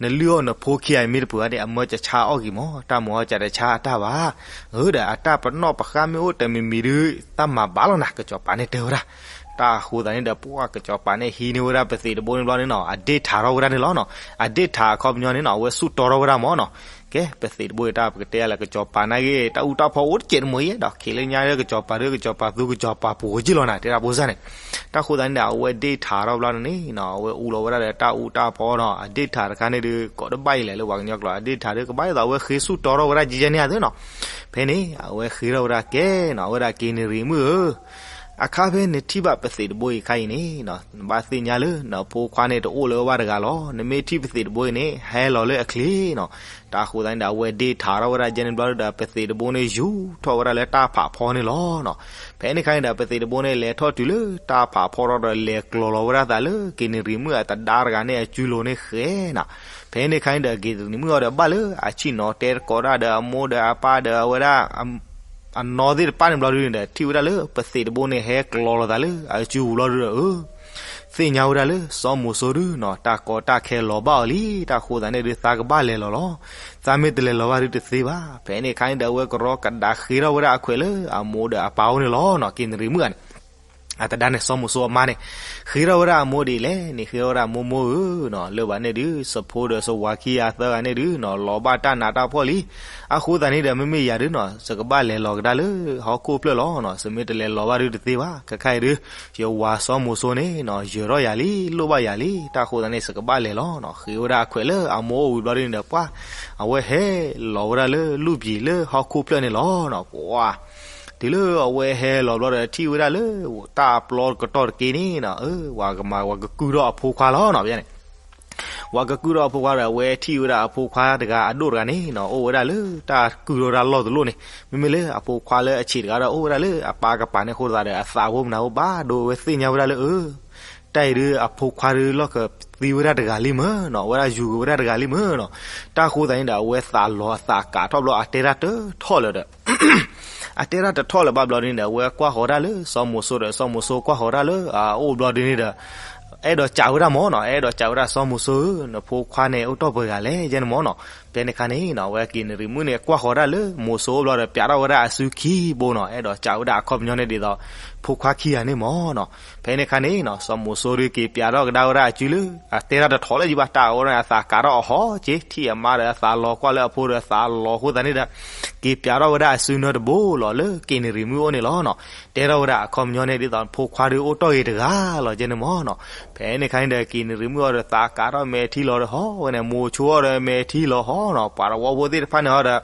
နလုၢ်အီၣ်နဖိခံဂၤအံၤမ့ၢ်တပှၢ်ဘၣ်ဒီး အမၢကဆါအီၣ်က့ၤမး တၢ်မၤအီၣ်ကတဆါအတၢ်ဘၣ်, အၢ ဒီးအတၢ်ပနီၣ်ပဃါမ့ၢ်အိၣ်တမံၤမံၤဒုး တၢ်မၤဘၣ်လီၤနၤ ကစီၤပၤန့ၣ်တဲဝဲဒၣ်, တၢ်ဃိသးန့ၣ်ဒီး ပှၤကစီၤပၤန့ၣ်ဟံးန့ၢ်ဝဲဒၣ်ပသံးတဘိန့ၣ်ဘျီန့ၣ်နီၤ အဒ့ၣ်ထးထီၣ်ဝဲဒၣ်န့ၣ်လီၤနီၤ, အဒ့ၣ်ထးအခီပညီန့ၣ်နီၤ အဝဲဆူၣ်တီထီၣ်ဝဲဒၣ်မးနီၤ, ကဲ ပသ့းတဘိအံၤတၢ်ပကတဲလၢကစီၤပၤနာ်က့ တၢ်အူတၢ်ဖီအိၣ်တစဲးတမှံၤအံၤ ဒီးခံးလၢညါလၢကစီၤပၤဒုး ကစီၤပၤသူကစီၤပၤပူၤကစ့ၢ်လီၤနၤ တဲဒၣ်ဖိစၢ်န့ၣ်. တၢ်ဃိသတးန့ၣ်ဒီး အဝဲဒ့ၣ်ထးထီၣ်ဘျီန့ၣ်နီၤ အဝဲအူလီၤဝဲဒၣ်ဒီးတၢ်အူတၢ်ဖီနီၤ အဒ့ၣ်ထးတခါန့ၣ်ဒုး ကိးတဘၣ်အံၤလဲၣ်လၢပှၤကညီကျိာ် အဒ့ၣ်ထးဒုးကဘၣ်ဒ်သိးအဝဲဃ့ဆူၣ်တီထီၣ်ဝဲဒၣ်ကကဲန့ၣ်အသိးနီၤ. ဖဲန့ၣ် အဝဲဃ့ထီၣ်ဝဲဒၣ်ကဲနီၤ အဝဲဒၣ်က့ၤနရံၣ်မုၣ်ဧၢ အခါဖဲနထံၣ်ဘၣ်ပသ့းတဘိအံၤခါအံၤန့ၣ် နဘၣ်သ့ၣ်ညါလၢ နဖိခွါန့ၣ်တအိၣ်လၢၤဘၣ်တဂၤလီၤ. နမ့ၢ်ထံၣ်ပသ့းတဘိအံၤန့ၣ် ဟဲလီၤလၢအချ့နီၤ. တၢ်ဃိသတးန့ၣ်ဒီး အဝဲဒ့ၣ်ထးထီၣ်ဝဲဒၣ်ကဲန့ၣ်ဘျီဒီး ပသ့းတဘိန့ၣ်ယူၤထီၣ်ဝဲဒၣ်လၢတၢ်ဖးဖီန့ၣ်လီၤနီၤ. ဖဲန့ၣ်ခါန့ၣ်ဒီး ပသ့းတဘိန့ၣ်လဲၤထီၣ်တုၤလၢတၢ်ဖးဖီထီၣ်ဒီး လဲၤကျီၤလီၤဝဲဒၣ်သးလၢက့ၤနရံၣ်မုၣ်အတဒါတဂၤန့ၣ်အစုလိၤန့ၣ်ဃဲနီၤ. ဖဲန့ၣ်ခါန့ၣ်ဒီး က့ၤနရံၣ်မုၣ်အီၤဒီးဘၣ်လၢအဆံၣ်နီၤတဲတကိးတၢ်ဒီးအမိၢ်ဒီးအပၢ်ဒီးအဝဲဒၣ် အနီၢ်သ့ၣ်တဖၣ်န့ၣ်ဘျီဒုန့ၣ်ဒီး ထံၣ်ဝဲဒၣ်လၢပသ့းတဘိန့ၣ် ဟဲကျီၤလီၤသးလၢအစုပူၤဘျီဒုဒီး အၢ သ့ၣ်ညါဝဲဒၣ်လၢစီၤမိၤစိဒုနီၤ တၢ်ကီတၢ်ခဲလီၤဘၣ်အီၤလံ. တၢ်ဃိသတးန့ၣ်ဒုး သးကဘၣ်လဲၤလီၤလီၤ. သးမ့ၢ်တလဲၤလီၤဘၣ်ဒုတသ့ဘၣ်. ဖဲန့ၣ်ခါန့ၣ်ဒီး အဝဲကရီကဒါဃ့ထီၣ်ဝဲဒၣ်အခွဲးလၢအမိၢ်ဒီးအပၢ်အိၣ်န့ၣ်လီၤနီၤ. က့ၤနရံၣ်မုၣ်ဧါန့ၣ် အတဒါန့ၣ် စီၤမိၤစိအမါန့ၣ် ဃ့ထီၣ်ဝဲဒၣ်အမိၢ်ဒ်လဲၣ်န့ၣ် ဃ့ထီၣ်ဝဲဒၣ်မိၢ်မိၢ်ဧၢနီၤ လၢဘၣ်န့ၣ်ဒုး စဖိဒီးစဝၤခံဂၤသၢဂၤန့ၣ်ဒုးနီၤ လီၤဘၣ်တၢ်နးတၢ်ဖှီၣ်လံ. အဃိသတးန့ၣ်ဒီး မ့မ့ၢ်ယၤဒုးနီၤ စကဘၣ်လဲၤလီၤကဒါလၢဟီၣ်ခိၣ်ဖျၢၣ်လီၤနီၤ. စမ့ၢ်တလဲၤလီၤဘၣ်ဒုတသ့ဘၣ်. ခဲခါအံၤဒုး ယဝၤစီၤမိၤစိန့ၣ်နီၤ ယၢၤထီၣ်ယၤလံ လိၣ်ဘၣ်ယၤလံ. တၢ်ဃိသတးန့ၣ် စကဘၣ်လဲၤလီၤနီၤ. ဃ့ဝဲဒၣ်အခွဲးလၢအမိၢ်အိၣ်ဝံၤဘျီဒုန့ၣ်ဒီး ပှၢ် အဝဲဟဲလီၤဝဲဒၣ်လၢလူၢ်ပျံၤလၢဟီၣ်ခိၣ်ဖျၢၣ်န့ၣ်လီၤနီၤ. ပှၢ် တုၤလၢအဝဲဟဲလီၤဘျီဒီး ထံၣ်ဝဲဒၣ်လၢတၢ်အပျီကတီၢ်တက့ၢ်န့ၣ်နီၤ အၢ ဝၤကမၤဝၤကကုၢ်ထီၣ်အဖိခွါလီၤနီၤ ဘၣ်န့ၣ် ဝၤကကုၢ်ထီၣ်အဖိခွါဒီး အဝဲထံၣ်ဝဲဒၣ်အဖိခွါတဂၤအဒိၣ်တဂၤန့ၣ်နီၤ အိၣ်ဝဲဒၣ်လၢတၢ်ကုၢ်ထီၣ်ဝဲဒၣ်လီၢ်တလီၢ်န့ၣ် မ့မ့ၢ်လၢအဖိခွါလၢအဆံးတဂၤဒီး အိၣ်ဝဲဒၣ်လၢအပၢ်ကပၤန့ၣ်အဃိသတးဒီး အသးဖိမနၤဖိဘၣ်ဒိ အဝဲသ့ၣ်ညါဝဲဒၣ်လၢအၢ တၢ်အံၤဒုးအဖိခွါဒုးလီၢ်ခၢးသံဝဲဒၣ်တဂၤလံမ့ၢ်နီၤ အဝဲဒၣ်ယူၤက့ၤဝဲဒၣ်တဂၤလံမ့ၢ်နီၤ. တၢ်ဃိသတးန့ၣ်ဒီး အဝဲသးလီၤအသးကးထီၣ်ဘျီ အတဲတၢ်တထီၣ်လၢၤဒီး အတဲတၢ်တထီၣ်လၢၤဘၣ်ဘျီဒုန့ၣ်ဒီး အဝဲကွၢ်ဃီၤဒၣ်လၢစီၤမိၤစိဒီး စီၤမိၤစိကွၢ်ဃီၤဒၣ်လၢအအိၣ်ဘျီဒုန့ၣ်ဒီး အဲၣ်ဒိးစံးဝဲဒၣ်မ့ၢ်နီၤ အဲၣ်ဒိးစံးဝဲဒၣ်စီၤမိၤစိဧၢ နဖိခွါန့ၣ်အိၣ်တ့ၢ်ပှဲၤဂၤလဲၣ် ယဲန့ၣ်မ့ၢ်နီၤ. ဖဲန့ၣ်ခါန့ၣ်နီၤ အဝဲက့ၤနရံၣ်မုၣ်န့ၣ် ကွၢ်ဃီၤဒၣ်လၢမိၤစိအိၣ်ဘျီဒီး ပၠးထီၣ်ဝဲဒၣ်အစုခံဘိနီၤ အဲၣ်ဒိးစံးဝဲဒၣ်အခီပညီန့ၣ်ဒ်သိး ဖိခွါခံဂၤန့ၣ်မ့ၢ်နီၤ. ဖဲန့ၣ်ခါန့ၣ်နီၤ စီၤမိၤစိဒုးက့ၤပၠးထီၣ်ကဒါဝဲဒၣ်အစုလၢ အတဲတၢ်တထီၣ်လၢၤဘၣ် တၢ်အဝဲန့ၣ် အသးကးထီၣ်အဟီၣ်က့ၤ ထံၣ်အမါဒီးအသးလီၤကွၢ်လၢအဖိဒီးသးလီၤအဃိသတးန့ၣ်ဒီး က့ၤပၠးထီၣ်ဝဲဒၣ်အစုနၢတဘိလီၤ လၢက့ၤနရံၣ်မုၣ်အိၣ်န့ၣ်လီၤနီၤ. တဲထီၣ်ဝဲဒၣ်အခီပညီန့ၣ်ဒ်သိး ဖိခွါဒုးအိၣ်တ့ၢ်ဂ့ၤတဂၤလီၤ ယဲန့ၣ်မ့ၢ်နီၤ. ဖဲန့ၣ်ခါန့ၣ်ဒီး က့ၤနရံၣ်မုၣ်အီၤဒီး သးကးထီၣ်မဲာ်ထံလီၤဒီးဟီၣ်ဝဲန့ၣ် မိၤဆိအီၤဒီးမဲာ်ထံလီၤဟီၣ်နီၤ ပှၤတဝီဖိသ့ၣ်တဖၣ်န့ၣ်ဟီၣ်ဒီး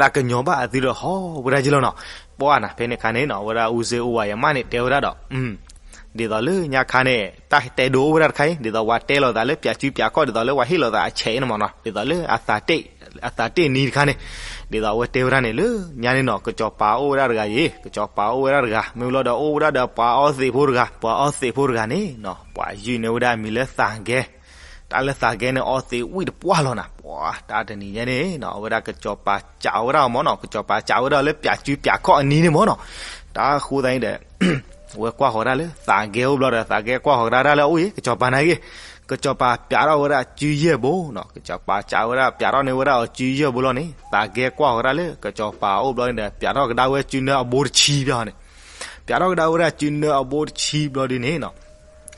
သးကညီၤဘၣ်အသုဒီးဟီၣ်ဝဲဒၣ်က့ၤလီၤနီၤ. ပှၢ်နၤ ဖဲန့ၣ်ခါန့ၣ်နီၤ အဝဲဒၣ်အူစ့အူဝၤယမၣ်န့ၣ် တဲဝဲဒၣ်ဒီး ဒ်သိးလၢညါခါန့ၣ် တၢ်တဲဒိအိၣ်ဝဲဒၣ်တခါအံၤ ဒ်သိးဝၤတဲလီၤသးလၢပၠးစုပၠးခီၣ် ဒ်သိးလၢဝၤဟ့ၣ်လီၤသးအဆဲးအံၤန့ၣ်မ့ၢ်နီၤ ဒ်သိးလၢအသးတ့ၢ် အသးတ့ၢ်နံၤတခါန့ၣ် ဒ်သိးအဝဲတဲဝဲဒၣ်န့ၣ်လၢ ညါန့ၣ်နီၤ ကစီၤပၤအိၣ်ဝဲဒၣ်တဂၤအံၤ ကစီၤပၤအိၣ်ဝဲဒၣ်တဂၤ မ့ၢ်လီၤဒီးအိၣ်ဝဲဒၣ်ဒီးပှၤအီသံးဖိတဂၤ ပှၤအီသံးဖိတဂၤန့ၣ်နီၤ ပှၤယုၢ်န့ၢ်ဝဲဒၣ်အမံၤလၢသးကဲ တၢ်လၢသးကဲန့ၣ် အီသံးဝံၣ်တပှၢ်လီၤနၤ ပှၤတၢ်တနံၤညါန့ၣ်နီၤ အဝဲဒၣ်ကစီၤပၤစံးဝဲဒၣ်အီၤမ့ၢ်နီၤ ကစီၤပၤစံးဝဲဒၣ်လၢပၠးစုပၠးခီၣ်အနံၤန့ၣ်မ့ၢ်နီၤ တၢ်ဃိသတးန့ၣ်ဒီး အဝဲကွၢ်ဃီၤဒၣ်လၢသးကဲအိၣ်ဘျီဒီး သးကဲကွၢ်ဃီၤကဒါဒၣ်လၢအအိၣ်အံၤ ကစီၤပၤနာ်က့ ကစီၤပၤပၠးထီၣ်ဝဲဒၣ်စုယဲၢ်ဘိနီၤ ကစီၤပၤစံးဝဲဒၣ်ပၠးထီၣ်န့ၢ်ဝဲဒၣ်အီၤစုယဲၢ်ဘိလီၤန့ၣ် သးကဲကွၢ်ဃီၤဒၣ်လၢကစီၤပၤအိၣ်ဘျီန့ၣ်ဒီး ပၠးထီၣ်ကဒါဝဲစုနၢအဘိတဆံဘျီန့ၣ် ပၠးထီၣ်ကဒါဝဲဒၣ်စုနၢအဘိတဆံဘျီဒုန့ၣ်နီၤ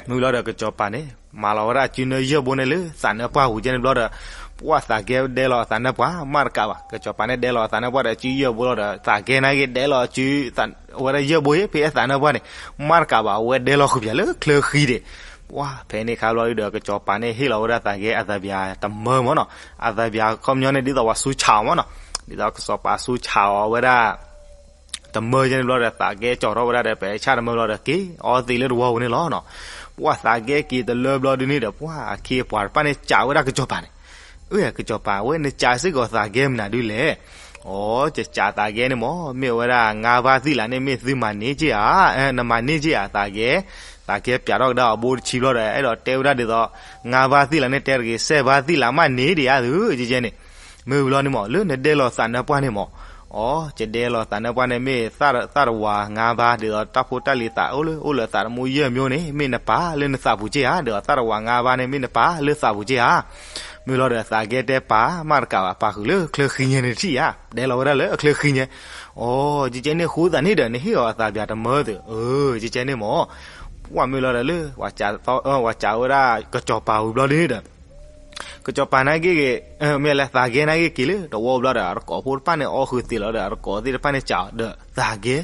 မ့ၢ်လီၤဒီးကစီၤပၤန့ၣ် မၤလီၤဝဲဒၣ်စုနၢယဲၢ်ဘိန့ၣ်လၢသးနၢပှၢ်ပူၤကဲန့ၣ်ဘျီဒီး ပှၢ်သးကဲဒဲလီၤအသးနၢပှၢ် မ့ၢ်တကးဘၣ် ကစီၤပၤန့ၣ်ဒဲလီၤအသးနၢပှၢ်ဒီးစုယဲၢ်ဘိလီၤဒီး သးကဲနာ်က့ဒဲလီၤစု ဝဲဒၣ်ယဲၢ်ဘိအံၤ ဖဲအသးနၢပှၢ်န့ၣ် မ့ၢ်တကးဘၣ် အဝဲဒဲလီၤဃုာ်ပၠးလၢချၢဃံဒံး ပှၢ်ဖဲန့ၣ်ခါဘျီဒုဒီး ကစီၤပၤန့ၣ်ဟ့ၣ်လီၤဝဲဒၣ်သးကဲအသးပၠးတမၢမ့ၢ်နီၤ အသးပၠးခီပညီန့ၣ် ဒ်သိးပှၤဆူဆးအီၤမ့ၢ်နီၤ ဒ်သိးကစီၤပၤဆူဆးအီၤဝဲဒၣ် တမၢယဲန့ၣ်ဘျီဒီး သးကဲကၠီၤထီၣ်ဝဲဒၣ်ဒီး ပဆၣ်တမၢဘျီဒီး က့ၤအီသံးလၢတဝီပူၤန့ၣ်လီၤနီၤ. ပှၢ်သးကဲက့ၤတလၢဘျီဒုန့ၣ်ဒီး ပှၢ်အခ့အပှၤတဖၣ်န့ၣ် စံးဝဲဒၣ်ကစီၤပၤန့ၣ်, အၢ ကစီၤပၤ အဝဲနစံးစ့ၢ်ကီးသးကဲမနုၤဒုလဲၣ်. အိ ယစံးသးကဲန့ၣ်မ့ၢ် မ့ၢ်ဝဲဒၣ်ငါးပါးသံလးန့ၣ် မ့ၢ်သုမၤန့ၢ်က့ၤဧါ, နမၤန့ၢ်က့ၤဧါ သးကဲ. သးကဲပၠးထီၣ်ကဒါအီၤဘိတဆံဘျီဒီး အဲၣ်ဒိးတဲဝဲဒၣ်ဒ်သိး ငါးပါးသံလးန့ၣ် တဲတဂ့ၤ စဲးပါးသံလးမးန့ၢ်ဒံးဧါသု ကဲကဲန့ၣ်. မ့ၢ်ဝံၤလီၤန့ၣ်မ့ၢ် လၢနဒဲလီၤသးနၢပှၢ်န့ၣ်မ့ၢ်, အိ ယဒဲလီၤသးနၢပှၢ်န့ၣ် မ့ၢ်သၣ်တဝးငါးပါး ဒ်သိးတၢ်ဖိတၢ်လံၤသးအိၣ်လၢ အိၣ်လၢသးတမူယဲၢ်မျိုးန့ၣ် မ့ၢ်နပာ်လၢနသးပူၤက့ၤဧါ, ဒီးသၣ်တဝးငါးပါးန့ၣ် မ့ၢ်နပာ်လၢသးပူၤက့ၤဧါ. မ့ၢ်လီၤဒီးသးကဲတဲပာ်မးတကးဘၣ် ပာ်ဃုာ်လၢချၢဃံညါန့ၣ်တထံၣ်ဧါ, ဒဲလီၤဝဲဒၣ်လၢအချၢဃံညါ. အိ ကဲကဲန့ၣ် ဃိသးန့ၣ်ဒီး နဟ့ၣ်အီၤအသးပၠးတမၢသုး, အၢ ကဲကဲန့ၣ်မ့ၢ်. ပှၢ်မ့ၢ်လီၤဒီးလၢ ပှၤစံးဝဲဒၣ်ကစီၤပၤဝံၤဘျီဒုန့ၣ်ဒီး ကစီၤပၤန့ၣ်ဂ့ၤဂ့ၤ, မ့ၢ်လၢသးဂဲန့ၣ်ဂ့ၤက့ၤလၢတဝီဘျီဒီး အတကိးဖိတဖၣ်န့ၣ်အီၣ်ဃုာ်သ့လီၤဒီး အတကိးသ့ၣ်တဖၣ်န့ၣ်စံးအီၤဒီးသးဂဲ,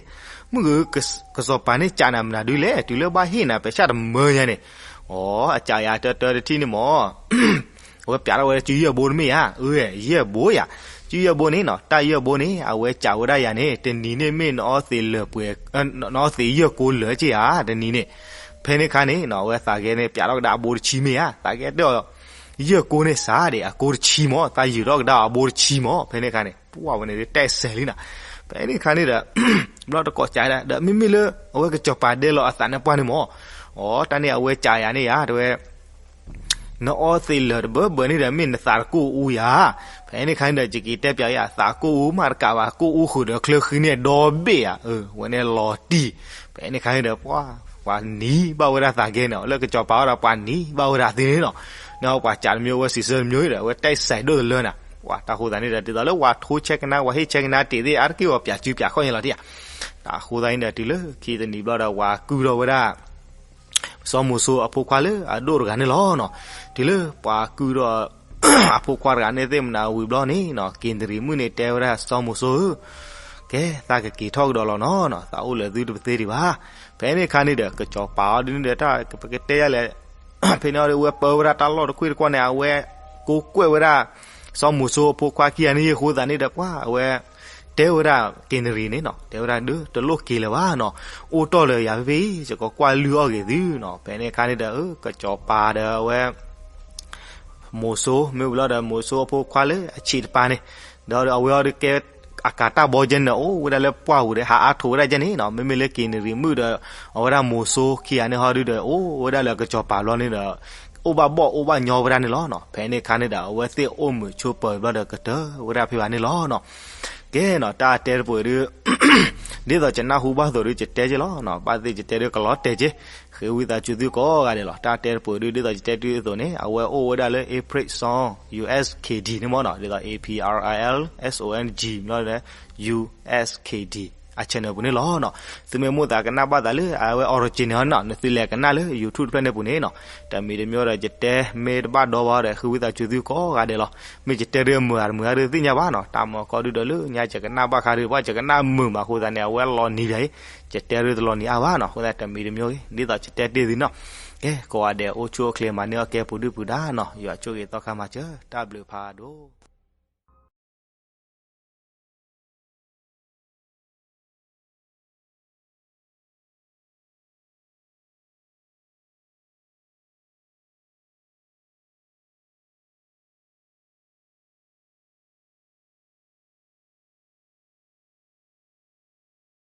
မုၢ်ဂ့ၤ, ကစီၤပၤန့ၣ်စံးနၤမနုၤဒုလဲၣ်, တုၤလၢဘၣ်ဟ့ၣ်နၤပဲာ်ဆၣ်တမၢညါန့ၣ်, အီ အစံးယၤတၢတၢတထံၣ်န့ၣ်မၢ် အဝဲပျးထီၣ်ဝဲဒၣ်စုယဲၢ်ဘိတမ့ၢ်ဧါ, အၢ ယဲၢ်ဘိယၤ, စုယဲၢ်ဘိန့ၣ်နီၤ တၢ်ယဲၢ်ဘိန့ၣ် အဝဲစံးဝဲဒၣ်ယၤန့ၣ် တနံၤန့ၣ်မ့ၢ်နအီၣ်သ့လၢာ်ပှဲၤ, နအီၣ်သ့ယဲၢ်ကိလၢာ်က့ဧါ တနံၤန့ၣ်, ဖဲန့ၣ်ခါန့ၣ်နီၤ အဝဲသးဂဲန့ၣ် ပျးထီၣ်ကဒါအဘိတဆံမ့ၢ်ဧါ, သးဂဲတဲအီၤ ယဲၢ်ကိန့ၣ်စးဒံး အကိတဆံမၢ်, သးယုာ်ထီၣ်ကဒါအဘိတဆံမၢ်, ဖဲန့ၣ်ခါန့ၣ် ပှၤဝဲန့ၣ်ဒုးတဲစဲးလံနီၤ, ဖဲန့ၣ်ခါန့ၣ်ဒီး ဘျီတကိးစံးဒၣ် ဒီးမ့မ့ၢ်လၢအဝဲကစီၤပၤဒဲလီၤအသးန့ၣ်ပှၢ်န့ၣ်မၢ်, အီ တၢ်န့ၣ်အဝဲစံးယၤန့ၣ်ဧါ တဲဝဲ နအီၣ်သ့လၢာ်တဘၢဘၢန့ၣ်ဒီး မ့ၢ်နသးတကိၢ်အူယၤ, ဖဲန့ၣ်ခါန့ၣ်ဒီး ယက့ၤတဲပျးယၤ သးကိၢ်အူမးတကးဘၣ် ကိၢ်အူဃုာ်ဒီးချၢဃံန့ၣ်ဒီဘ့ၣ်ဧါ, အၢ ဝဲန့ၣ်လီၤတံၢ်, ဖဲန့ၣ်ခါန့ၣ်ဒီး ပှၤ ပှၤနံၤဘၣ်ဝဲဒၣ်သးဂဲန့ၣ် လၢကစီၤပၤအီၤဒီးပှၤနံၤဘၣ်ဝဲဒၣ်သ့န့ၣ်နီၤ, ဒီးပှၤစံးတမံၤ အဝဲစံးဆၢတမံၤဒီး အဝဲတဲစဲးဒိၣ်တလၢနၤ, ပှၤတၢ်ဃိသးန့ၣ်ဒီး ဒ်သိးလၢပှၤထိဆဲကနါ ပှၤဟ့ၣ်ဆဲကနါတ့ၢ်သ့ၣ် အါတက့ၢ်ပှၤပျးစုပျးခီၣ်ညါလီၤတံၢ်ဧါ, တၢ်ဃိသးန့ၣ်ဒီး တုၤလၢခံတနံၤဘျီဒီး ပှၤကုၢ်ထီၣ်ဝဲဒၣ် စီၤမိၤစိအဖိခွါလၢအဒိၣ်တဂၤန့ၣ်လီၤနီၤ, တုၤလၢပှၤကုၢ်ဒီး အဖိခွါတဂၤန့ၣ်သ့ၣ်မနၤဝံၤဘျီန့ၣ်နီၤ က့ၤနရံၤမုၣ်န့ၣ်တဲဝဲဒၣ် စီၤမိၤစိဧၢ, ကဲ သးကက့ၤထီၣ်ကဒီးလီၤနီၤနီၤ သးအိၣ်လၢသုတပသ့ဒံးဘၣ်, ဖဲန့ၣ်ခါန့ၣ်ဒီး ကစီၤပၤအီၤဒ်န့ၣ်ဒီး တၢ်ပကတဲယၤလဲၣ်, ဖဲန့ၣ်အီၤဒီး အဝဲပၢဝဲဒၣ်တၢ်လီၢ်တခွ့ၣ်တကွီၢ်န့ၣ် အဝဲကိးကွဲးဝဲဒၣ် စီၤမိၤစိအဖိခွါခံဂၤန့ၣ်အဃိသးန့ၣ်ဒီး ပှၤအဝဲ တဲဝဲဒၣ်က့ၤနရံၤန့ၣ်နီၤ တဲဝဲဒၣ်ဒုး တလိၣ်က့ၤလၢၤဘၣ်နီၤ, အိၣ်တ့ၢ်လၢယၤဖဲဖဲ ယကကွၢ်လုၢ်အီၣ်ဂ့ၤသုနီၤ, ဖဲန့ၣ်ခါန့ၣ်ဒီး ကစီၤပၤဒီးအဝဲ မိၤစိ မ့ၢ်ဝံၤလီၤဒီး မိၤစိအဖိခွါလၢအဆံးတပၤန့ၣ်, ဒီးအဝဲအီၤဒုးကဲ အကၤတၢ်ဘီကဲန့ၣ်ဒီး အိၣ်ဝဲဒၣ်လၢပှၢ်ပူၤဒီး ဟးအါထိးဝဲဒၣ်ကဲန့ၣ်နီၤ, မ့မ့ၢ်လၢက့ၤနရံၤမုၣ်ဒီး အဝဲဒၣ်မိၤစိခံဂၤန့ၣ်ဟီဒုးဒီး အိၣ်ဝဲဒၣ်လၢကစီၤပၤဘျီန့ၣ်ဒီး အိၣ်ဘၣ်ဘီၣ်အိၣ်ဘၣ်ညီဝဲဒၣ်န့ၣ်လီၤနီၤ, ဖဲန့ၣ်ခါန့ၣ်ဒီး အဝဲသ့ၣ်အိၣ်မုာ်ဆိးပၢၤဘျီဒီးကတၢၢ်ဝဲဒၣ်ဖဲဘၣ်န့ၣ်လီၤနီၤ, ကဲနီၤ တၢ်တဲတပှဲၤဒုး ဒ်သိးယနၢ်ဟူဘၣ်သိးဒုး ယတဲက့ၤလီၤနီၤ, ဘၣ်သ့ၣ်ယတဲဒုးကလီၤတဲာ်က့ၤ, ဃ့ဝံသးစူၤသုကိးဂၤဒဲးလီၤ, တၢ်တဲတပှဲၤဒုး ဒ်သိးယတဲဒုးအသိးန့ၣ် အဝဲအိၣ်ဝဲဒၣ်လၢ April Song U S K D န့ၣ်မၢ်နီၤ, ဒ်သိး A P R I L S O N G မၢ်နီၤ U S K D အ channel ပူၤန့ၣ်လီၤနီၤ, သုမ့ၢ်မိၣ်သးကနၣ်ဘၣ်သးလၢအဝဲ original န့ၣ်နီၤ နသုလဲၤကနၣ်လၢ YouTube တဖျၢၣ်န့ၣ်ပူၤန့ၣ်နီၤ, တမံၤတမံၤဒီး ယတဲမ့ၢ်တဘၣ်ဒီဘၣ်ဒီး ဃ့ဝံသးစူၤသုကိးဂၤဒဲးလီၤ, မ့ၢ်ယတဲဒုးမုာ်ဧါတမုာ်ဧါဒုးသ့ၣ်ညါဘၣ်နီၤ, တၢ်မၤကီဒုးဒီးလၢညါယကနၣ်ဘၣ်ခါဒုး ပှၤယကနၣ်မုာ်မးအဃိသတးန့ၣ် အဝဲလီၤနံၤယၤအံၤ, ယတဲဒုးတလီၤနံၤအါဘၣ်နီၤ, အဃိသတးတမံၤတမံၤဂ့ၤ ဒ်သိးယတဲတ့ၢ်သုနီၤ, ကဲ ကိးဂၤဒဲးအိၣ်ဆူၣ်အိၣ်ချ့မၤန့ၢ်အီၣ်ကဲပူၤဒုၣ်ပူၤဒါနီၤ, ယွၤဆိၣ်ဂ့ၤသီခါမၤစၢၤ, တၢ်ဘျုးဖးဒိၣ်